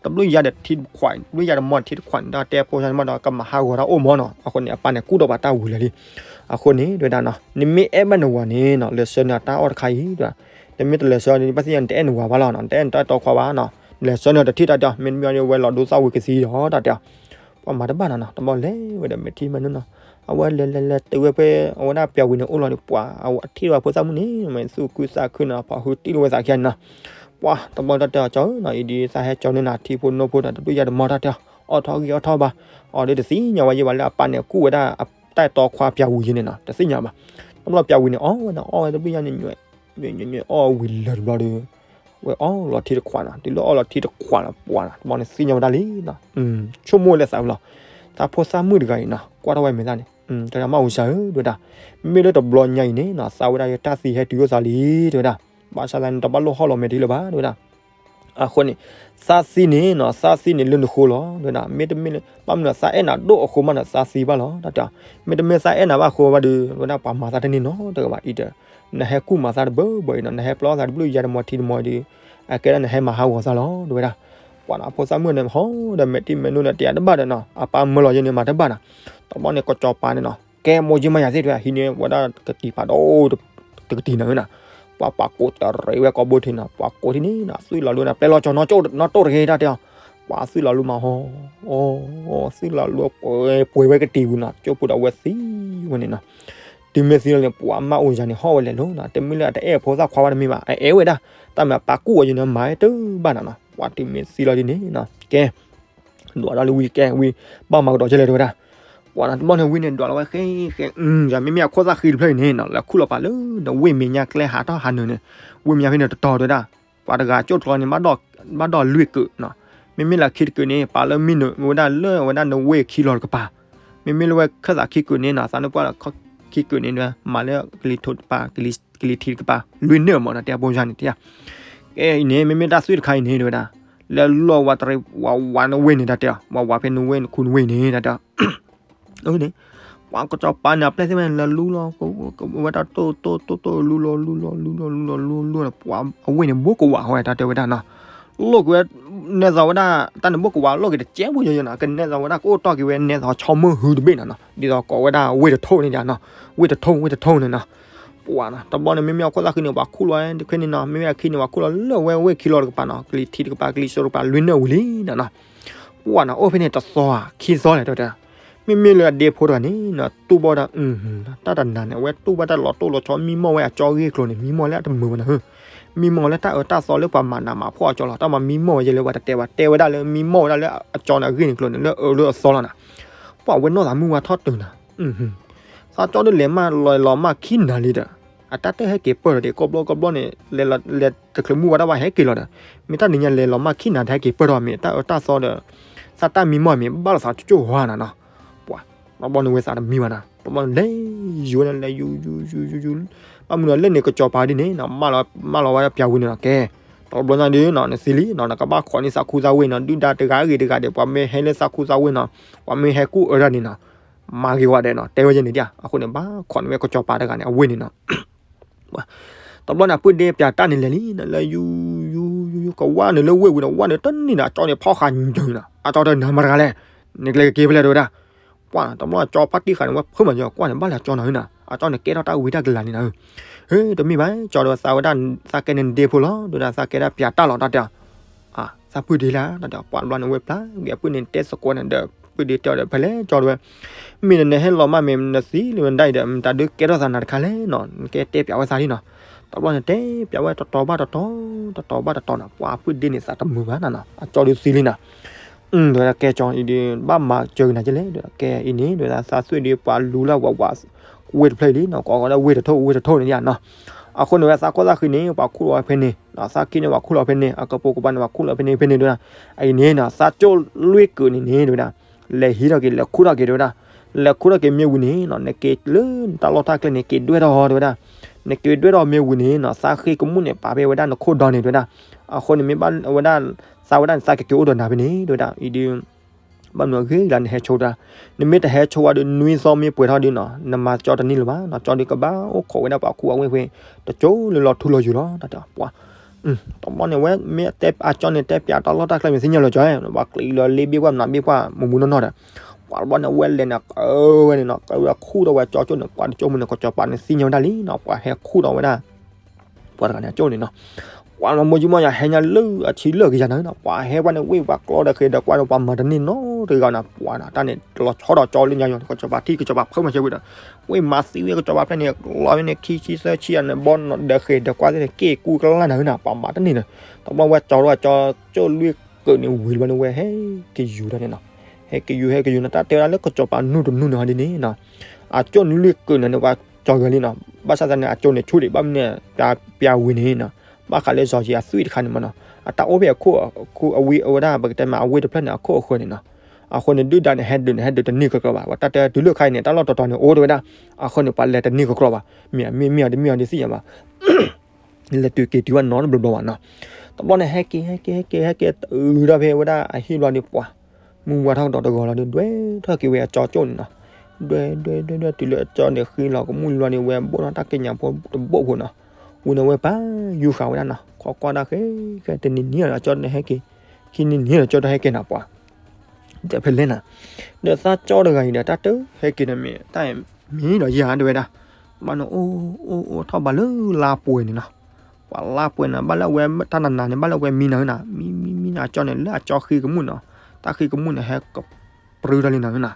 တဘျုးယၤဒီးထံတခွး တဘျုးယၤတမီၤထံတခွးန့ၣ် တၢ်တဲဖိသၣ်န့ၣ်မးဒီး ကမၤဟးဂီၤတၢ်အိၣ်မီၤနီၤ, အဃိန့ၣ် အပၢ်န့ၣ် ကူၣ်ဒီးပှၤတၢ်ဝံၤလၢာ်လံ, အဃိန့ၣ် တဲဝဲဒၣ်နီၤ နမ့ၢ်အဲၣ်ဘၣ်နဝၤန့ၣ်နီၤ လဲၤဆှၢန့ၢ်တၢ်အီၣ်တခါအံၤ, နမ့ၢ်တလဲၤဆှၢန့ၢ် ဘၣ်သ့ၣ်ညါ နတအဲၣ်နဝၤဘၣ်လီၤနီၤ, နတအဲၣ်နတၢ်အဲၣ်တီခွါဘၣ်နီၤ, လဲၤဆှၢန့ၢ်တထံၣ်တၢ်တဲအီၤ မ့တမ့ၢ်ဝဲလီၤဒိသၣ်ဝံၤကသံဒီးတၢ်တဲအီၤ ပှၤမၤတဘၣ်နီၤနီၤ, တဘျီလဲၤဝဲဒီးမဲာ်ထံမဲာ်နိနီၤ, အဝဲလဲၤလဲၤလဲၤတုၤဝဲဖဲ အဝဲဒၣ်ပျးဝံၤန့ၣ်အိၣ်လီၤဒီး ပှၤအဝဲထံၣ်ဝဲဖိသၣ်မုၣ်န့ၣ် မ့ၢ်သူၣ်ခုသးခုနီၤ ဖီၣ်ဟုတံၢ်လီၤဝဲသးခံဂၤန့ၣ်နီၤ, ပှၤတဘျီတၢ်တဲအီၤ ကၠီဧၢနီၤ အံၤဒ်သးဟဲကၠီန့ၢ်နၤ ထံဖိနီၢ်ဖိဒီး တဘျုးယၤတမီၤတၢ်တဲအီၤ အီၣ်ထီၣ်ဂံၢ်အီၣ်ထီၣ်ဘါ, အီၤဒီးတသ့ၣ်ညါဝဲယံၤဘၣ်လၢအပၢ်န့ၣ် ကူၣ်ဝဲဒၣ်တၢ်အဲၣ်တီခွါပျးဝံၤယံၤန့ၣ်နီၤ တသ့ၣ်ညါဘၣ်, တဘျီပျးဝံၤန့ၣ် အီၣ်ဝဲန့ၣ် အီၣ်ဝဲတဘျုးယၤန့ၣ် ညွဲ့ညွဲ့ညွဲ့အီၣ်ဝံၤလၢာ်တဘျီဒီး ဝဲအီၣ်လီၤထံတခွးနီၤ, တုၤလၢအီၣ်လီၤထံတခွးနီၤ ပှၤနီၤ တဘျီန့ၣ်သ့ၣ်ညါဝဲဒၣ်လံနီၤ, ဆိကမိၣ်ဝဲလၢသးဝဲလီၤ, သးဖိသၣ်မုၣ်တဂၤအံၤနီၤ ကွၢ်ထီၣ်ဝဲမဲာ်သၣ်န့ၣ်, တၢ်မၢ်အိၣ်စၢ်ဧၢ တဲဝဲဒၣ်, မ့ၢ်လၢတဘျီညါအံၤန့ၣ်နီၤ သးဝဲဒၣ်ယတၢ်သံဟဲတုၤအိၣ်သးလံ တဲဝဲဒၣ်, ဘၣ်ဆၣ်သးန့ၣ် တဘၣ်လိၣ်ဟီၣ်လီၤမဲာ်ထံလၢၤဘၣ် တဲဝဲဒၣ် အဃိန့ၣ် သးသံန့ၣ်နီၤ သးသံန့ၣ်လၢနဃိလီၤ တဲဝဲဒၣ် မ့တမ့ၢ်လၢ ဘၣ်မနုၤသးအဲၣ်နၤဒိၣ်အဃိမးနီၤ သးသံဘၣ်လီၤ တၢ်တဲအီၤ မ့တမ့ၢ်သးအဲၣ်နၤဘၣ်အဃိဘၣ်ဒီး တဲဝဲဒၣ် ပှၤမၤသးတန့ၢ်နီတဂၤဘၣ်အံၤဒီး နဟဲကူၣ်မၤသးတဘၣ်ဘၣ်အံၤနီၤ နဟဲပျီသးတဘျုးယၤတမီၤထံတမီၤဒီး အကဲဒၣ်နဟဲမၤဟးဂီၤသးလီၤ တဲဝဲဒၣ် ပှၤနီၤ ဖိသၣ်မုၣ်န့ၣ် ဟီဒီးမဲာ်တံၢ်မဲာ်နိန့ၣ် တယၤတဘၣ်ဒီးနီၤ အပၢ်မၢလီၤယဲန့ၣ် မၤတဘၣ်နီၤ တဘျီန့ၣ် ကစီၤပၤန့ၣ်နီၤ ကဲမိၢ်ကၠံမါယၤသ့ၣ်တဖၣ် ဟံးန့ၢ်ဝဲဒၣ်ကတံၤဖးဒိၣ် တကတံၤန့ၣ်နီၤ ပှၤပာ်ကိးတရံးဝဲကိာ်ဘိထံနီၤ ပှၤကိးထံၣ်န့ၣ်နီၤ သွံၣ်လီၤလူနီၤ ပျဲလီၤကၠီၤနီၣ်တိၢ်တဂ့ၤတၢ်တဲအီၤ ပှၤသွံၣ်လီၤလူမးဟီ အီ သွံၣ်လီၤလူ ပှဲၤဝဲကတံၤပူၤနီၤ ကၠိပူၤဒီးအဝဲသံဝဲန့ၣ်နီၤ တုၤမ့ၢ်သံလီၤန့ၣ် ပှၤမါအိၣ်ယၤန့ၣ် ဟီၣ်ဝဲလဲၤလိၤနီၤ တမ့ၢ်လၢအတအဲၣ်ဖိသၣ်ခွါဘၣ်တမ့ၢ်ဘၣ် အအဲၣ်ဝဲဒၣ် တၢ်မ့ၢ်အပၢ်ကူၣ်အီၤယဲန့ၣ် မၤတဘၣ်နီၤနီၤ ပှၤတုၤမ့ၢ်သံလီၤဒ်န့ၣ်နီၤ ကဲ ဒွးဒီးလၢဝံၤကဲဝံၤ ဘၣ်မၤကဒီးကဲလဲၣ်တဲဝဲဒၣ် ပှၤနီၤ တဘျီန့ၣ်ဝံၤန့ၣ် ဒွးလီၤဝဲဃဲဃဲ ယၤမ့မ့ၢ်အခိၣ်သၣ်ဃံတဖျၢၣ်အံၤန့ၣ်နီၤ လၢခူၣ်လီၤပာ်လၢနဝ့ၢ်မဲာ်ညါကျဲဟးထီၣ်ဟးနုာ်န့ၣ် ဝ့ၢ်မဲာ်ညါဖဲန့ၣ်တတီၤတဲဝဲဒၣ် ပှၤတဂၤကၠိၣ်တကျီန့ၣ် ဘၣ်ဒီးလွံၢ်ကုာ်နီၤ မ့မ့ၢ်လၢခံတကုာ်န့ၣ် ပာ်လၢမံနုာ်ဝဲဒၣ်လၢဝဲဒၣ်နဝ့ၢ်ခံလီၤတကပၤ မ့မ့ၢ်လၢဝဲခၢၣ်သးခံကုာ်န့ၣ်နီၤ သးနုပှၢ်လၢခံကုာ်န့ၣ် မၤလၢကလံၤထိးတကပၤ ကလံၤထံးတကပၤ လွံၢ်နုာ်မးနီၤ တဲအဘိယါန့ၣ်တဲ ကဲအံၤန့ၣ် မ့မ့ၢ်တၢ်သွံၣ်တခါအံၤန့ၣ် တဲဝဲဒၣ် လဲၤလိာ်ဝဲတရံး ဝးဝးနဝ့ၢ်န့ၣ် တၢ်တဲအီၤ ဝးဝးဖဲနဝ့ၢ်နခူနဝ့ၢ်န့ၣ် တၢ်တဲအီၤ အန့ၣ် ပှၤကစီၤပၤန့ၣ် အပျဲၢ်သ့ၣ်မးန့ၣ် လဲၤလူလီၤ ဝဲတၢ်တိၢ်တိၢ်တိၢ်တိၢ် လူလီၤ လူလီၤ လူလီၤ လူလီၤ လူလီၤ လူလီၤ ပှၤအဝ့ၢ်န့ၣ် ဘိကဝးဝဲ တၢ်တဲဝဲဒၣ်နီၤ လိၣ်က့ၤဝဲ နဲသိးဝဲဒၣ် တၢ်န့ၣ်ဘိကဝးလိၣ်က့ၤတကဲးဖိယီၤယီၤနီၤ ကနဲသိးဝဲဒၣ် ကအိၣ်တီၢ်က့ၤဝဲ နဲသိးဆီမိၢ်ဟုတဘ့ၣ်နီၤနီၤ ဒ်သိးကိးဝဲဒၣ်ဝ့ၢ်တထိၣ်န့ၣ်နီၤ ဝ့ၢ်တထိၣ် ဝ့ၢ်တထိၣ်န့ၣ်နီၤ ပှၤနီၤ တဘျီန့ၣ် မ့မ့ၢ်အခိၣ်သၣ်ဃံန့ၣ် ပှၤခူၣ်လီၤဝဲတခါန့ၣ်နီၤ မ့မ့ၢ်အခံန့ၣ် ပှၤခူၣ်လီၤလၢဝဲဝ့ၢ်ခံလီၤတကပၤနီၤ ကလံၤထံးတကပၤ ကလံၤစိးတကပၤ လွံၢ်နုာ်ဝံၤလံနီၤနီၤ ပှၤနီၤ အိၣ်ဖဲန့ၣ်တသီဧါ ခံသီလဲၣ်တဲဝဲဒၣ် မ့မ့ၢ်လၢအဒ့ဖိတဂၤန့ၣ်နီၤ တူၢ်ဘၣ်ဒီး တၢ်တနၤန့ၣ် အဝဲတူၢ်ဘၣ်တၢ်လီၤတိၢ်လီၤဆီ မံမီၢ်ဝဲအကၠီဂ့ၢ်ကျိၤန့ၣ် မံမီၢ်လၢအတမုာ်ဘၣ်နီၤ မံမီၢ်လၢတၢ်အၢတၢ်သီလၢပှၤမၤနးမၤဖှီၣ်အကၠီလီၤ တၢ်မၤမံမီၢ်ဝဲယဲလၢပှၤတတဲဘၣ် တဲဝဲဒၣ်လၢမံမီၢ်ဝဲဒၣ်လၢအကၠီန့ၣ် အဂ့ၢ်န့ၣ်ကျိၤန့ၣ် လၢအၢလၢအသီလီၤနီၤ ပှၤဝဲနီၢ်သးမုၢ်ဝါထီၣ်တုၤနီၤ သးကၠီဒုးလဲၤမးလီၤလီၤမးခံနၤလံဒီး အတၢ်တဟဲက့ၤပၢၢ်ထီၣ်ဒံး ကိးဘျီကိးဘျီန့ၣ် လဲၤတချုးမုၢ်ဝါတၢ်ဘၣ်ဟဲက့ၤလီၤဒီး မ့ၢ်တၢ်နံၤညါလဲၤလီၤမးခံနၤတဟဲက့ၤပၢၢ်ထီၣ်မ့ၢ် တၢ်အၢတၢ်သီဒီး သးတၢ်မံမီၢ်မ့ၢ် ဘၣ်လီၤသးကၠိၣ်ဝါနီၤနီၤ ပှၤ တဘျီန့ၣ်ဝဲသးတမံဘၣ်နီၤ တဘျီန့ၣ်လဲၤယူၤဝဲန့ၣ် လဲၤယူၤယူၤယူၤယူၤယူၤ ဘၣ်မနုၤလဲၣ်န့ၣ် ကစီၤပၤဒ်န့ၣ်နီၤ မၢလီၤဝဲဒၣ်ပၠးဝံၤန့ၣ်နီၤ ကဲ တဘျီညါဒ်နီၤ နသံလံနီၤ နကဘၣ်ခိးန့ၢ်သးခူသးဝ့ၢ်နီၤ ဒုၣ်ဒါတဂၤဂ့ၤတဂၤဒီး ပှၤမ့ၢ်ဟဲလၢသးခူသးဝ့ၢ်နီၤ ပှၤမ့ၢ်ဟဲကူၣ်အၢတၢ်န့ၣ်နီၤ မၤဂ့ၤဝဲဒဲးနီၤ တဲဝဲယဲန့ၣ်ဒ် အဃိန့ၣ် ဘၣ်ခိးန့ၢ်ဝဲကစီၤပၤတဂၤန့ၣ် အဝ့ၢ်န့ၣ်နီၤ တဘျီန့ၣ် အပုၢ်ဒ့ပၠးတၢ်န့ၣ်လဲၤလံနီၤ လၢယူၤယူၤယူၤယူၤ ကဝၢ်နုာ်လၢဝ့ၢ်ဝံၤဒီး ဝၢ်နုာ်တနံၤနီၤ အကၠီန့ၣ်ဖီၣ်ဃာ်ညၣ်နီၤ အကၠီတနၤမတၤတဂၤလဲၣ် နကလဲၤကက့ၤဖဲလဲၣ်တဲဝဲဒၣ် ပှၤနီၤ တဘျီအကၠီဖါတံၢ်ဃာ်န့ၣ် ဝဲဖုမၤကၠီ ကွၢ်န့ၣ် ဘၣ်လၢအကၠီနီၤနီၤ အကၠီန့ၣ်ကဲထီၣ်တၢ်ဝံတၢ်ကလၤန့ၣ်နီၤ ဟ့ တမ့ၢ်ဘၣ် ကၠီဒီးသးဝဲဒၣ် သးကဲန့ၣ်နဒ့ဖိလီၤ တဲဝဲဒၣ် သးကဲဒၣ်ပၠးတၢ်လီၤ တၢ်တဲအီၤ သးပုၢ်ဒ့လၢ တၢ်တဲအီၤ ပှၤတဘျီန့ၣ် ဝဲပျၢ်က့ၤအပုၢ်န့ၣ် တဲသကိးန့ၣ်ဒီး ပုၢ်ဒ့တဲအီၤဒီး ဖဲလဲၣ်ကၠီတဲဝဲ မ့ၢ်နနဟဲလီၤမးမ့ၢ်နသံလၢနဒၣ်အံၤဒီး မတၤဒုးကဲထီၣ်သးနၤတခါလဲၣ်နီၤ နကဲတဲပၠးဝဲသးလံနီၤ တဘျီန့ၣ် တဲပၠးဝဲတတီၤဘၣ်တတီၤ တတီၤဘၣ်တတီၤနီၤ ပှၤအပုၢ်ဒ့န့ၣ် သးတမုာ်ဘၣ်နီၤနီၤ အကၠီဒုးသံလံနီၤ တဲဝဲဒၣ် ကဲကၠီအံၤဒီး ဘၣ်မၤစၢၤကနၤကလဲၣ် တဲဝဲဒၣ် ကဲအံၤန့ၣ် တဲဝဲဒၣ် သးသွံၣ်ဒီးပှၤလူၤလၢ်ဝးဝး ဝ့ၢ်တဖျၢၣ်အံၤလံနီၤ ကိးဝဲဒၣ်ဝ့ၢ်တထိၣ် ဝ့ၢ်တထိၣ်န့ၣ်နီၤ အဃိန့ၣ်ဝဲသးခိၣ်သၣ်ဃံန့ၣ် ပှၤခူၣ်လီၤဝဲဖဲန့ၣ် သးခံန့ၣ် ပှၤခူၣ်လီၤဖဲန့ၣ် အကပိာ်ကပၤန့ၣ် ပှၤခူၣ်လီၤဖဲန့ၣ် ဖဲန့ၣ်တဲဝဲဒၣ် အံၤန့ၣ်နီၤ သးကၠိၣ်လွံၢ်ကုာ်န့ၣ်န့ၣ် တဲဝဲဒၣ် လဲၤဟံးထီၣ်က့ၤ လဲၤခူၣ်ထီၣ်က့ၤ တဲဝဲဒၣ် လဲၤခူၣ်ထီၣ်က့ၤမ့ၢ်ဝံၤန့ၣ်နီၤ နက့ၤလၢနတၢ်လီၢ်တၢ်ကျဲန့ၣ် က့ၤဒွဲၣ်ထီၣ် တဲဝဲဒၣ် နက့ၤဒွဲၣ်ထီၣ်မ့ၢ်ဝံၤန့ၣ်နီၤ သးဃ့ကမူၣ်န့ၣ် ပာ်ဖဲဝဲဒၣ်နခိၣ်ဒီန့ၣ် တဲဝဲဒၣ် အဃိန့ၣ်မ့ၢ်ဘၣ်ဝဲဒၣ် သးဝဲဒၣ်န့ၣ် သးကက့ၤအိၣ်ဒီးနၤဖဲန့ၣ် တဲဝဲဒၣ် အံၤဒီး ဘၣ်မနုၤအဂ့ၢ်လၢနဟဲဆိတၢ် နမ့ၢ်တဟဲဆိဝဲဒီး နွံသီမ့ၢ်ပှဲၤထီၣ်ဒီးနီၤ နမၤကၠီတန့ၢ်လၢၤဘၣ်နီၤ ကၠီဒီးကဘၣ်အိၣ်ခိးဝဲဒၣ်ပှၤခူၣ်အဝ့ၢ်ဖဲ တကၠိလၢလီၤထူလီၤယိာ်လီၤ တၢ်တဲပှၤ တဘျီန့ၣ်ဝဲ မ့ၢ်တဲအကၠီန့ၣ် တဲပၠးတၢ်လီၢ်တၢ်ကျဲမ့ၢ်သ့ၣ်ညါလီၤကၠီ ပှၤကျံးလီၤလ့ဘ့ၣ်ပှၢ်မနုၤဘ့ၣ်ပှၢ်မူမူနီၢ်နီၢ်ဒီး ပှၤတဘျီန့ၣ် ဝဲလဲၤန့ၣ် အဝဲန့ၣ်နီၤ ကဝဲခူၣ်ထီၣ်ဝဲကၠီကၠိန့ၣ် ပှၤတကၠိမူန့ၣ် ကစီၤပၤန့ၣ်သ့ၣ်ညါဝဲဒၣ်လံနီၤ ပှၤဟဲခူၣ်ထီၣ်ဝဲဒၣ် ပှၤတဂၤန့ၣ်အကၠိန့ၣ်နီၤ ပှၤလီၤမိၢ်ကၠံမီၢ်ယၤဟဲညါလၢအဆံလၢကယၤနၤနီၤ ပှၤဟဲပှၢ်န့ၣ် ဝ့ၢ်ပှၤကျီဒီးဃ့ဒီးကွၢ်ဒီး ပှၤမၤတန့ၢ်နီတဂၤနီၤ ပှၤနီၤ တၢ်န့ၣ်လီၤဆီဒီးကၠီလၢညါယီၤ ကစီၤပၤထံၣ် ကစီၤပၤဖုမၤစၢၤဝံၤဒီး ဝ့ၢ်မၤသံဝဲကစီၤပၤဖဲန့ၣ် လီၤဝဲန့ၣ် ခံဆံသၢဆံယၤန့ၣ် ဘီနီၤ ဒီးဃ့ဒီးကွၢ်သ့ၣ်န့ၣ် က့ၢ်ကူကလၢ်နၤနီၤ ပှၤမၤတန့ၢ်နီၤ တဘျီဝဲကၠီဒီးကၠီကၠိလွံၢ်ကုာ်န့ၣ်ဝံၤလီၤန့ၣ် ဝဲဟဲက့ၤယူၤတၢ်န့ၣ်နီၤ ဟဲက့ၤယူၤ ဟဲက့ၤယူၤနီၤ တၢ်တဲဝဲဒၣ်လၢကစီၤပၤနူတနူန့ၣ်ဟီဒ်န့ၣ်နီၤ အကၠိန့ၣ်လွံၢ်ကုာ်န့ၣ်န့ၣ် ပှၤကၠီဂၤလံနီၤ ဘၣ်ဆၣ်သနာ်က့ အကၠိန့ၣ်ဆူၣ်ဒံး ဘၣ်မနုၤ ပၠးဝံၤန့ၣ်နီၤ ဘၣ်ဃးလၢစီၤယံအသွံၣ်တခါန့ၣ်မးနီၤ အတၢ်အိၣ်ဖဲအခိၣ်အဝံၤအဝဲဒၣ် ပကတဲမး အဝ့ၢ်တဖျၢၣ်န့ၣ် အခိၣ်အဃၢၤန့ၣ်နီၤ အဃိန့ၣ် ဒုၣ်ဒါန့ၣ် ဟဲဒုးန့ၣ် ဟဲဒုးတန့ၢ်ကကြၢးဘၣ် ပှၤတၢ်တဲတုၤလၢခါအံၤန့ၣ် တၢ်လီၢ်တတီၤန့ၣ် အိၣ်တဝဲဒၣ် အဃိန့ၣ် ပှၤလဲၤတန့ၢ်ကကြၢးဘၣ် မ့ၢ်မ့ၢ်မ့ၢ်အီၤတမ့ၢ်အီၤဒ်သ့ၣ်ညါဘၣ် လဲၤတုၤက့ၤတုၤဘၣ်နီတဘျီဘျီဘၣ်နီၤ တဘျီန့ၣ် ဟဲက့ၤ ဟဲက့ၤ ဟဲက့ၤ ဟဲက့ၤ တုၤဒီးဖဲဝဲဒၣ်အဟံၣ်ဘျီန့ၣ် ပှၤ မုၢ်ဝါထီၣ်ကဒီးတဂီၤလီၤဒီး ဒွဲထီၣ်က့ၤဝဲအကၠီကၠိၣ်န့ၣ်နီၤ. ဒွဲ ဒွဲ ဒွဲ ဒွဲ တုၤလၢအကၠီန့ၣ် ဃံလီၤကမူၣ်လံဘျီန့ၣ် ဝဲဘိၣ်ထီၣ်တၢ်က့ညါဖိတဘိၣ်ဖိနီၤ. ဝံၤန့ၣ်ဝဲပာ်ယူၤဃာ်ဝဲဒၣ်နီၤ, ခိးကွၢ်ဒၣ်ဃဲ ဃဲတနံၤနံၤလီၤ ကၠီန့ၣ်ဟဲက့ၤ, ခံနံၤနံၤလီၤ ကၠီတဟဲက့ၤနီၤ ပှၤ ဒီးဖဲလဲၣ်နၤ, ဒီးသးကၠီတဂၤအံၤဒီး တၢ်တဟဲက့ၤန့ၣ်မ့ၢ် တၢ်မံလီၤယၤတဲဝဲဒၣ်, ဘၣ်န့ၣ်အိၣ်အိၣ်အိၣ်ထီၣ်ဘၣ်လၢလါပှဲၤန့ၣ်နီၤ, ပှၤလါပှဲၤန့ၣ် ဘၣ်လၢအဝဲတၢ်နးနးန့ၣ် ဘၣ်လၢအဝဲမံနၤဧၢနၤ, မံမံမံနၤ အကၠီန့ၣ် လၢအကၠီဃံကမူၣ်နီၤ, တၢ်ဃံကမူၣ်န့ၣ် ဟဲကပြုထီၣ်လံနၤဧၢနၤ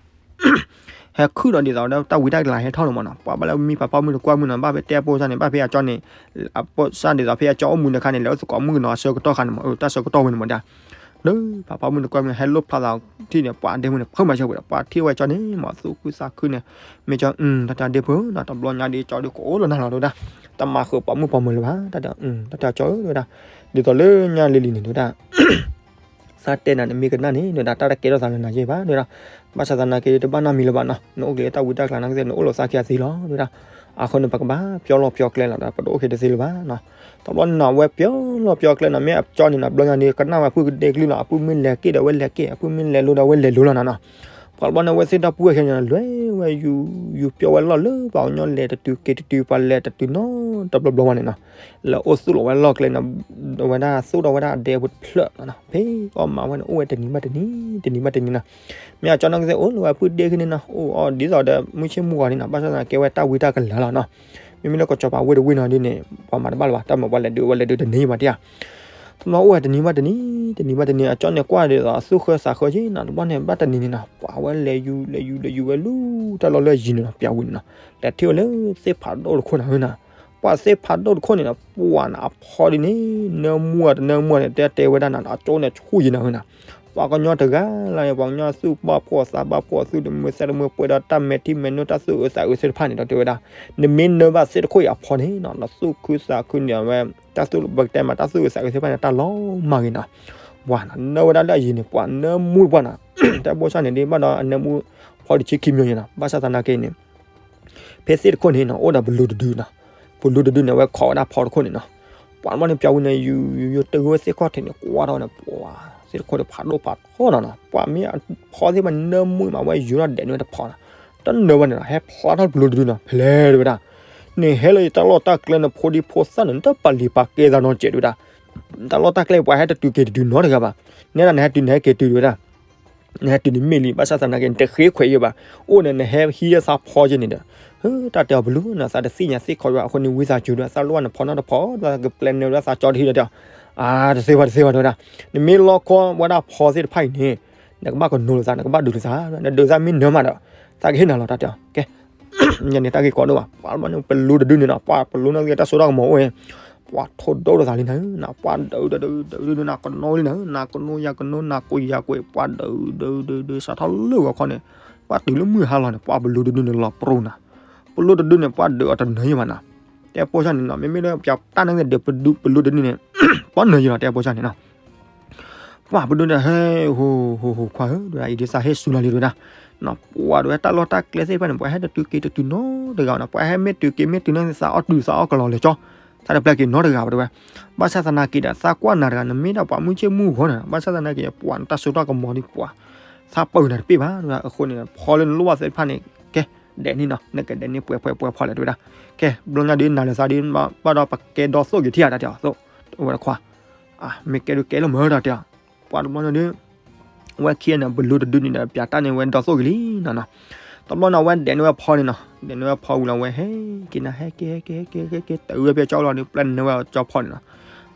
ဟဲခုၣ်ဒီးဒ်သိးဒီးတၢ်ဝံတၢ်ကလၤဟဲထီၣ်လီၤမးနီၤ, ပှၤဘၣ်လၢမံဖးဖီမုၢ်တကွၢ်မုၢ်နီၤ, ဘၣ်ဖဲတဲပိစၢ်န့ၣ် ဘၣ်ဖဲအကၠီန့ၣ်, အပိစၢ်ဒ်သိးဖဲအကၠီအိၣ်မူတခါန့ၣ် လဲၤအိၣ်သကိးမုၣ်ကနီၤ အဆၢကတီၢ်ခါန့ၣ်မး, တၢ်ဆၢကတီၢ်ဝဲန့ၣ်မးဒၣ်, လၢဖးဖီမုၢ်တကွၢ်မုၢ် ဟဲလိၣ်ဖျါသးထံၣ်န့ၣ် ပှၤဒ့မုၣ်န့ၣ် ဖုမၤဆၢဝဲဒီး ပှၤထံၣ်ဝဲကၠီန့ၣ်မး သူၣ်ခုသးခုန့ၣ်, မ့ၢ်ကၠီ, တၢ်တၢ်ဒ့ဖိနီၤ တဘျီညါဒ်ကၠီဒ်ကအိၣ်လီၤနၤလီၤတဲဝဲဒၣ်, တမၤဃုာ်ပိာ်မုၣ်ပိာ်မၢၤလၢၤဘၣ် တၢ်တဲ, တၢ်တဲကၠီဧၢတဲဝဲဒၣ်, ဒ်သိးလၢညါလံၤလံၤန့ၣ်တဲဝဲဒၣ် သးတဲနၤန့ၣ်မ့ၢ်ကနၣ်န့ၣ် တဲဝဲဒၣ် တၢ်တကဲထီၣ်သးလၢနၤယဲၢ်ဘၣ် တဲဝဲဒၣ်, ဘၣ်ဆၣ်သနာ်က့တဘၣ်နီတမံၤလၢၤဘၣ်နီၤ, နအိၣ်က့ၤလၢတၢ်ဝံတၢ်ကလၤနာ်က့ နအိၣ်လီၤသးခံဂၤသ့လီၤ တဲဝဲဒၣ်, အဃိန့ၣ် ပကဘၣ်ပျီလီၢ်ပျီကျဲလီၤဒီး ပတအိၣ်က့ၤတသ့လၢၤဘၣ်နီၤ, တဘျီန့ၣ်နီၤ အဝဲပျီလီၢ်ပျီကျဲနီၤ မ့ၢ်အကၠီန့ၣ်နီၤ ဘျီညါန့ၣ် ကနၣ်ဝဲအပုၢ်ကဒ့ကလုၢ်လီၤ, အပုၢ်မ့ၢ်လဲၤက့ၤဒီးအဝဲလဲၤက့ၤ အပုၢ်မ့ၢ်လဲၤလိၤဒီးအဝဲလဲၤလိၤလီၤနၤနီၤ, ပှၤတဘျီန့ၣ် အဝဲသ့ၣ်ဒီပုၢ်ဝဲၢ်ခဲန့ၣ် လဲၤဝဲယူၤယူၤပျီဝဲလီၢ်လၢပှၤကညီလဲၤတတုၤက့ၤတတုၤ ပှၤလဲၤတတုၤနီတဘျီဘျီဝဲန့ၣ်နီၤ, လဲၤအိၣ်သူၣ်လီၤဝဲလီၢ်ကျဲန့ၣ် ဝဲဒၣ်သူၣ်ထီၣ်ဝဲဒၣ်အဒဲဖိတဖျၢၣ်လီၤနီၤ, ဖဲအီၣ်မးဝဲန့ၣ် အိၣ်ဝဲတနံၤဘၣ်တနံၤ တနံၤဘၣ်တနံၤနီၤ, မ့ၢ်အကၠီနာ်က့သ့ၣ် အိၣ်လၢဝဲအပုၢ်ဒ့ခံန့ၣ်နီၤ အိၣ်အီၤဒ်သိးဒီးမုၢ်ဆ့ၣ်မုၢ်ဂီၤန့ၣ်နီၤ, ဘၣ်ဆၣ်သနာ်က့ ကဲဝဲတၢ်ဝံတၢ်ကလၤလီၤနီၤ, မ့မ့ၢ်လၢကီၢ်ကၠီၤပၤဝ့ၢ်တဝ့ၢ်နီၤဒ်န့ၣ် ပှၤမၤတဘၣ်လၢၤဘၣ်, တၢ်မၤပှၤလဲၤဒုးဝဲလဲၤဒုးတန့ၢ်ဘၣ်တယၤ တဘျီအိၣ်ဝဲတနံၤဘၣ်တနံၤ တနံၤဘၣ်တနံၤ အကၠီန့ၣ်ကွၢ်ဒ်သိးအသူၣ်ဃၢသးဃၢက့နီၤ, တဘျီန့ၣ် ဘၣ်တနံၤန့ၣ်နီၤ ပှၤဝဲလဲၤယူၤလဲၤယူၤလဲၤယူၤဝဲလူၤတၢ်လီၢ်လၢအယံၤန့ၣ်နီၤ, ပျးဝံၤန့ၣ်နီၤ, လဲၤထံၣ်ဝဲလၢသ့ၣ်ဖးဒိၣ်တခိၣ်န့ၣ်နီၤ, ပှၤသ့ၣ်ဖးဒိၣ်တခိၣ်န့ၣ်နီၤ ပှၤန့ၣ်အဖီဒ်န့ၣ် နၢမူအတနၢမူန့ၣ် တဲတဲဝဲဒၣ်နၤ အကၠီန့ၣ်ဆူၣ်ယံၤနၤနီၤ, ပှၤကညီတဂၤလၢ်န့ၣ် ပှၤကညီသူၣ်ဘၣ်ဖှီၣ်သးဘၣ်ဖှီၣ် သူၣ်တမုာ်သးတမုာ် ပှဲၤဒီးတၢ်မဲာ်ထံမဲာ်နိ တၢ်သူၣ်အုးသးအုးသ့ၣ်တဖၣ်န့ၣ်ဒီးတဲဝဲဒၣ်, နမ့ၢ်နၢဘၣ်သ့ၣ်တခိၣ်အံၤအဖီန့ၣ်နီၤ နသူၣ်ခုသးခုန့ၣ်ဝဲ တၢ်သူၣ်ပကတဲမး တၢ်သူၣ်အုးသးအုးသ့ၣ်တဖၣ်န့ၣ် တၢ်လီၤမၢ်ဂ့ၤနီၤ, ပှၤနၢဝဲဒၣ်လၢအယံၤန့ၣ် ပှၤနၢမူပှၤနီၤ, တဲပိစၢ်န့ၣ်ဒ်ဘၣ်ဒီးအနၢမူဖီတဆံခံမံၤယံၤနီၤ, ဘၣ်ဆၣ်သနာ်က့န့ၣ် ဖဲသ့ၣ်တခိၣ်န့ၣ်နီၤ အိၣ်ဒီးပလူတဒုနီၤ, ပလူတဒုန့ၣ် အဝဲခိးဝဲဒၣ်ဖီတခိၣ်န့ၣ်နီၤ, ပှၤတဘျီန့ၣ် ပျးဝံၤန့ၣ် ယူၤယူၤယူၤတဂ့ၤဝဲသ့ၣ်ခီၣ်ထံးန့ၣ် ကွၢ်ထီၣ်န့ၣ် ပှၤသ့ၣ်တခိၣ်န့ၣ် ဖးဒိၣ်ဖးထီနီၤနီၤ, ပှၤမ့ၢ်အဖီသ့ၣ်တဖၣ်န့ၣ် နၢမူမး အဝဲယူၤထီၣ်ဒဲးန့ၢ်ဝဲတဖီနီၤ, တနၢၤဘၣ်န့ၣ်နီၤ ဟဲဖျါထီၣ်ပလူတဒုနီၤ ဖဲလဲၣ်တဲဝဲဒၣ်, နဟဲလၢယတၢ်လီၢ်တၢ်ကျဲန့ၣ် ဖိဒံဖိသၣ်န့ၣ် နတပာ်လံၤပာ်ကဲသးနီတစဲးတဲဝဲဒၣ်, တၢ်လီၢ်တၢ်ကျဲပှၤဟဲတတုၤက့ၤတတုၤနီတဂၤဘၣ်, နဲဒၣ်နဟဲတုၤနဟဲက့ၤတုၤတဲဝဲဒၣ် နဟဲတုၤန့ၣ်မ့ၢ်လံ ဘၣ်ဆၣ်သနာ်က့ နတဃ့ခွဲးယဲဘၣ်, အိၣ်န့ၣ် နဟဲဟံးလၢသးဖီက့ၤန့ၣ်ဒီး, တၢ်တဲအီၤပလူၤနီၤ သးတသ့ၣ်ညါသ့ၣ်ခီယွၤ အဃိန့ၣ် ဝံသးစူၤဒီး သးလိၣ်ဘၣ်နဖီနီတဖီ သးကပျဲနၢၤဒီးသးကၠီတဟံးဒီးတဲအီၤ, အါ တသ့ဘၣ်တသ့ဘၣ်တဲဝဲဒၣ်, နမ့ၢ်လီခီဝဲဒၣ်ဖီသ့ၣ်တဖၣ်အံၤန့ၣ်, နကဘၣ်ကနိလိာ်သး နကဘၣ်ဒုးလိာ်သး, နဒုးသးမ့ၢ်နၢမးဒီး, သးကဟ့ၣ်နၤလီၤတၢ်တဲအီၤ, ကဲ ယန့ၣ်တၢ်ဂ့ၢ်ကီဒိၣ်ဘၣ်, ပှၤတဘျီန့ၣ် ပလူတဒုန့ၣ်နီၤ ပှၤပလူန့ၣ်ဂ့ၤ တၢ်စိတၢ်ကမီၤအိၣ်ဝဲ, ပှၤထိၣ်ဒိၣ်လိာ်သးလံနၤ, ပှၤဒုးဒုးဒုးဒုးဒုး နၤကနိလံနၤ, နၤကနိယၤကနိ နၤကိယၤကိး ပှၤဒုးဒုးဒုးဒုး စးထီၣ်လၢဂီၤခီန့ၣ်, ပှၤတုၤလၢမုၢ်ဟါလီၤန့ၣ် ပှၤပလူတဒုန့ၣ်လီၤပြူၤနၤ, ပလူတဒုန့ၣ် ပှၤဒုးအီၤတနၢၤယံၤဘၣ်နၤ, တဲပိစၢ်န့ၣ်နီၤ မ့မ့ၢ်လၢပျးတၢ်န့ၣ်ဒီး ပလူတဒုန့ၣ် ပှၤနၢၤယံၤလီၤ တဲပိစၢ်န့ၣ်နီၤ ပှၤပဒိၣ်န့ၣ်ဟဲ ဟိဟိဟိခွါဧၢ ဒ်ဝဲဒၣ် အံၤဒ်သးဟ့ၣ်ဆူလီၤလံ တဲဝဲဒၣ်, ပှၤဒ်ဝဲတၢ်လီၢ်တၢ်ကျဲသ့ၣ်တဖၣ်န့ၣ် ပှၤဟဲတတုၤက့ၤတတုၤနီတဂၤဘၣ်နီၤ, ပှၤဟဲမ့ၢ်တုၤက့ၤမ့ၢ်တုၤန့ၣ် သးအီၣ်တုၤသးအီၣ်ကလီၤလဲၤကၠီ, သးတပျဲက့ၤနီတဂၤဘၣ်တဲဝဲ, ဘၣ်ဆၣ်သနာ်က့ဒီး သးကွၢ်နၤတဂၤ နမ့ၢ်ဒၣ်ပှၤမုၢ်ဆ့ၣ်မုၢ်ဂီၤန့ၣ် ဘၣ်ဆၣ်သနာ်က့ ပှၤနတၢ်စိတၢ်ကမီၤဒ်ပှၤ သးပၢၢ်နၤတပ့ၢ်ဘၣ် တဲဝဲဒၣ်, အဃိန့ၣ် ဖီလၢနလိၣ်ဘၣ်သ့ၣ်တဖၣ်န့ၣ် ကဲ ဒဲးန့ၣ်နီၤ နကဒဲးန့ၣ်ပှဲၤပှဲၤပှဲၤဖီလဲၣ် တဲဝဲဒၣ်, ကဲ ဘျီညါဒ်နၤလၢသးဒ် ဘၣ်ဒီးပကဲဒီသိၣ်က့ၤထံၣ်ဧါ တၢ်တဲအီၤ သိၣ် ဝဲတခွါ မ့ၢ်ကဲဒုးကဲလၢမ့ၢ်တၢ်တဲအီၤ, ပှၤတဘျီန့ၣ်ဒ် ဝဲခံဂၤန့ၣ် ပလူတဒုန့ၣ်ဒီး ပျးတၢ်န့ၣ်ဝဲဒီသိၣ်က့ၤလံနီၤနီၤ, တဘျီန့ၣ် အဝဲဒဲးန့ၢ်ဝဲဖီန့ၣ်နီၤ ဒဲးန့ၢ်ဝဲဖီဝံၤလီၤ အဝဲဟဲက့ၤနၤ ဟဲက့ၤ ဟဲက့ၤ ဟဲက့ၤ ဟဲက့ၤ တုၤဝဲဖဲကၠီလီၤန့ၣ် ပျဲနၢၤဝဲကၠီဖီန့ၣ်နီၤ,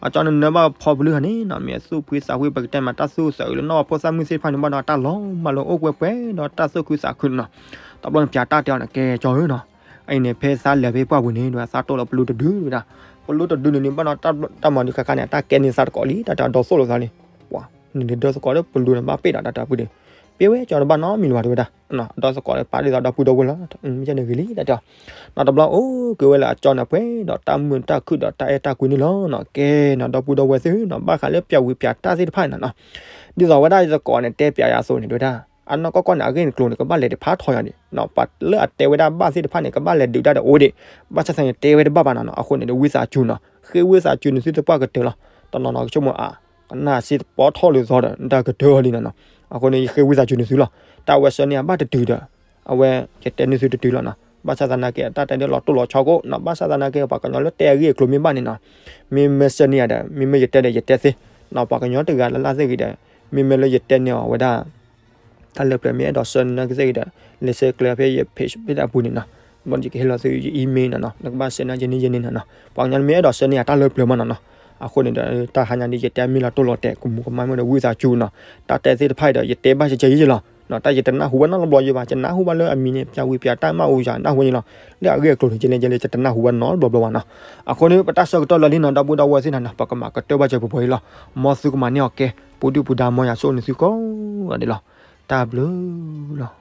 အကၠီန့ၣ်နၢၤဘၣ်ဖီပလုၢ်ဟးန့ၣ်နီၤ မ့ၢ်သူၣ်ဖှံသးဖှံ ပကတဲမး တၢ်သူၣ်သးအုးလၢနီၢ်ဖိသၣ်မုၣ်သ့ၣ်တဖၣ်န့ၣ် ဘၣ်ဒီးတၢ်လီၤမၢ်လၢ အိၣ်ကွဲပှဲၤဒီးတၢ်သူၣ်ခုသးခုန့ၣ်နီၤ, တဘျီန့ၣ် ပျးတၢ်တဲအီၤန့ၣ် ကဲကၠီဧၢနီၤ အအံၤန့ၣ် ဖဲသးလဲၤဖဲပှၢ်ပူၤန့ၣ် ဒ်ဝဲသးတိၢ်လီၤပလူတဒုဝဲဒၣ်, ပလူတဒုန့ၣ်န့ၣ် ဘၣ်ဒီးတၢ်မၤဒုးခါခါန့ၣ် အတၢ်ကဲန့ၢ်သးတကိးလံ တၢ်တဲအီၤ ဒီသိၣ်လိာ်သးလံ, ပှၤ နဒုးဒီသကိးလၢပလူန့ၣ် ဘၣ်ပ့ၢ်ဒီးတၢ်တဲအီၤပူၤဒီး, ပ့ၢ်ဝဲကၠီတဘၣ်နီတမံၤလၢၤဘၣ် တဲဝဲဒၣ်, ဒီသကိးလၢပာ်ဒ်သိးဒီပုၢ်ဒီဝဲၢ်လီၤ, မ့ၢ်ကဲန့ၣ်ဂ့ၤလံ တၢ်တဲအီၤ, နီတဘျီအိၣ်က့ၤဝဲလၢအကၠီန့ၣ် ပှဲၤဒီးတၢ်မုာ်တၢ်ခုၣ်ဒီးတၢ်အဲၣ်တၢ်ကွံန့ၣ်လီၤနီၤ, ကဲနီၤ ဒီပုၢ်ဒီဝဲၢ်သ့ၣ်ဧၢနီၤ ဘၣ်ဃးလၢပျးဝံၤပျးတၢ်သ့ၣ်တဖၣ်န့ၣ်နီၤ, ဒ်သိးဝဲဒၣ်ယသကိးန့ၣ် တဲပျးယၤအသိးန့ၣ် တဲဝဲဒၣ်, အနီၢ်ကီၢ်ကီၢ်န့ၣ် အဂ့ၢ်န့ၣ်ကျိၤန့ၣ် ကဘၣ်လဲၤဒံးဖးထီယၤန့ၣ်နီၤ, ပှၤလၢအတဲဝဲဒၣ်ဘၣ်သ့ၣ်တဖၣ်န့ၣ် ကဘၣ်လဲၤဒုးတၢ်ဒီးအိၣ်ဒံး, ဘၣ်ဆၣ်သနာ်က့ တဲဝဲတဘၣ်ဘၣ်နီၤနီၤ, အဃိန့ၣ်ဒီး ဝံသးစူၤနီၤ ဃ့ဝံသးစူၤန့ၣ် သုတပှၢ်ကတၢၢ်လီၤ, တနီၤနီၤကဆိကမိၣ်အါ, ကနၣ်စ့တပီထီၣ်လၢသီဒီး နတၢ်ကတၢၢ်လံနီၤနီၤ. အဃိန့ၣ် ယဃ့ဝံသးစူၤနသုလီၤ. တၢ်ဝဲဆၢန့ၢ်အဘၣ်တတုၤဒီး အဝဲ ယတဲနသုတတုၤလီၤနီၤ. ဘၣ်ဆၣ်သနာ်က့ တၢ်တဲဒ်လီၤတိၢ်လီၤဆီကိးနီၤ. ဘၣ်ဆၣ်သနာ်က့ ပှၤကညီလၢတဲအဂ့ၢ်အကျိၤမ့ၢ်ဘၣ်န့ၣ်နီၤ, မ့မ့ၢ်ဆၢန့ၢ်ယၤဒီး မ့မ့ၢ်ယတဲဒီးယတဲသ့နီၤ. ပှၤကညီတဂၤလၢ်လၢ်သ့ၣ်ဂ့ၤဒီး မ့မ့ၢ်လၢယတဲန့ၢ်အီၤဝဲဒၣ် တၢ်လၢပျၢၤ မ့ၢ်အဲၣ်ဒိးဆှၢနသ့ၣ်ဂ့ၤဒီး လဲၤဆှၢကျဲဖဲယ page ဖဲဒၣ်အပူၤန့ၣ်နီၤ. ဘၣ်ဒီးယကဟ့ၣ်လီၤသုယ email နီၤနီၤ, နကဘၣ်ဆှၢန့ၢ်ယန့ၢ်ယန့ၢ်နီၤနီၤ. ပှၤကညီမ့ၢ်အဲၣ်ဒိးဆှၢန့ၢ်ယၤတၢ်လၢပျၢၤမးနီၤနီၤ. အဃိန့ၣ်ဒီး တၢ်ဟါညါဒ်ယတဲမ့ၢ်လီၤတိၢ်လီၤတဲာ် ကမူၤကမၣ်မ့ၢ်ဒီးဝံသးစူၤနီၤ. တၢ်တဲသ့ၣ်တဖၣ်အံၤဒီး ယတဲဘၣ်ကဲကဲယဲလီၤနီၤ. တၢ်ယတနၢ်ဟူဘၣ်နီတဘျီယဲဘၣ်, ယနၢ်ဟူဘၣ်လၢအမံၤန့ၣ် ပျၢ်ဝံပျၢ်တၢ်မၢ်အူယၤ နၢ်ဟူန့ၣ်လီၤ. လၢအဂ့ၢ်အကျိၤန့ၣ် ယလဲၤယလဲၤ ယတနၢ်ဟူဘၣ်နီတဘျီဘျီဘၣ်နီၤ. အဃိန့ၣ် ပတၢ်ဆၢကတီၢ်လၢာ်လံနီၤ, ဒီပုၢ်ဒီဝဲၢ်သ့ၣ်နီၤနီၤ, ပကမၤကတၢၢ်ဘၣ်စၢၤပှဲၤပှဲၤအံၤလီၤ. မ်သုကမၤန့ၢ်အီၤကဲ, ပူၤဒုၣ်ပူၤဒါ မ်ယွၤဆိၣ်ဂ့ၤနသုကိးဂၤဒဲးလီၤ. တၢ်ဘျုးလီၤ.